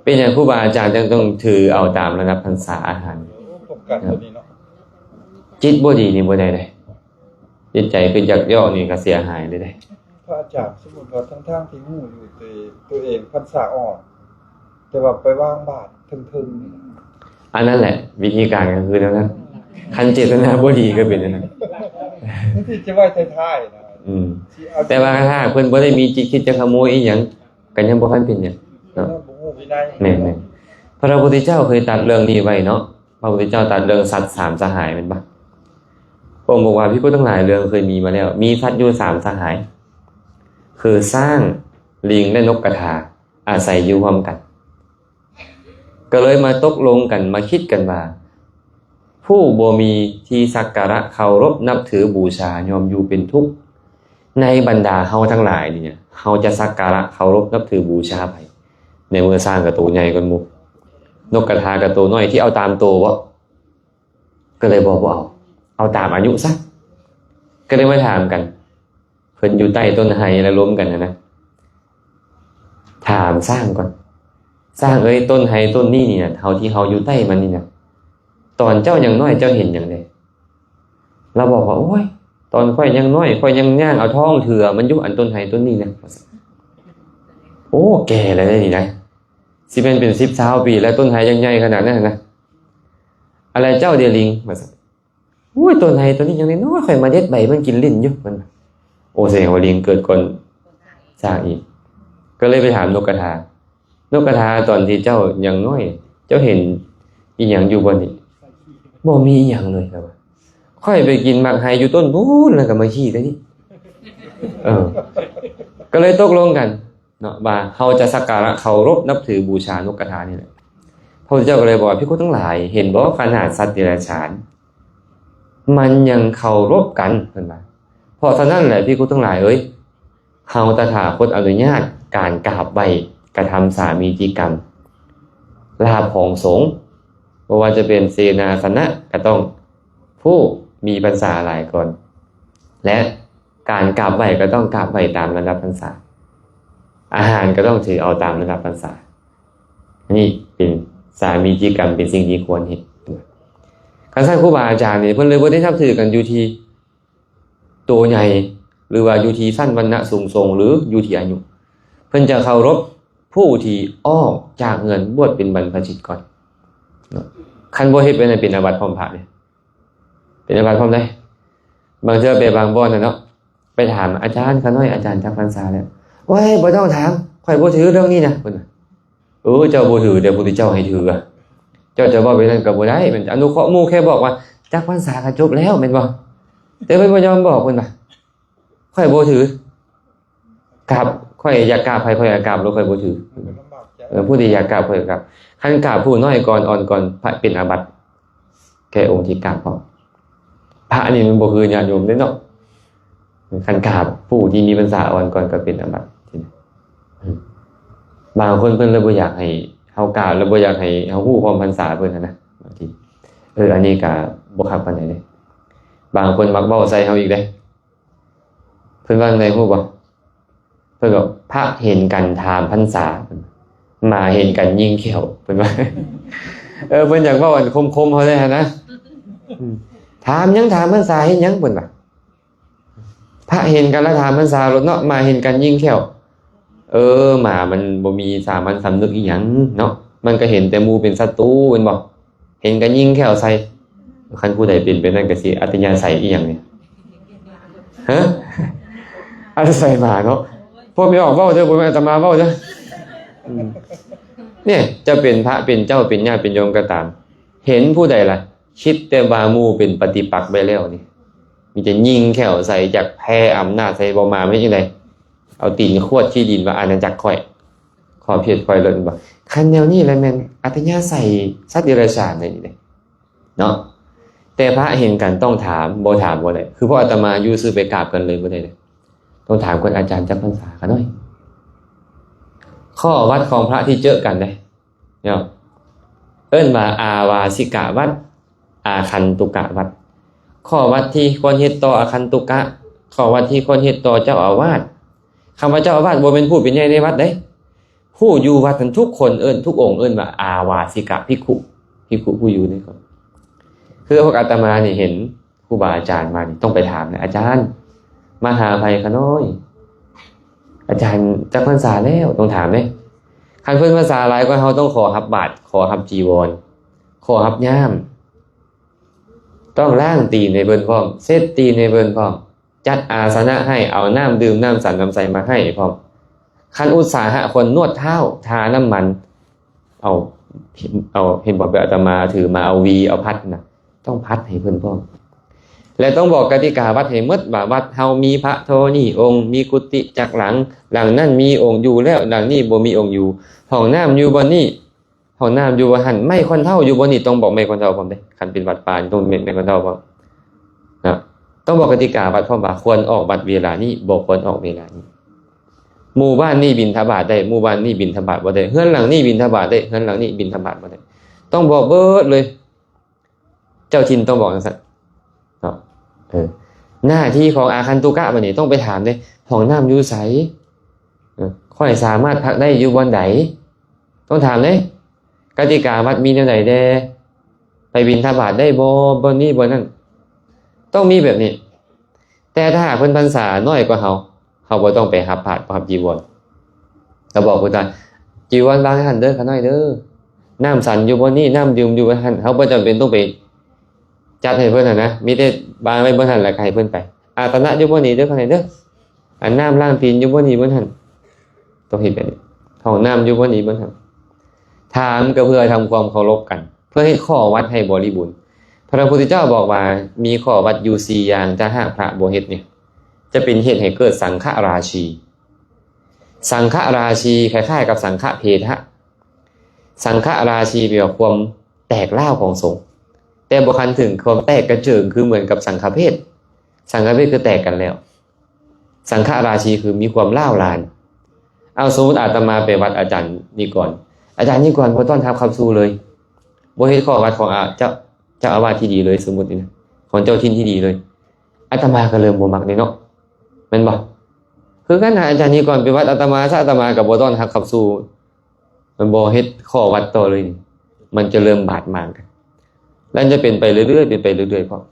ເປັນຫຍັງຄູບາອາຈານຈຶ່ງຕ້ອງຖືເອົາຕາມລະດັບພັນສາອາຫານ? ໂອ້ ປ້ອງກັນຕົວນີ້ເນາະ. ຈິດບໍ່ດີນີ້ບໍ່ໄດ້ເດ້. ຈິດໃຈຄືຢາກຢອກນີ້ກໍເສຍຫາຍເລີຍເດ້. ພະອາຈານ, ສົມມຸດວ່າທັງໆທີ່ຮູ້ຢູ່ ແຕ່ຕົວເອງພັນສາອ່ອນ, ແຕ່ວ່າໄປວາງບາດເທິງໆນີ້. ອັນນັ້ນແຫຼະ, ວິທີການກໍຄືແນວນັ້ນ. ຄັນເຈດຕະນາບໍ່ດີກໍເປັນແນວນັ້ນ. ບາງທີຈະໄວ້ທ້າຍໆນະ. ອືມ ຊິເອົາ ແຕ່ວ່າຖ້າເພິ່ນບໍ່ໄດ້ມີຈິດຄິດຈະຂະໂມຍອີ່ຫຍັງ ກໍຍັງບໍ່ທັນເປັນຫຍັງເນາະ. ບໍ່ຮູ້ວິໄນ. ແມ່ນໆ. ພະພຸດທະເຈົ້າເຄີຍຕັດເລື່ອງນີ້ໄວ້ເນາະ. ພະພຸດທະເຈົ້າຕັດເລື່ອງສັດສາມສະຫາຍແມ່ນບໍ່? ພະອົງບອກວ່າ ພິກຂຸທັງຫຼາຍ, ເລື່ອງເຄີຍມີມາແລ້ວ, ມີສັດຢູ່ສາມສະຫາຍ ຄືຊ້າງ, ລິງ ແລະ ນົກກະທາ ອາໄສຢູ່ຮ່ວມກັນ. ກໍເລີຍມາຕົກລົງກັນ, ມາຄິດກັນວ່າ ຜູ້ບໍ່ມີທີ່ສັກກາລະເຄົາລົບນັບຖືບູຊາ ຍ່ອມຢູ່ເປັນທຸກ. ໃນບັນດາເຮົາທັງຫຼາຍນີ້ນະ ເຮົາຈະສັກກາລະເຄົາລົບນັບຖືບູຊາໃຜ? ໃນເມື່ອຊ້າງກໍໂຕໃຫຍ່ກວ່າໝູ່, ນົກກະທາກໍໂຕນ້ອຍ, ທີ່ເອົາຕາມໂຕບໍ? ກໍເລີຍບອກບໍ່ເອົາ, ເອົາຕາມອາຍຸຊະ. ກໍເລີຍມາຖາມກັນ, ເພິ່ນຢູ່ໃຕ້ຕົ້ນໄຮລະລົມກັນຫັ້ນນະ, ຖາມຊ້າງກ່ອນ, ຊ້າງເອີຍ, ຕົ້ນໄຮຕົ້ນນີ້ນີ້ນະ, ເທົ່າທີ່ເຮົາຢູ່ໃຕ້ມັນນີ້ນະ, ຕອນເຈົ້າຍັງນ້ອຍເຈົ້າເຫັນຫຍັງແດ່? ລາວບອກວ່າ ໂອ້ຍ ຕອນຂ້ອຍຍັງນ້ອຍ ຂ້ອຍຍັງຍ່າງເອົາທ້ອງເຖືອມັນຢູ່ ອັນຕົ້ນໄຮຕົ້ນນີ້ນະ. ໂອ້ ແກ່ແລ້ວເດ້ນີ້ນະ, ຊິແມ່ນເປັນສິບຊາວປີແລ້ວ ຕົ້ນໄຮຍັງໃຫຍ່ຂະໜາດນັ້ນນະ. ອາ ແລ້ວເຈົ້າເດລິງ ວ່າຊັ້ນ. ໂອ້ຍ ຕົ້ນໄຮຕົ້ນນີ້ຍັງນ້ອຍໆ ຂ້ອຍມາເດັດໃບມັນກິນຫຼິ້ນຢູ່ ເພິ່ນວ່າ. ໂອ້ ສະແດງວ່າລິງເກີດກ່ອນຊ້າງອີກ. ກໍເລີຍໄປຖາມນົກກະທາ, ນົກກະທາ ຕອນທີ່ເຈົ້າຍັງນ້ອຍ ເຈົ້າເຫັນອີ່ຫຍັງຢູ່ບ່ອນນີ້? ບໍ່ມີອີ່ຫຍັງເລີຍ ລາວວ່າ. ຂ້ອຍໄປກິນໝາກໄຮຢູ່ຕົ້ນພຸ້ນ ແລ້ວກໍມາຂີ້ແຖວນີ້. ເອີ ກໍເລີຍຕົກລົງກັນເນາະ ວ່າເຮົາຈະສັກກາລະເຄົາລົບນັບຖືບູຊານົກກະທານີ້ແຫຼະ. ພະພຸດທະເຈົ້າກໍເລີຍບອກວ່າ ພິກຂຸທັງຫຼາຍ ເຫັນບໍ່ ຂະໜາດສັດເດຍລະສານ ມັນຍັງເຄົາລົບກັນ ເພິ່ນວ່າ. ເພາະສະນັ້ນແຫຼະ ພິກຂຸທັງຫຼາຍເອີຍ, ເຮົາຕະຖາຄົດອະນຸຍາດການກາບໄຫວ້ກະທຳສາມີຈິກຳ ລາບຂອງສົງ, ບໍ່ວ່າຈະເປັນເສນາສະນະກໍຕ້ອງຜູ້ມີພັນສາຫຼາຍກ່ອນ ແລະ ການກາບໄຫວ້ກໍຕ້ອງກາບໄຫວ້ຕາມລະດັບພັນສາ, ອາຫານກໍຕ້ອງຖືເອົາຕາມລະດັບພັນສາ. ອັນນີ້ເປັນສາມີຈິກຳ ເປັນສິ່ງທີ່ຄວນເຮັດ. ຄັນຊັ້ນຄູບາອາຈານນີ້ ເພິ່ນເລີຍບໍ່ໄດ້ນັບຖືກັນຢູ່ທີ່ໂຕໃຫຍ່ ຫຼືວ່າຢູ່ທີ່ຊັ້ນວັນນະສູງສົ່ງ ຫຼືຢູ່ທີ່ອາຍຸ. ເພິ່ນຈະເຄົາລົບຜູ້ທີ່ອອກຈາກເຮືອນບວດເປັນບັນພະຊິດກ່ອນເນາະ. ຄັນບໍ່ເຮັດແບບນັ້ນ ເປັນອາບັດພ້ອມພະເດ້. ເປັນອາບັດພ້ອມໃດ. ບາງເທື່ອໄປບາງບ່ອນນະເນາະ ໄປຖາມ ອາຈານ ຂ້ານ້ອຍ ອາຈານຈັກພັນສາແລ້ວ? ໂອ້ຍ ບໍ່ຕ້ອງຖາມ ຂ້ອຍບໍ່ຖືເລື່ອງນີ້ນະ ເພິ່ນວ່າ. ເອີ ເຈົ້າບໍ່ຖື ແຕ່ພະພຸດທະເຈົ້າໃຫ້ຖື. ເຈົ້າຈະເວົ້າແບບນັ້ນກໍບໍ່ໄດ້. ມັນອະນຸເຄາະໝູ່ແຄ່ບອກວ່າ ຈັກພັນສາກໍຈົບແລ້ວ ແມ່ນບໍ່? ແຕ່ເພິ່ນບໍ່ຍອມບອກ ເພິ່ນວ່າ ຂ້ອຍບໍ່ຖື. ກາບ ຂ້ອຍຢາກກາບໃຜ ຂ້ອຍກໍກາບໂລດ ຂ້ອຍບໍ່ຖື. ເອີ ຜູ້ທີ່ຢາກກາບ ຂ້ອຍກໍກາບ. ຄັນກາບຜູ້ນ້ອຍກ່ອນ ອ່ອນກ່ອນ ພະເປັນອາບັດ ແກ່ອົງທີ່ກາບເພາະ. ພະນີ້ມັນບໍ່ຄືຍາດໂຍມເດ້ເນາະ. ຄັນກາບຜູ້ທີ່ມີພັນສາອ່ອນກ່ອນກໍເປັນອາບັດ. ບາງຄົນເພິ່ນເລີຍບໍ່ຢາກໃຫ້ເຮົາກາບ ແລະບໍ່ຢາກໃຫ້ເຮົາຮູ້ພ້ອມພັນສາເພິ່ນຫັ້ນນະ ບາງທີ. ເອີ ອັນນີ້ກໍບໍ່ຄັກປານໃດເດ້. ບາງຄົນມັກເວົ້າໃສ່ເຮົາອີກເດ້. ເພິ່ນວ່າຈັ່ງໃດຮູ້ບໍ່? ເພິ່ນບອກ ພະເຫັນກັນຖາມພັນສາ ໝາເຫັນກັນຍິງແຂ້ວ ເພິ່ນວ່າ. ເອີ ເພິ່ນຢາກເວົ້າອັນຄົມໆເຮົາໄດ້ຫັ້ນນະ. ອືມ ຖາມຫຍັງ ຖາມພັນສາເຮັດຫຍັງ ເພິ່ນວ່າ. ພະເຫັນກັນລະຖາມພັນສາໂລດເນາະ ໝາເຫັນກັນຍິງແຂ້ວ. ເອີ ໝາມັນບໍ່ມີສາມັນສຳນຶກອີ່ຫຍັງເນາະ ມັນກໍເຫັນແຕ່ໝູ່ເປັນສັດຕູແມ່ນບໍ່? ເຫັນກໍຍິງແຂ້ວໃສ່. ຄັນຜູ້ໃດເປັນແບບນັ້ນກໍຊິອັດຕະຍາໄສອີ່ຫຍັງນີ້ ຮະ? ອັດຕະຍາໄສໝາເນາະ. ພວກແມ່ອອກເວົ້າເດີ ບໍ່ແມ່ນອາດຕະມາເວົ້າເດີ. ອືມ ນີ້ຈະເປັນພະເປັນເຈົ້າເປັນຍາດເປັນໂຍມກໍຕາມ ເຫັນຜູ້ໃດລະ ຄິດແຕ່ວ່າໝູ່ເປັນປະຕິປັກໄປແລ້ວນີ້ ມີແຕ່ຍິງແຂ້ວໃສ່ ຢາກແຜ່ອຳນາດໃສ່ ບໍ່ມາແມ່ນຈັ່ງໃດ? ເອົາຕີນຂວດຂີ້ດິນວ່າອານາຈັກຂ້ອຍ ຂອບເຂດຂ້ອຍໂລດ ແມ່ນບໍ່? ຄັນແນວນີ້ລະແມ່ນອັດຕະຍາໄສສັດເດຍລະສານໃດນີ້ເດ້ເນາະ. ແຕ່ພະເຫັນກັນຕ້ອງຖາມ ບໍ່ຖາມບໍ່ໄດ້. ຄືພວກອາດຕະມາຢູ່ຊື່ໄປກາບກັນເລີຍບໍ່ໄດ້ເດ້. ຕ້ອງຖາມກ່ອນ ອາຈານຈັກພັນສາຂະນ້ອຍ? ຂໍ້ວັດຂອງພະທີ່ເຈີກັນເດ້ ເນາະ ເອີ້ນວ່າອາວາສິກະວັດ ອາຄັນຕຸກະວັດ. ຂໍ້ວັດທີ່ຄວນເຮັດຕໍ່ອາຄັນຕຸກະ ຂໍ້ວັດທີ່ຄວນເຮັດຕໍ່ເຈົ້າອາວາດ. ຄຳວ່າເຈົ້າອາວາດບໍ່ແມ່ນຜູ້ເປັນໃຫຍ່ໃນວັດເດ້. ຜູ້ຢູ່ວັດນັ້ນທຸກຄົນເອີ້ນ ທຸກອົງເອີ້ນວ່າອາວາສິກະພິກຂຸ ພິກຂຸຜູ້ຢູ່ໃນວັດ. ຄືພວກອາດຕະມານີ້ເຫັນ ຄູບາອາຈານມານີ້ຕ້ອງໄປຖາມນະ ອາຈານ ມາຫາໃຜຂະນ້ອຍ? ອາຈານຈັກພັນສາແລ້ວ? ຕ້ອງຖາມເດ້. ຄັນເພິ່ນພັນສາຫຼາຍກວ່າເຮົາ ຕ້ອງຂໍຮັບບາດ ຂໍຮັບຈີວອນ ຂໍຮັບຍ່າມ ຕ້ອງລ້າງຕີນໃຫ້ເພິ່ນພ້ອມ ເຊັດຕີນໃຫ້ເພິ່ນພ້ອມ ຈັດອາສະນະໃຫ້ ເອົານ້ຳດື່ມ ນ້ຳສັນນ້ຳໃສມາໃຫ້ພ້ອມ. ຄັນອຸດສາຫະຄົນນວດເທົ້າ ທານ້ຳມັນ ເອົາ ເອົາ ເຫັນບໍ່ ແບບອາດຕະມາຖືມາເອົາຫວີເອົາພັດນະ ຕ້ອງພັດໃຫ້ເພິ່ນພ້ອມ ແລະ ຕ້ອງບອກກະຕິກາວັດໃຫ້ໝົດວ່າ ວັດເຮົາມີພະເທົ່ານີ້ອົງ ມີກຸຕິຈັກຫຼັງ ຫຼັງນັ້ນມີອົງຢູ່ແລ້ວ ຫຼັງນີ້ບໍ່ມີອົງຢູ່ ຫ້ອງນ້ຳຢູ່ບ່ອນນີ້ ຫ້ອງນ້ຳຢູ່ບ່ອນຫັ້ນ ໄມ້ຄອນເທົ້າຢູ່ບ່ອນນີ້ ຕ້ອງບອກໄມ້ຄອນເທົ້າພ້ອມເດ້. ຄັນເປັນວັດປ່ານີ້ຕ້ອງເປັນໄມ້ຄອນເທົ້າພ້ອມນະ. ຕ້ອງບອກກະຕິກາວັດພ້ອມວ່າ ຄວນອອກວັດເວລານີ້ ບໍ່ຄວນອອກເວລານີ້. ໝູ່ບ້ານນີ້ບິນທະບາດໄດ້ ໝູ່ບ້ານນີ້ບິນທະບາດບໍ່ໄດ້ ເຮືອນຫຼັງນີ້ບິນທະບາດໄດ້ ເຮືອນຫຼັງນີ້ບິນທະບາດບໍ່ໄດ້ ຕ້ອງບອກເບິດເລີຍ ເຈົ້າຖິ່ນຕ້ອງບອກຈັ່ງຊັ້ນເນາະ. ເອີ ໜ້າທີ່ຂອງອາຄັນຕຸກະບາດນີ້ຕ້ອງໄປຖາມເດ້ ຫ້ອງນ້ຳຢູ່ໃສ? ເອີ ຂ້ອຍສາມາດພັກໄດ້ຢູ່ບ່ອນໃດ? ຕ້ອງຖາມເດ້ ກະຕິກາວັດມີແນວໃດແດ່? ໄປບິນທະບາດໄດ້ບໍ່? ບ່ອນນີ້ບ່ອນນັ້ນ ຕ້ອງມີແບບນີ້. ແຕ່ຖ້າຫາກເພິ່ນພັນສານ້ອຍກວ່າເຮົາ ເຮົາບໍ່ຕ້ອງໄປຮັບພາດ ຮັບຈີວອນ ກໍບອກເພິ່ນວ່າ ຈີວອນວາງໃຫ້ຫັ້ນເດີ ຂະນ້ອຍເດີ ນ້ຳສັນຢູ່ບ່ອນນີ້ ນ້ຳດື່ມຢູ່ບ່ອນຫັ້ນ ເຮົາບໍ່ຈຳເປັນຕ້ອງໄປຈັດໃຫ້ເພິ່ນຫັ້ນນະ ມີແຕ່ວາງໄວ້ບ່ອນຫັ້ນ ແລ້ວກໍໃຫ້ເພິ່ນໄປ. ອາສະນະຢູ່ບ່ອນນີ້ເດີ ຂະນ້ອຍເດີ ອັນນ້ຳລ້າງຕີນຢູ່ບ່ອນນີ້ບ່ອນຫັ້ນ ຕ້ອງເຮັດແບບນີ້. ຫ້ອງນ້ຳຢູ່ບ່ອນນີ້ບ່ອນຫັ້ນ. ຖາມກໍເພື່ອທຳຄວາມເຄົາລົບກັນ ເພື່ອເຮັດຂໍ້ວັດໃຫ້ບໍລິບູນ. ພະພຸດທະເຈົ້າບອກວ່າ ມີຂໍ້ວັດຢູ່ສີ່ຢ່າງ ຖ້າຫາກພະບໍ່ເຮັດນີ້ ຈະເປັນເຫດໃຫ້ເກີດສັງຄະລາຊີ. ສັງຄະລາຊີຄ້າຍໆກັບສັງຄະເພທະ. ສັງຄະລາຊີແປວ່າຄວາມແຕກຮ້າວຂອງສົງ ແຕ່ບໍ່ຄັນເຖິງຄວາມແຕກກະເຈິງຄືເໝືອນກັບສັງຄະເພດ. ສັງຄະເພດຄືແຕກກັນແລ້ວ. ສັງຄະລາຊີຄືມີຄວາມຮ້າວລານ. ເອົາ ສົມມຸດອາດຕະມາໄປວັດອາຈານນິກອນ ອາຈານນິກອນບໍ່ຕ້ອນຮັບຂັບສູ່ເລີຍ ບໍ່ເຮັດຂໍ້ວັດຂອງອາ ເຈົ້າ ເຈົ້າອາວາດທີ່ດີເລີຍ ສົມມຸດນີ້ນະ ຂອງເຈົ້າຖິ່ນທີ່ດີເລີຍ ອາດຕະມາກໍເລີ່ມບໍ່ມັກເດ້ເນາະ ແມ່ນບໍ່? ຄືກັນນະ ອາຈານນິກອນໄປວັດອາດຕະມາຊະ ອາດຕະມາກໍບໍ່ຕ້ອນຮັບຂັບສູ່ ມັນບໍ່ເຮັດຂໍ້ວັດຕໍ່ເລີຍນີ້ ມັນຈະເລີ່ມບາດໝາງກັນ. ແລະຈະເປັນໄປເລື້ອຍໆ ເປັນໄປເລື້ອຍໆ ເພາະ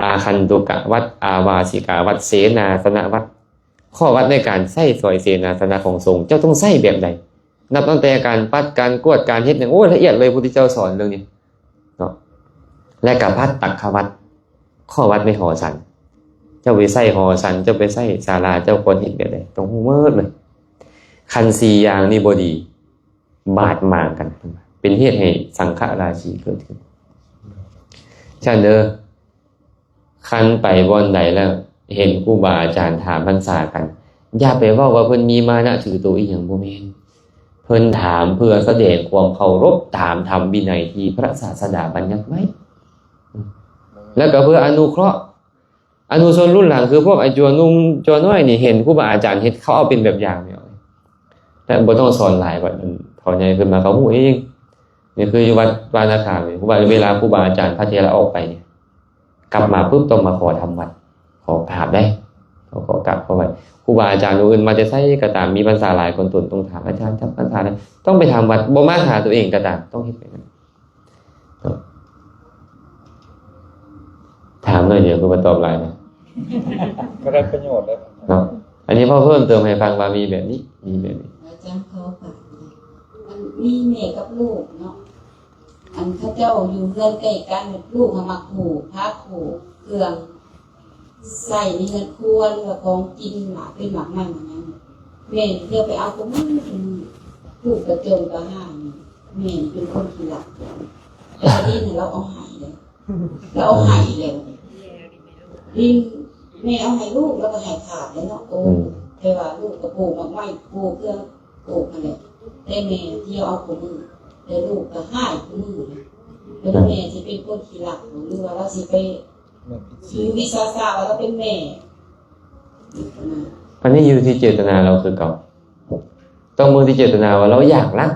ອາຄັນຕຸກະວັດ ອາວາສິກາວັດ ເສນາສະນະວັດ ຂໍ້ວັດໃນການໃຊ້ສອຍເສນາສະນະຂອງສົງ ເຈົ້າຕ້ອງໃຊ້ແບບໃດ? ນັບຕັ້ງແຕ່ການປັດ ການກວດ ການເຮັດຫຍັງ ໂອ້ ລະອຽດເລີຍ ພຸດທະເຈົ້າສອນເລື່ອງນີ້ເນາະ. ແລະກະພັດຕັກຂະວັດ ຂໍ້ວັດໃນຫໍສັນ ເຈົ້າໄປໃຊ້ຫໍສັນ ເຈົ້າໄປໃຊ້ສາລາ ເຈົ້າຄວນເຮັດແບບໃດ ຕ້ອງຮູ້ໝົດເລີຍ. ຄັນສີ່ຢ່າງນີ້ບໍ່ດີ ບາດໝາງກັນ ເປັນເຫດໃຫ້ສັງຄະລາສີເກີດຂຶ້ນ. ຊັ້ນເດີ ຄັນໄປບ່ອນໃດແລ້ວເຫັນຄູບາອາຈານຖາມພັນສາກັນ ຢ່າໄປເວົ້າວ່າເພິ່ນມີມານະຖືໂຕອີ່ຫຍັງ ບໍ່ແມ່ນ. ເພິ່ນຖາມເພື່ອສະແດງຄວາມເຄົາລົບຕາມທຳວິໄນທີ່ພະສາສະດາບັນຍັດໄວ້ ແລ້ວກໍເພື່ອອະນຸເຄາະ ອະນຸຊົນລຸ້ນຫຼັງ ຄືພວກໄອ້ຈົວໜຸ່ມຈົວນ້ອຍນີ້ ເຫັນຄູບາອາຈານເຮັດ ເຂົາເອົາເປັນແບບຢ່າງແລ້ວ ແຕ່ບໍ່ຕ້ອງສອນຫຼາຍ ບັດເຂົາໃຫຍ່ຂຶ້ນມາເຂົາຮູ້ເອງ. ນີ້ຄືຢູ່ວັດວານາຄາມນີ້ ເວລາຄູບາອາຈານພະເຖລະອອກໄປນີ້ ກັບມາປຶບຕ້ອງມາຂໍທຳວັດ ຂໍກາບໄດ້ ເຂົາຂໍກາບເຂົ້າໄວ້. ຄູບາອາຈານອົງອື່ນມາແຕ່ໃສກໍຕາມ ມີພັນສາຫຼາຍກ່ອນຕົນ ຕ້ອງຖາມອາຈານ ຈຳພັນສາໄດ້ ຕ້ອງໄປທຳວັດ ບໍ່ມາຫາຕົວເອງກໍຕາມ ຕ້ອງເຮັດແບບນັ້ນ. ຖາມໜ້ອຍດຽວຄືວ່າຕອບຫຼາຍນະ. ກໍໄດ້ປະໂຫຍດແລ້ວເນາະ. ອັນນີ້ເວົ້າເພີ່ມເຕີມໃຫ້ຟັງວ່າມີແບບນີ້ ມີແບບນີ້. ອາຈານ ຂໍໂອກາດ ອັນມີແມ່ກັບລູກເນາະ ອັນເຂົາເຈົ້າຢູ່ເຮືອນໃກ້ກັນ ລູກຫາມັກໂຫ ພາໂຫເຄື່ອງ ໃຊ້ໃນເຮືອນຄົວ ຫຼືວ່າຂອງກິນ ໝາກເປັນໝາກໄມ້ໝາກຫຍັງ ແມ່ນີ້ລຽວໄປເອົາຄູ່ມື້ ຄູ່ມື້ ລູກກະຈົ່ງກະຮ້າຍ. ແມ່ນີ້ເປັນຄົນຂີ້ລັກ ແຕ່ວ່າດິນຫັ້ນລາວເອົາໃຫ້ເດ້ ລາວເອົາໃຫ້ແລ້ວ ດິນແມ່ເອົາໃຫ້ລູກ ລາວກະໃຫ້ຂາດແລ້ວເນາະ. ໂອ້ ອືມ ແຕ່ວ່າລູກກະປູກໝາກໄມ້ ປູກເຄື່ອງ ປູກຫັ້ນແຫຼະ ແຕ່ແມ່ທຽວເອົາຄູ່ມື້ ແຕ່ລູກກະຮ້າຍຄູ່ມື້. ແລ້ວແມ່ຊິເປັນຄົນຂີ້ລັກ ຫຼືວ່າລາວຊິໄປ ຄືວິຊາຊາວ່າລາວເປັນແມ່. ອັນນີ້ຢູ່ທີ່ເຈດຕະນາລາວຄືເກົ່າ ຕ້ອງເບິ່ງທີ່ເຈດຕະນາວ່າລາວຢາກລັກ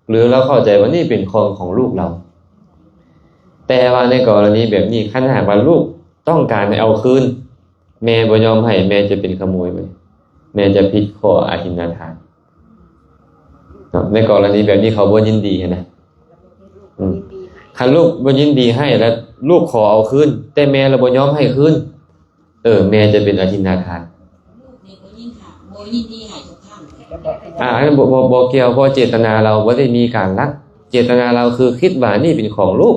ຫຼືລາວເຂົ້າໃຈວ່ານີ້ເປັນຂອງຂອງລູກລາວ. ແຕ່ວ່າໃນກໍລະນີແບບນີ້ ຄັນຫາກວ່າລູກຕ້ອງການໃຫ້ເອົາຄືນ ແມ່ບໍ່ຍອມໃຫ້ ແມ່ຈະເປັນຂະໂມຍເວີຍ ແມ່ຈະຜິດຂໍ້ອະທິນນາທານເນາະ. ໃນກໍລະນີແບບນີ້ເຂົາບໍ່ຍິນດີຫັ້ນນະ. ອືມ ຄັນລູກບໍ່ຍິນດີໃຫ້ ແລ້ວລູກຂໍເອົາຄືນ ແຕ່ແມ່ລະບໍ່ຍອມໃຫ້ຄືນ ເອີ ແມ່ຈະເປັນອະທິນນາທານ. ລູກນີ້ບໍ່ຍິນ ບໍ່ຍິນດີໃຫ້ຈັກຄັ້ງ. ອາ ອັນນັ້ນບໍ່ ບໍ່ ບໍ່ກ່ຽວ ເພາະເຈດຕະນາລາວບໍ່ໄດ້ມີການລັກ ເຈດຕະນາລາວຄືຄິດວ່ານີ້ເປັນຂອງລູກ.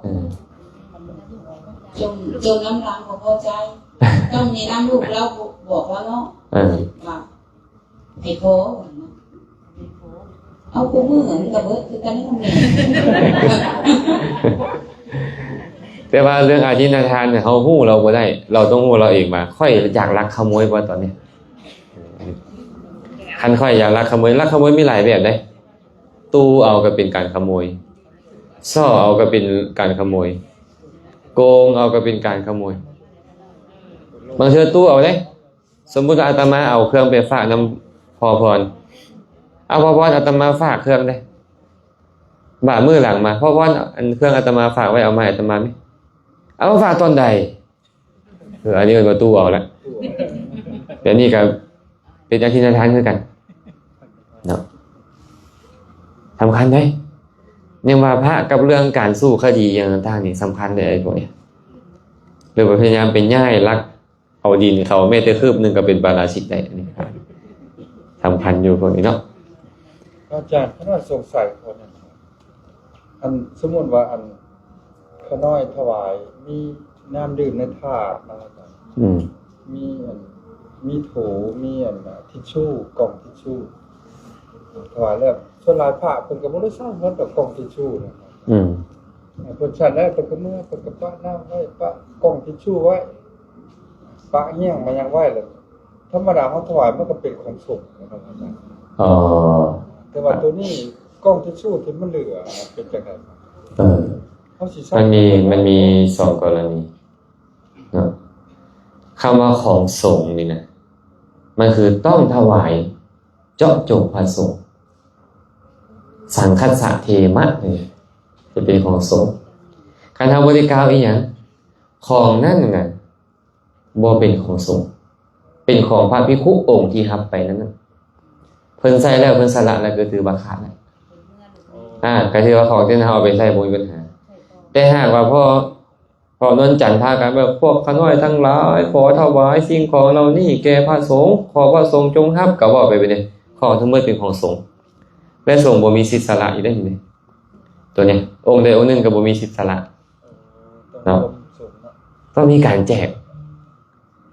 ເອີ ຈົງ ຈົງນຳຫຼັງບໍ່ພໍໃຈ ຕ້ອງແນະນຳລູກລາວ ບອກລາວເນາະ ເອີ ວ່າ ໃຫ້ພໍ ເອົາຄູ່ມື້ ມັນກະເບິດຄືກັນເນາະແມ່. ແຕ່ວ່າເລື່ອງອະທິນນາທານເຮົາຮູ້ລາວບໍ່ໄດ້ ລາວຕ້ອງຮູ້ລາວເອງວ່າ ຂ້ອຍຢາກລັກຂະໂມຍບໍ່ຕອນນີ້. ຄັນຂ້ອຍຢາກລັກຂະໂມຍ ລັກຂະໂມຍມີຫຼາຍແບບເດ້. ຕູ້ເອົາກໍເປັນການຂະໂມຍ ສໍ້ເອົາກໍເປັນການຂະໂມຍ ໂກງເອົາກໍເປັນການຂະໂມຍ. ບາງເທື່ອຕູ້ເອົາເດ້ ສົມມຸດວ່າອາດຕະມາເອົາເຄື່ອງໄປຝາກນຳພໍ່ພອນ ເອົາ ພໍ່ພອນ ອາດຕະມາຝາກເຄື່ອງເດ້ ບາດມື້ຫຼັງມາ ພໍ່ພອນ ອັນເຄື່ອງອາດຕະມາຝາກໄວ້ ເອົາມາໃຫ້ອາດຕະມາແມ ເອົາມາຝາກຕອນໃດ? ເອີ ອັນນີ້ເອີ້ນວ່າຕູ້ເອົາລະ. ແບບນີ້ກໍເປັນອະທິນນາທານຄືກັນເນາະ ສຳຄັນເດ້. ຍັງວ່າພະກັບເລື່ອງການສູ້ຄະດີຫຍັງຕ່າງໆນີ້ສຳຄັນເດ້ ໄອ້ພວກນີ້ ຫຼືວ່າພະຍາຍາມໄປຍ້າຍລັກ ເອົາດິນເຂົາແມ້ແຕ່ຄືບໜຶ່ງກໍເປັນປາລາຊິກໄດ້. ອັນນີ້ສຳຄັນຢູ່ພວກນີ້ເນາະ. ອາຈານ ຂ້ານ້ອຍສົງໄສຂໍ້ໜຶ່ງ ອັນ ສົມມຸດວ່າ ອັນ ຂ້ານ້ອຍຖວາຍມີນ້ຳດື່ມໃນຖາດເນາະອາຈານ ອືມ ມີອັນ ມີໂຖ ມີອັນ ທິດຊູ ກ່ອງທິດຊູ ຖວາຍແລ້ວ ສ່ວນຫຼາຍພະເພິ່ນກໍບໍ່ໄດ້ໃຊ້ໝົດດອກ ກ່ອງທິດຊູນະ. ອືມ ເພິ່ນຊັ້ນແລ້ວ ເພິ່ນກໍເມືອ ເພິ່ນກໍປະນ້ຳໄວ້ ປະກ່ອງທິດຊູໄວ້ ປະຫຍັງມາຫຍັງໄວ້ ແລ້ວທຳມະດາເຮົາຖວາຍມັນກໍເປັນຂອງສົງນະ. ອໍ ແຕ່ວ່າໂຕນີ້ ກ່ອງທິດຊູທີ່ມັນເຫຼືອເປັນຈັ່ງໃດ? ເອີ ເຮົາຊິໃຊ້ ມັນມີ ມັນມີສອງກໍລະນີເນາະ. ຄຳວ່າຂອງສົງນີ້ນະ ມັນຄືຕ້ອງຖວາຍ ເຈາະຈົງພະສົງ ສັງຄັດສະເທມະ ນີ້ຈະເປັນຂອງສົງ. ຄັນເຮົາບໍ່ໄດ້ກ່າວອີ່ຫຍັງ ຂອງນັ້ນນະ ບໍ່ເປັນຂອງສົງ ເປັນຂອງພະພິກຂຸອົງທີ່ຮັບໄປນັ້ນນະ. ເພິ່ນໃຊ້ແລ້ວ ເພິ່ນສະຫຼະແລ້ວ ກໍຖືວ່າຂາດແລ້ວ. ອາ ກໍຖືວ່າຂອງທີ່ເຮົາເອົາໄປໃຊ້ບໍ່ມີບັນຫາ. ແຕ່ຫາກວ່າພໍ່ ພໍ່ນວນຈັນພາກັນແບບ ພວກຂ້ານ້ອຍທັງຫຼາຍ ຂໍຖວາຍສິ່ງຂອງເຫຼົ່ານີ້ແກ່ພະສົງ ຂໍພະສົງຈົ່ງຮັບ ກໍເວົ້າໄປແບບນີ້ ຂອງທັງໝົດເປັນຂອງສົງ ແລະ ສົງບໍ່ມີສິດສະຫຼະອີກເດ້ນີ້ ຕົວນີ້ ອົງໃດອົງໜຶ່ງກໍບໍ່ມີສິດສະຫຼະ ເອີ ຕ້ອງ ເນາະ ຄົນສົງເນາະ ຕ້ອງມີການແຈກ.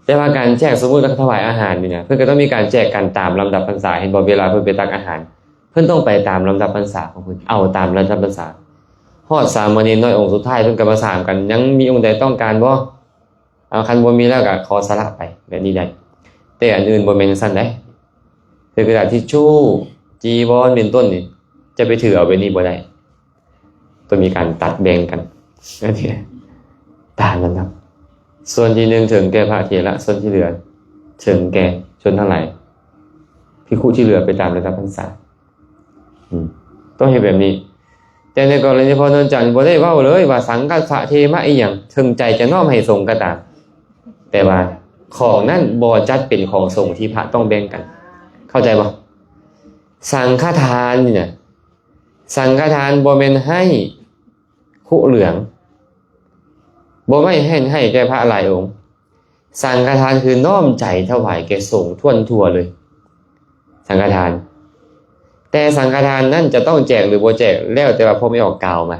ແຕ່ວ່າການແຈກ ສົມມຸດວ່າຖວາຍອາຫານນີ້ນະ ເພິ່ນກໍຕ້ອງມີການແຈກກັນຕາມລຳດັບພັນສາ ເຫັນບໍ່? ເວລາເພິ່ນໄປຕັກອາຫານ ເພິ່ນຕ້ອງໄປຕາມລຳດັບພັນສາຂອງເພິ່ນ ເອົາຕາມລຳດັບພັນສາ. ຮອດສາມະເນນນ້ອຍອົງສຸດທ້າຍ ເພິ່ນກໍປະສານກັນ ຍັງມີອົງໃດຕ້ອງການບໍ່? ເອົາ ຄັນບໍ່ມີແລ້ວກໍຂໍສະຫຼະໄປ ແບບນີ້ໄດ້. ແຕ່ອັນອື່ນບໍ່ແມ່ນຈັ່ງຊັ້ນເດ້. ຄືກະດາດທິດຊູ້ ຈີວອນ ເປັນຕົ້ນນີ້ ຈະໄປຖືເອົາແບບນີ້ບໍ່ໄດ້. ຕ້ອງມີການຕັດແບ່ງກັນ ອັນນີ້ຕາມລຳດັບ ສ່ວນທີໜຶ່ງເຖິງແກ່ພະເຖລະ ສ່ວນທີ່ເຫຼືອເຖິງແກ່ຊົນທັງຫຼາຍ ພິກຂຸທີ່ເຫຼືອໄປຕາມລຳດັບພັນສາ ອືມ ຕ້ອງເຮັດແບບນີ້. ແຕ່ໃນກໍລະນີພໍ່ນວນຈັນບໍ່ໄດ້ເວົ້າເລີຍວ່າ ສັງຄັດສະເທມະ ອີ່ຫຍັງ ເຖິງໃຈຈະນ້ອມໃຫ້ສົງກໍຕາມ ແຕ່ວ່າຂອງນັ້ນບໍ່ຈັດເປັນຂອງສົງທີ່ພະຕ້ອງແບ່ງກັນ ເຂົ້າໃຈບໍ່? ສັງຄະທານນີ້ນະ ສັງຄະທານບໍ່ແມ່ນໃຫ້ຄຸເຫຼືອງ ບໍ່ແມ່ນໃຫ້ ໃຫ້ແກ່ພະຫຼາຍອົງ. ສັງຄະທານຄືນ້ອມໃຈຖວາຍແກ່ສົງທົ່ວນທົ່ວເລີຍ ສັງຄະທານ. ແຕ່ສັງຄະທານນັ້ນຈະຕ້ອງແຈກຫຼືບໍ່ແຈກ ແລ້ວແຕ່ວ່າພໍ່ແມ່ອອກກ່າວມາ.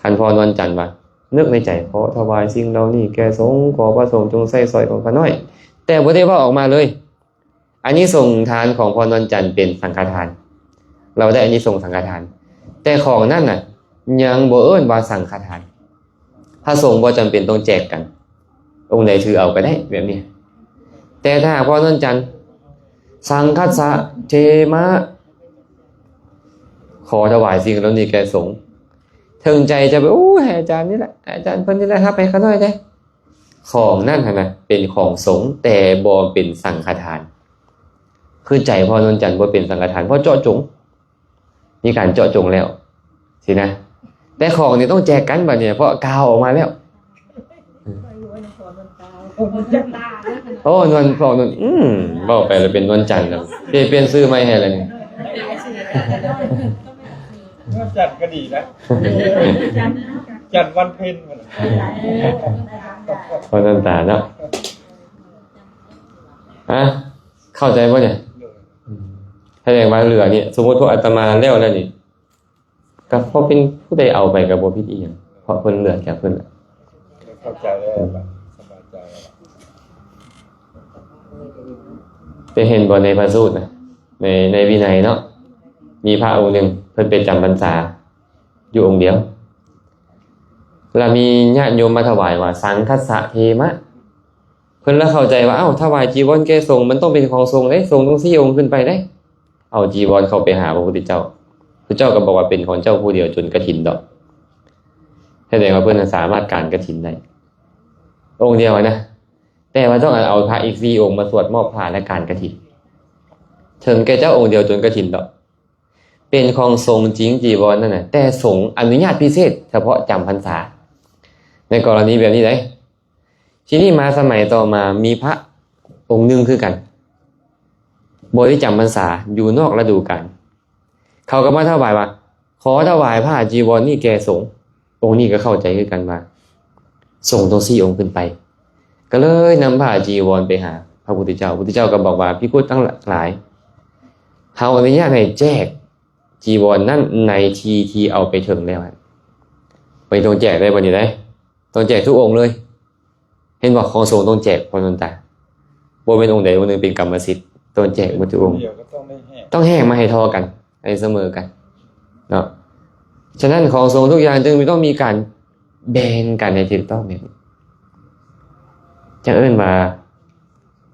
ຄັນພໍ່ນວນຈັນວ່າ ນຶກໃນໃຈ ຂໍຖວາຍສິ່ງເຫຼົ່ານີ້ແກ່ສົງ ຂໍພະສົງຈົ່ງໃຊ້ສອຍຂອງຂ້ານ້ອຍ ແຕ່ບໍ່ໄດ້ເວົ້າອອກມາເລີຍ. ອານິສົງທານຂອງພໍ່ນວນຈັນເປັນສັງຄະທານ ລາວໄດ້ອານິສົງສັງຄະທານ ແຕ່ຂອງນັ້ນນະ ຍັງບໍ່ເອີ້ນວ່າສັງຄະທານ. ພະສົງບໍ່ຈຳເປັນຕ້ອງແຈກກັນ ອົງໃດຖືເອົາກໍໄດ້ແບບນີ້. ແຕ່ຖ້າຫາກພໍ່ນວນຈັນ ສັງຄັດສະເທມະ ຂໍຖວາຍສິ່ງເຫຼົ່ານີ້ແກ່ສົງ ເຖິງໃຈຈະໄປ ໂອ້ຍ ໃຫ້ອາຈານນີ້ແຫຼະ ໃຫ້ອາຈານເພິ່ນນີ້ແຫຼະ ຮັບໃຫ້ຂ້ານ້ອຍແດ່ ຂອງນັ້ນຫັ້ນນະ ເປັນຂອງສົງ ແຕ່ບໍ່ເປັນສັງຄະທານ. ຄືໃຈພໍ່ນວນຈັນບໍ່ເປັນສັງຄະທານ ເພາະເຈາະຈົງ ມີການເຈາະຈົງແລ້ວຊີ້ນະ. ແຕ່ຂອງນີ້ຕ້ອງແຈກກັນບັດນີ້ ເພາະກ່າວອອກມາແລ້ວ. ໂອ້ ນວນ ພວກນວນ ອືມ ເວົ້າໄປແລ້ວເປັນນວນຈັນແລ້ວ ຊິປ່ຽນຊື່ໃໝ່ໃຫ້ແລ້ວນີ້. ນວນຈັນກໍດີນະ ຈັນວັນເພັນ ພໍ່ນວນຕາເນາະ. ອະ ເຂົ້າໃຈບໍ່ນີ້? ໂດຍ ອືມ ສະແດງວ່າເຫຼືອນີ້ ສົມມຸດພວກອາດຕະມາແລ້ວແລ້ວນີ້ ກໍພໍເປັນຜູ້ໃດເອົາໄປກໍບໍ່ຜິດອີ່ຫຍັງ ເພາະເພິ່ນເຫຼືອຈາກເພິ່ນແຫຼະ. ເຂົ້າໃຈແລ້ວ ສະບາຍໃຈແລ້ວ. ໄປເຫັນບໍ່ໃນພະສູດນະ ໃນ ໃນວິໄນເນາະ ມີພະອົງໜຶ່ງເພິ່ນໄປຈຳພັນສາຢູ່ອົງດຽວ ລະມີຍາດໂຍມມາຖວາຍວ່າ ສັງຄັດສະເທມະ ເພິ່ນລະເຂົ້າໃຈວ່າ ເອົ້າ ຖວາຍຈີວອນແກ່ສົງ ມັນຕ້ອງເປັນຂອງສົງເດ້ ສົງຕ້ອງສີ່ອົງຂຶ້ນໄປເດ້. ເອົາຈີວອນເຂົ້າໄປຫາພະພຸດທະເຈົ້າ ພະເຈົ້າກໍບອກວ່າເປັນຂອງເຈົ້າຜູ້ດຽວຈົນກະຖິນດອກ. ສະແດງວ່າເພິ່ນສາມາດການກະຖິນໄດ້ອົງດຽວນະ ແຕ່ວ່າຕ້ອງເອົາພະອີກສີ່ອົງມາສວດມອບພາ ແລະ ການກະຖິນ ເຖິງແກ່ເຈົ້າອົງດຽວຈົນກະຖິນດອກ. ເປັນຂອງສົງຈິງ ຈີວອນນັ້ນນະ ແຕ່ສົງອະນຸຍາດພິເສດສະເພາະຈຳພັນສາ ໃນກໍລະນີແບບນີ້ໄດ໋. ທີນີ້ມາສະໄໝຕໍ່ມາ ມີພະອົງໜຶ່ງຄືກັນ ບໍ່ໄດ້ຈຳພັນສາ ຢູ່ນອກລະດູການ ເຂົາກໍມາຖວາຍວ່າ ຂໍຖວາຍຜ້າຈີວອນນີ້ແກ່ສົງ. ອົງນີ້ກໍເຂົ້າໃຈຄືກັນວ່າ ສົງຕ້ອງສີ່ອົງຂຶ້ນໄປ ກໍເລີຍນຳຜ້າຈີວອນໄປຫາພະພຸດທະເຈົ້າ. ພະພຸດທະເຈົ້າກໍບອກວ່າ ພິກຂຸທັງຫຼາຍ ເຮົາອະນຸຍາດໃຫ້ແຈກຈີວອນນັ້ນໃນທີ່ທີ່ເອົາໄປເຖິງແລ້ວ ບໍ່ຕ້ອງແຈກໄດ້ບັດນີ້ໄດ໋ ຕ້ອງແຈກທຸກອົງເລີຍ. ເຫັນບໍ່? ຂອງສົງຕ້ອງແຈກ ພໍ່ນວນຕາ ບໍ່ແມ່ນອົງໃດອົງໜຶ່ງເປັນກຳມະສິດ ຕ້ອງແຈກໝົດທຸກອົງ ດຽວກໍຕ້ອງໄດ້ແຫກ ຕ້ອງແຫກມາໃຫ້ທໍ່ກັນ ໃຫ້ສະເໝີກັນເນາະ. ສະນັ້ນຂອງສົງທຸກຢ່າງຈຶ່ງຕ້ອງມີການແບ່ງກັນໃຫ້ຖືກຕ້ອງ ນີ້ຈັ່ງເອີ້ນວ່າ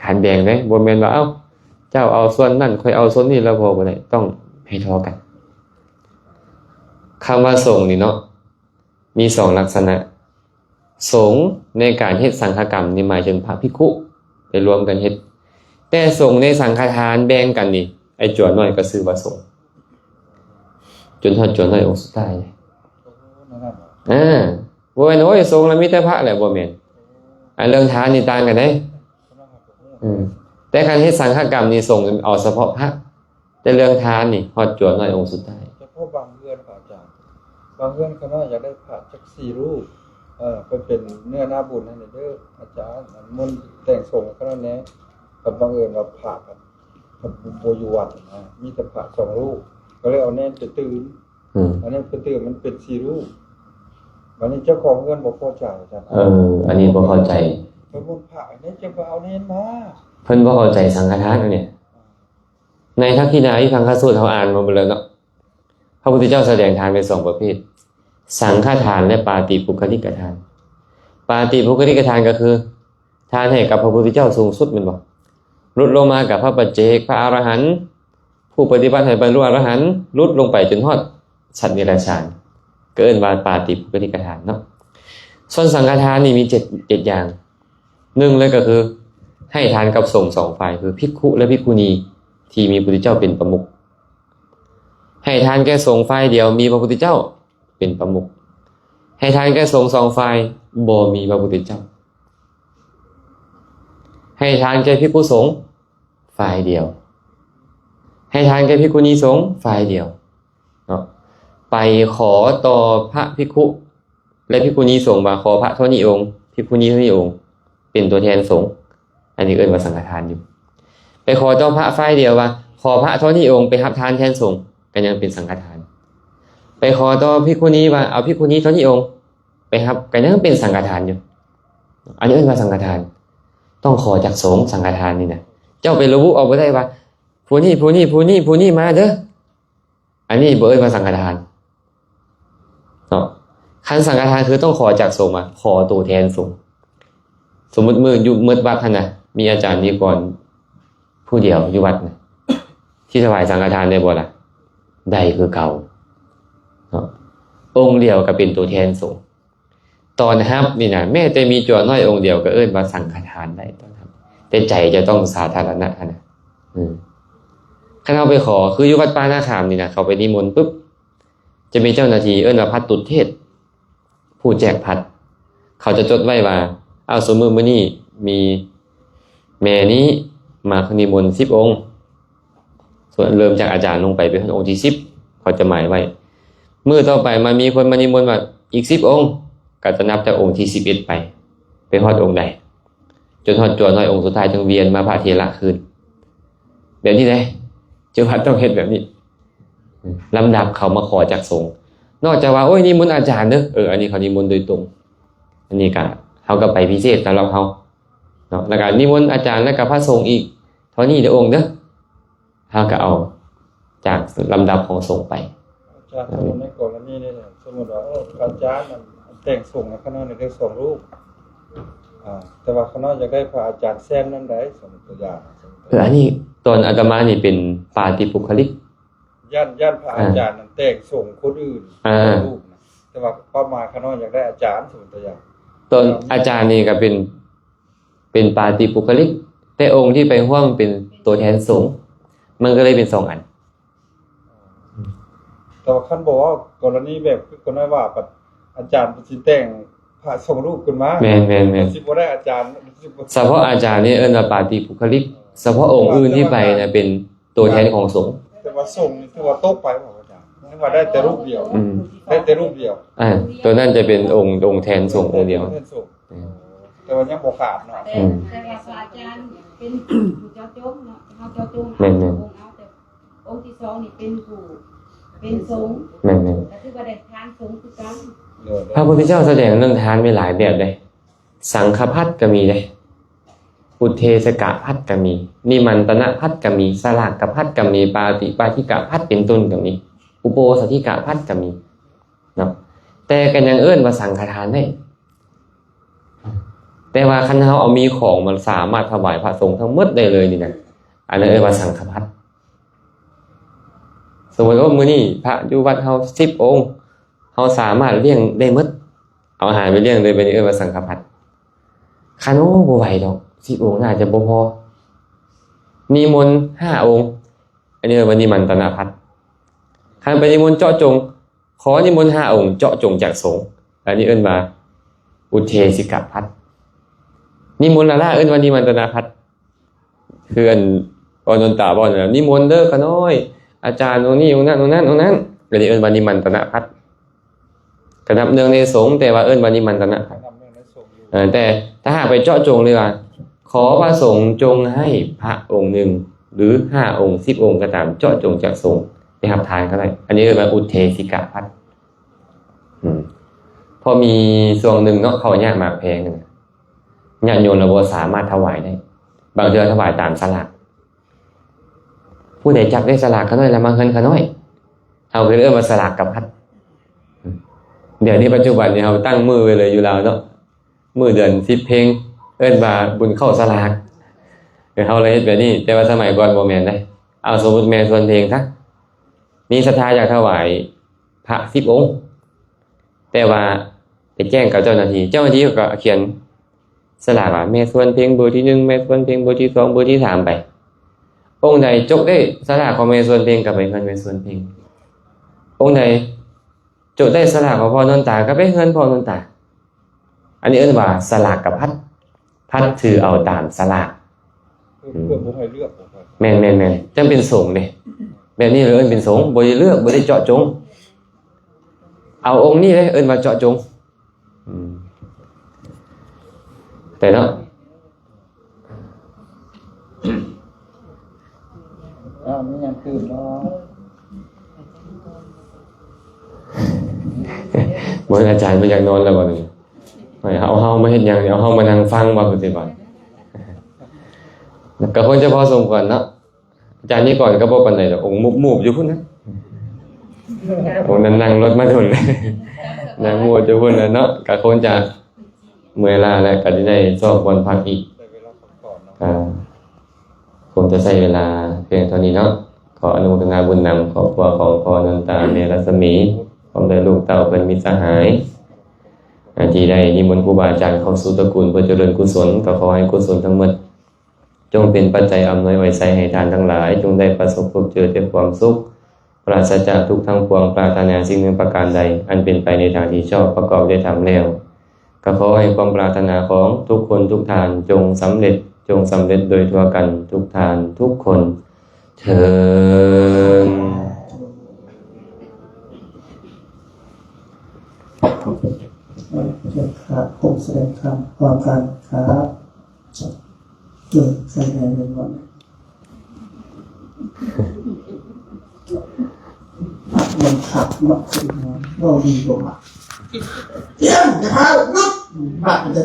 ການແບ່ງເດ້ ບໍ່ແມ່ນວ່າ ເອົ້າ ເຈົ້າເອົາສ່ວນນັ້ນ ຂ້ອຍເອົາສ່ວນນີ້ ແລ້ວບໍ່ ບໍ່ໄດ້ ຕ້ອງໃຫ້ທໍ່ກັນ. ຄຳວ່າສົງນີ້ເນາະ ມີສອງລັກສະນະ. ສົງໃນການເຮັດສັງຄະກຳນີ້ໝາຍເຖິງພະພິກຂຸໄປລວມກັນເຮັດ, ແຕ່ສົງໃນສັງຄະທານແບ່ງກັນນີ້ ໄອ້ຈົວນ້ອຍກໍຊື່ວ່າສົງ ຈົນຮອດຈົວນ້ອຍອົງສຸດທ້າຍ. ອາ ບໍ່ແມ່ນ ໂອ້ຍ ສົງລະມີແຕ່ພະແຫຼະ ບໍ່ແມ່ນ. ອັນເລື່ອງທານນີ້ຕ່າງກັນເດ້ ອືມ ແຕ່ຄັນເຮັດສັງຄະກຳນີ້ ສົງເອົາສະເພາະພະ ແຕ່ເລື່ອງທານນີ້ຮອດຈົວນ້ອຍອົງສຸດທ້າຍ. ສະເພາະບາງເຮືອນ ພະອາຈານ ບາງເຮືອນຂ້ານ້ອຍຢາກໄດ້ພະຈັກສີ່ຮູບ ເອີ ໄປເປັນເນື້ອນາບຸນໃຫ້ແດ່ເດີອາຈານ ອັນມົນແຕ່ງສົງໃຫ້ຂ້ານ້ອຍແດ່. ບັງເອີນວ່າພະ ບໍ່ຢູ່ວັດນະ ມີແຕ່ພະສອງຮູບ ກໍເລີຍເອົາແນນໄປຕື່ມ ເອົາແນນໄປຕື່ມ ມັນເປັນສີ່ຮູບ. ບັດນີ້ເຈົ້າຂອງເຮືອນບໍ່ພໍໃຈ ເອີ ອັນນີ້ບໍ່ເຂົ້າໃຈ ໄປບົນພະແດ່ ເຈົ້າກໍເອົາແນນມາ. ເພິ່ນບໍ່ເຂົ້າໃຈສັງຄະທານອັນນີ້. ໃນທັກຂິນາວິພັງຄະສູດເຮົາອ່ານມາເບິດແລ້ວເນາະ ພະພຸດທະເຈົ້າສະແດງທານເປັນສອງປະເພດ ສັງຄະທານ ແລະ ປາຕິປຸກຄະລິກະທານ. ປາຕິປຸກຄະລິກະທານກໍຄື ທານໃຫ້ກັບພະພຸດທະເຈົ້າສູງສຸດແມ່ນບໍ່? ຫຼຸດລົງມາກັບພະປັດເຈກ ພະອະລະຫັນ ຜູ້ປະຕິບັດໃຫ້ບັນລຸອະລະຫັນ ຫຼຸດລົງໄປຈົນຮອດສັດເນຍລະສານ ກໍເອີ້ນວ່າປາຕິປຸກຄະລິກະທານເນາະ. ສ່ວນສັງຄະທານນີ້ມີເຈັດ ເຈັດຢ່າງ. ໜຶ່ງເລີຍກໍຄື ໃຫ້ທານກັບສົງສອງຝ່າຍ ຄືພິກຂຸ ແລະ ພິກຂຸນີ ທີ່ມີພະພຸດທະເຈົ້າເປັນປະມຸກ. ໃຫ້ທານແກ່ສົງຝ່າຍດຽວ ມີພະພຸດທະເຈົ້າເປັນປະມຸກ. ໃຫ້ທານແກ່ສົງສອງຝ່າຍ ບໍ່ມີພະພຸດທະເຈົ້າ. ໃຫ້ທານແກ່ພິກຂຸສົງຝ່າຍດຽວ. ໃຫ້ທານແກ່ພິກຂຸນີສົງຝ່າຍດຽວເນາະ. ໄປຂໍຕໍ່ພະພິກຂຸ ແລະ ພິກຂຸນີສົງວ່າ ຂໍພະເທົ່ານີ້ອົງ ພິກຂຸນີເທົ່ານີ້ອົງ ເປັນຕົວແທນສົງ ອັນນີ້ເອີ້ນວ່າສັງຄະທານຢູ່. ໄປຂໍຕໍ່ພະຝ່າຍດຽວວ່າ ຂໍພະເທົ່ານີ້ອົງໄປຮັບທານແທນສົງ ກໍຍັງເປັນສັງຄະທານ. ໄປຂໍຕໍ່ພິກຂຸນີວ່າ ເອົາພິກຂຸນີເທົ່ານີ້ອົງໄປຮັບ ກໍຍັງເປັນສັງຄະທານຢູ່. ອັນນີ້ເອີ້ນວ່າສັງຄະທານ ຕ້ອງຂໍຈາກສົງ. ສັງຄະທານນີ້ນະ ເຈົ້າໄປລະບຸອອກບໍ່ໄດ້ວ່າ ຜູ້ນີ້ ຜູ້ນີ້ ຜູ້ນີ້ ຜູ້ນີ້ມາເດີ. ອັນນີ້ບໍ່ເອີ້ນວ່າສັງຄະທານເນາະ. ຄັນສັງຄະທານຄືຕ້ອງຂໍຈາກສົງ ມາຂໍໂຕແທນສົງ. ສົມມຸດມື້ຢູ່ໝົດວັດຫັ້ນນະ ມີອາຈານນິກອນຜູ້ດຽວຢູ່ວັດນະ ຊິຖວາຍສັງຄະທານໄດ້ບໍ່ລະ? ໄດ້ຄືເກົ່າເນາະ. ອົງດຽວກໍເປັນໂຕແທນສົງ. ຕອນຮັບນີ້ນະ ແມ້ແຕ່ມີຈົວນ້ອຍອົງດຽວກໍເອີ້ນວ່າສັງຄະທານໄດ້ຕອນຮັບ ແຕ່ໃຈຈະຕ້ອງສາທາລະນະຫັ້ນນະ. ເອີ ຄັນເຮົາໄປຂໍ ຄືຢູ່ວັດປ່ານາຂາມນີ້ນະ ເຂົາໄປນິມົນປຶບ ຈະມີເຈົ້າໜ້າທີ່ເອີ້ນວ່າພັດຕຸດເທດ ຜູ້ແຈກພັດ ເຂົາຈະຈົດໄວ້ວ່າ ເອົາ ສົມມຸດມື້ນີ້ມີແມ່ນີ້ມານິມົນສິບອົງ ສ່ວນເລີ່ມຈາກອາຈານລົງໄປເປັນອົງທີສິບ ເຂົາຈະໝາຍໄວ້. ມື້ຕໍ່ໄປມາມີຄົນມານິມົນວ່າອີກສິບອົງ ກໍຈະນັບຈາກອົງທີສິບເອັດໄປ ໄປຮອດອົງໃດ ຈົນຮອດຈົວນ້ອຍອົງສຸດທ້າຍ ຈຶ່ງວຽນມາພະເຖລະຄືນ. ແບບນີ້ເດ້ ເຈົ້າວັດຕ້ອງເຮັດແບບນີ້. ລຳດັບເຂົາມາຂໍຈາກສົງ ນອກຈາກວ່າ ໂອ້ຍ ນິມົນອາຈານເດີ ເອີ ອັນນີ້ເຂົານິມົນໂດຍຕົງ ອັນນີ້ກະ ເຮົາກໍໄປພິເສດສຳລັບເຮົາເນາະ ແລ້ວກະນິມົນອາຈານ ແລ້ວກະພະສົງອີກເທົ່ານີ້ເດີອົງເດີ ເຮົາກໍເອົາຈາກລຳດັບຂອງສົງໄປ. ອາຈານ ສົມມຸດໃນກໍລະນີນີ້ນະ ສົມມຸດວ່າ ໂອ້ ອາຈານນັ້ນແຕ່ງສົງໃຫ້ຂ້ານ້ອຍໄດ້ສອງຮູບ ອາ ແຕ່ວ່າຂ້ານ້ອຍຢາກໄດ້ພະອາຈານແຊມນຳໃດ໋ ສົມມຸດຕົວຢ່າງ. ເອີ ອັນນີ້ຕອນອາດຕະມານີ້ເປັນປາຕິປຸກຄະລິກ ຢ້ານ ຢ້ານພະອາຈານນັ້ນແຕ່ງສົງຄົນອື່ນ ອາ ສອງຮູບນະ ແຕ່ວ່າເປົ້າໝາຍຂ້ານ້ອຍຢາກໄດ້ອາຈານ ສົມມຸດຕົວຢ່າງ ຕອນອາຈານນີ້ກໍເປັນ ເປັນປາຕິປຸກຄະລິກ ແຕ່ອົງທີ່ໄປຮ່ວມເປັນຕົວແທນສົງ ມັນກໍເລີຍເປັນສອງອັນ. ແຕ່ວ່າຄັນບອກວ່າກໍລະນີແບບຄືກໍນ້ອຍວ່າ ອາຈານເພິ່ນຊິແຕ່ງພະສອງຮູບຂຶ້ນມາ ແມ່ນໆໆ ມັນຊິບໍ່ໄດ້ອາຈານ ສະເພາະອາຈານນີ້ເອີ້ນວ່າປາຕິປຸກຄະລິກ ສະເພາະອົງອື່ນທີ່ໄປນະເປັນຕົວແທນຂອງສົງ ແຕ່ວ່າສົງນີ້ຖືວ່າຕົກໄປບໍ່ອາຈານ? ຍັງວ່າໄດ້ແຕ່ຮູບດຽວ ອືມ ໄດ້ແຕ່ຮູບດຽວ ອາ ຕົວນັ້ນຈະເປັນອົງ ອົງແທນສົງອົງດຽວ ແຕ່ວ່າຍັງບໍ່ຂາດເນາະ ອືມ ແຕ່ວ່າພະອາຈານເປັນຜູ້ເຈາະຈົງເນາະ ເຮົາເຈາະຈົງ ແມ່ນໆ ອົງເອົາ ແຕ່ອົງທີສອງນີ້ເປັນຜູ້ເປັນສົງ ແມ່ນໆ ກໍຖືວ່າໄດ້ທານສົງຄືກັນ. ໂດຍ ພະພຸດທະເຈົ້າສະແດງເລື່ອງທານໄວ້ຫຼາຍແບບເດ້ ສັງຄະພັດກໍມີເດ້ ອຸເທສະກະພັດກໍມີ ນິມັນຕະນະພັດກໍມີ ສະຫຼາກະພັດກໍມີ ປາຕິປາທິກະພັດເປັນຕົ້ນກໍມີ ອຸໂປສະທິກະພັດກໍມີເນາະ ແຕ່ກໍຍັງເອີ້ນວ່າສັງຄະທານໄດ້. ແຕ່ວ່າຄັນເຮົາເອົາມີຂອງມາສາມາດຖວາຍພະສົງທັງໝົດໄດ້ເລີຍນີ້ນະ ອັນນັ້ນເອີ້ນວ່າສັງຄະພັດ. ສົມມຸດວ່າມື້ນີ້ພະຢູ່ວັດເຮົາສິບອົງ ເຮົາສາມາດລ້ຽງໄດ້ໝົດ ເອົາອາຫານໄປລ້ຽງເລີຍ ແບບນີ້ເອີ້ນວ່າສັງຄະພັດ. ຄັນ ໂອ້ ບໍ່ໄຫວດອກ ສິບອົງໜ້າຈະບໍ່ພໍ ນິມົນຫ້າອົງ ອັນນີ້ເອີ້ນວ່ານິມັນຕະນະພັດ. ຄັນໄປນິມົນເຈາະຈົງ ຂໍນິມົນຫ້າອົງເຈາະຈົງຈາກສົງ ອັນນີ້ເອີ້ນວ່າອຸເທສິກະພັດ. ນິມົນລ້າໆເອີ້ນວ່ານິມັນຕະນະພັດ ຄືອັນ ອອນນນຕາເວົ້ານັ້ນແຫຼະ ນິມົນເດີຂ້ານ້ອຍ ອາຈານອົງນີ້ອົງນັ້ນອົງນັ້ນອົງນັ້ນ ອັນນີ້ເອີ້ນວ່ານິມັນຕະນະພັດ. ກະນັບເນື່ອງໃນສົງ ແຕ່ວ່າເອີ້ນວ່ານິມັນຕະນະພັດ. ເອີ ແຕ່ຖ້າຫາກໄປເຈາະຈົງເລີຍວ່າ ຂໍພະສົງຈົ່ງໃຫ້ພະອົງໜຶ່ງ ຫຼື ຫ້າອົງ ສິບອົງກະຕາມ ເຈາະຈົງຈາກສົງໄປຮັບທານກະໄດ້. ອັນນີ້ເອີ້ນວ່າອຸເທສິກະພັດ. ອືມ ເພາະມີຊ່ວງໜຶ່ງເນາະ ເຂົ້າຍາກໝາກແພງ ຍາດໂຍມລະບໍ່ສາມາດຖວາຍໄດ້ ບາງເທື່ອຖວາຍຕາມສະຫຼາກ. ຜູ້ໃດຈັກໄດ້ສະຫຼາກຂ້ານ້ອຍລະມາເຮືອນຂ້ານ້ອຍ ເຮົາກໍເອີ້ນວ່າສະຫຼາກກະພັດ. ດຽວນີ້ປັດຈຸບັນນີ້ເຮົາຕັ້ງມື້ໄວ້ເລີຍຢູ່ລາວເນາະ ມື້ເດືອນສິບເພັງ ເອີ້ນວ່າບຸນເຂົ້າສະຫຼາກ. ເອີ ເຮົາເລີຍເຮັດແບບນີ້ ແຕ່ວ່າສະໄໝກ່ອນບໍ່ແມ່ນເດ້. ເອົາ ສົມມຸດແມ່ຊວນເພັງຊະ ມີສັດທາຢາກຖວາຍພະສິບອົງ ແຕ່ວ່າໄປແຈ້ງກັບເຈົ້າໜ້າທີ່ ເຈົ້າໜ້າທີ່ກໍຂຽນສະຫຼາກວ່າ ແມ່ຊວນເພັງເບີທີໜຶ່ງ ແມ່ຊວນເພັງເບີທີສອງ ເບີທີສາມ ໄປ. ອົງໃດຈົກໄດ້ສະຫຼາກຂອງແມ່ຊວນເພັງກໍໄປເຮືອນແມ່ຊວນເພັງ. ອົງໃດຈົກໄດ້ສະຫຼາກຂອງພໍ່ນວນຕາກໍໄປເຮືອນພໍ່ນວນຕາ. ອັນນີ້ເອີ້ນວ່າສະຫຼາກກະພັດ ພັດຖືເອົາຕາມສະຫຼາກ. ເພື່ອ ອືມ ເພື່ອບໍ່ໃຫ້ເລືອກ. ແມ່ນໆໆ ຈັ່ງເປັນສົງເດ້. ແບບນີ້ເອີ້ນເປັນສົງ ບໍ່ໄດ້ເລືອກ ບໍ່ໄດ້ເຈາະຈົງ. ເອົາອົງນີ້ເດ້ ເອີ້ນວ່າເຈາະຈົງ. ອືມ ແຕ່ເນາະ ອ້າວ ມີຫຍັງຕື່ມບໍ່? ບໍ່ ອາຈານບໍ່ຢາກນອນແລ້ວບໍ່ນີ້? ເອົາເຮົາມາເຮັດຫຍັງນີ້? ເອົາເຮົາມານັ່ງຟັງບໍ່? ຄືຊິວ່າ ກະຄົງຈະພໍສົມຄວນເນາະ. ອາຈານນີ້ກ່ອນກໍບໍ່ປານໃດດອກ ອົງມູບໆຢູ່ພຸ້ນນະ. ອົງນັ້ນນັ່ງລົດມາດົນ ນັ່ງມູບຢູ່ພຸ້ນແຫຼະເນາະ. ກະຄົງຈະເມື່ອຍລ້າແລ້ວ ກະຊິໄດ້ຊອກບ່ອນພັກອີກ. ກະຄົງຈະໃຊ້ເວລາພຽງເທົ່ານີ້ເນາະ. ຂໍອະນຸໂມທະນາບຸນນຳຄອບຄົວຂອງພໍ່ນວນຕາ ແມ່ລັດສະໝີ ພ້ອມດ້ວຍລູກເຕົ້າເພື່ອນມິດສະຫາຍ ທີ່ໄດ້ນິມົນຄູບາອາຈານເຂົ້າສູ່ຕະກູນເພື່ອຈະເລີນກຸສົນ. ກໍຂໍໃຫ້ກຸສົນທັງໝົດ ຈົ່ງເປັນປັດໄຈອຳນວຍອວຍໄຊໃຫ້ທ່ານທັງຫຼາຍ ຈົ່ງໄດ້ປະສົບພົບເຈີແຕ່ຄວາມສຸກ ປາສະຈາກທຸກທັງປວງ. ປາດຖະໜາສິ່ງໜຶ່ງປະການໃດ ອັນເປັນໄປໃນທາງທີ່ຊອບ ປະກອບດ້ວຍທຳແລ້ວ ກໍຂໍໃຫ້ຄວາມປາດຖະໜາຂອງທຸກຄົນທຸກທ່ານ ຈົ່ງສຳເລັດ ຈົ່ງສຳເລັດໂດຍທົ່ວກັນທຸກທ່ານທຸກຄົນເທີ້ນ. ເຈົ້າຂ້າ ຜູ້ສະແດງທຳ ພ້ອມກັນຄັບ. ເອີ ໃສ່ແດ່ແມ່ນບໍ່? ມັນຄັກເນາະ ເວົ້າດີບໍ່ມັກ. ຢ່າພາວະ ບັກເດີ.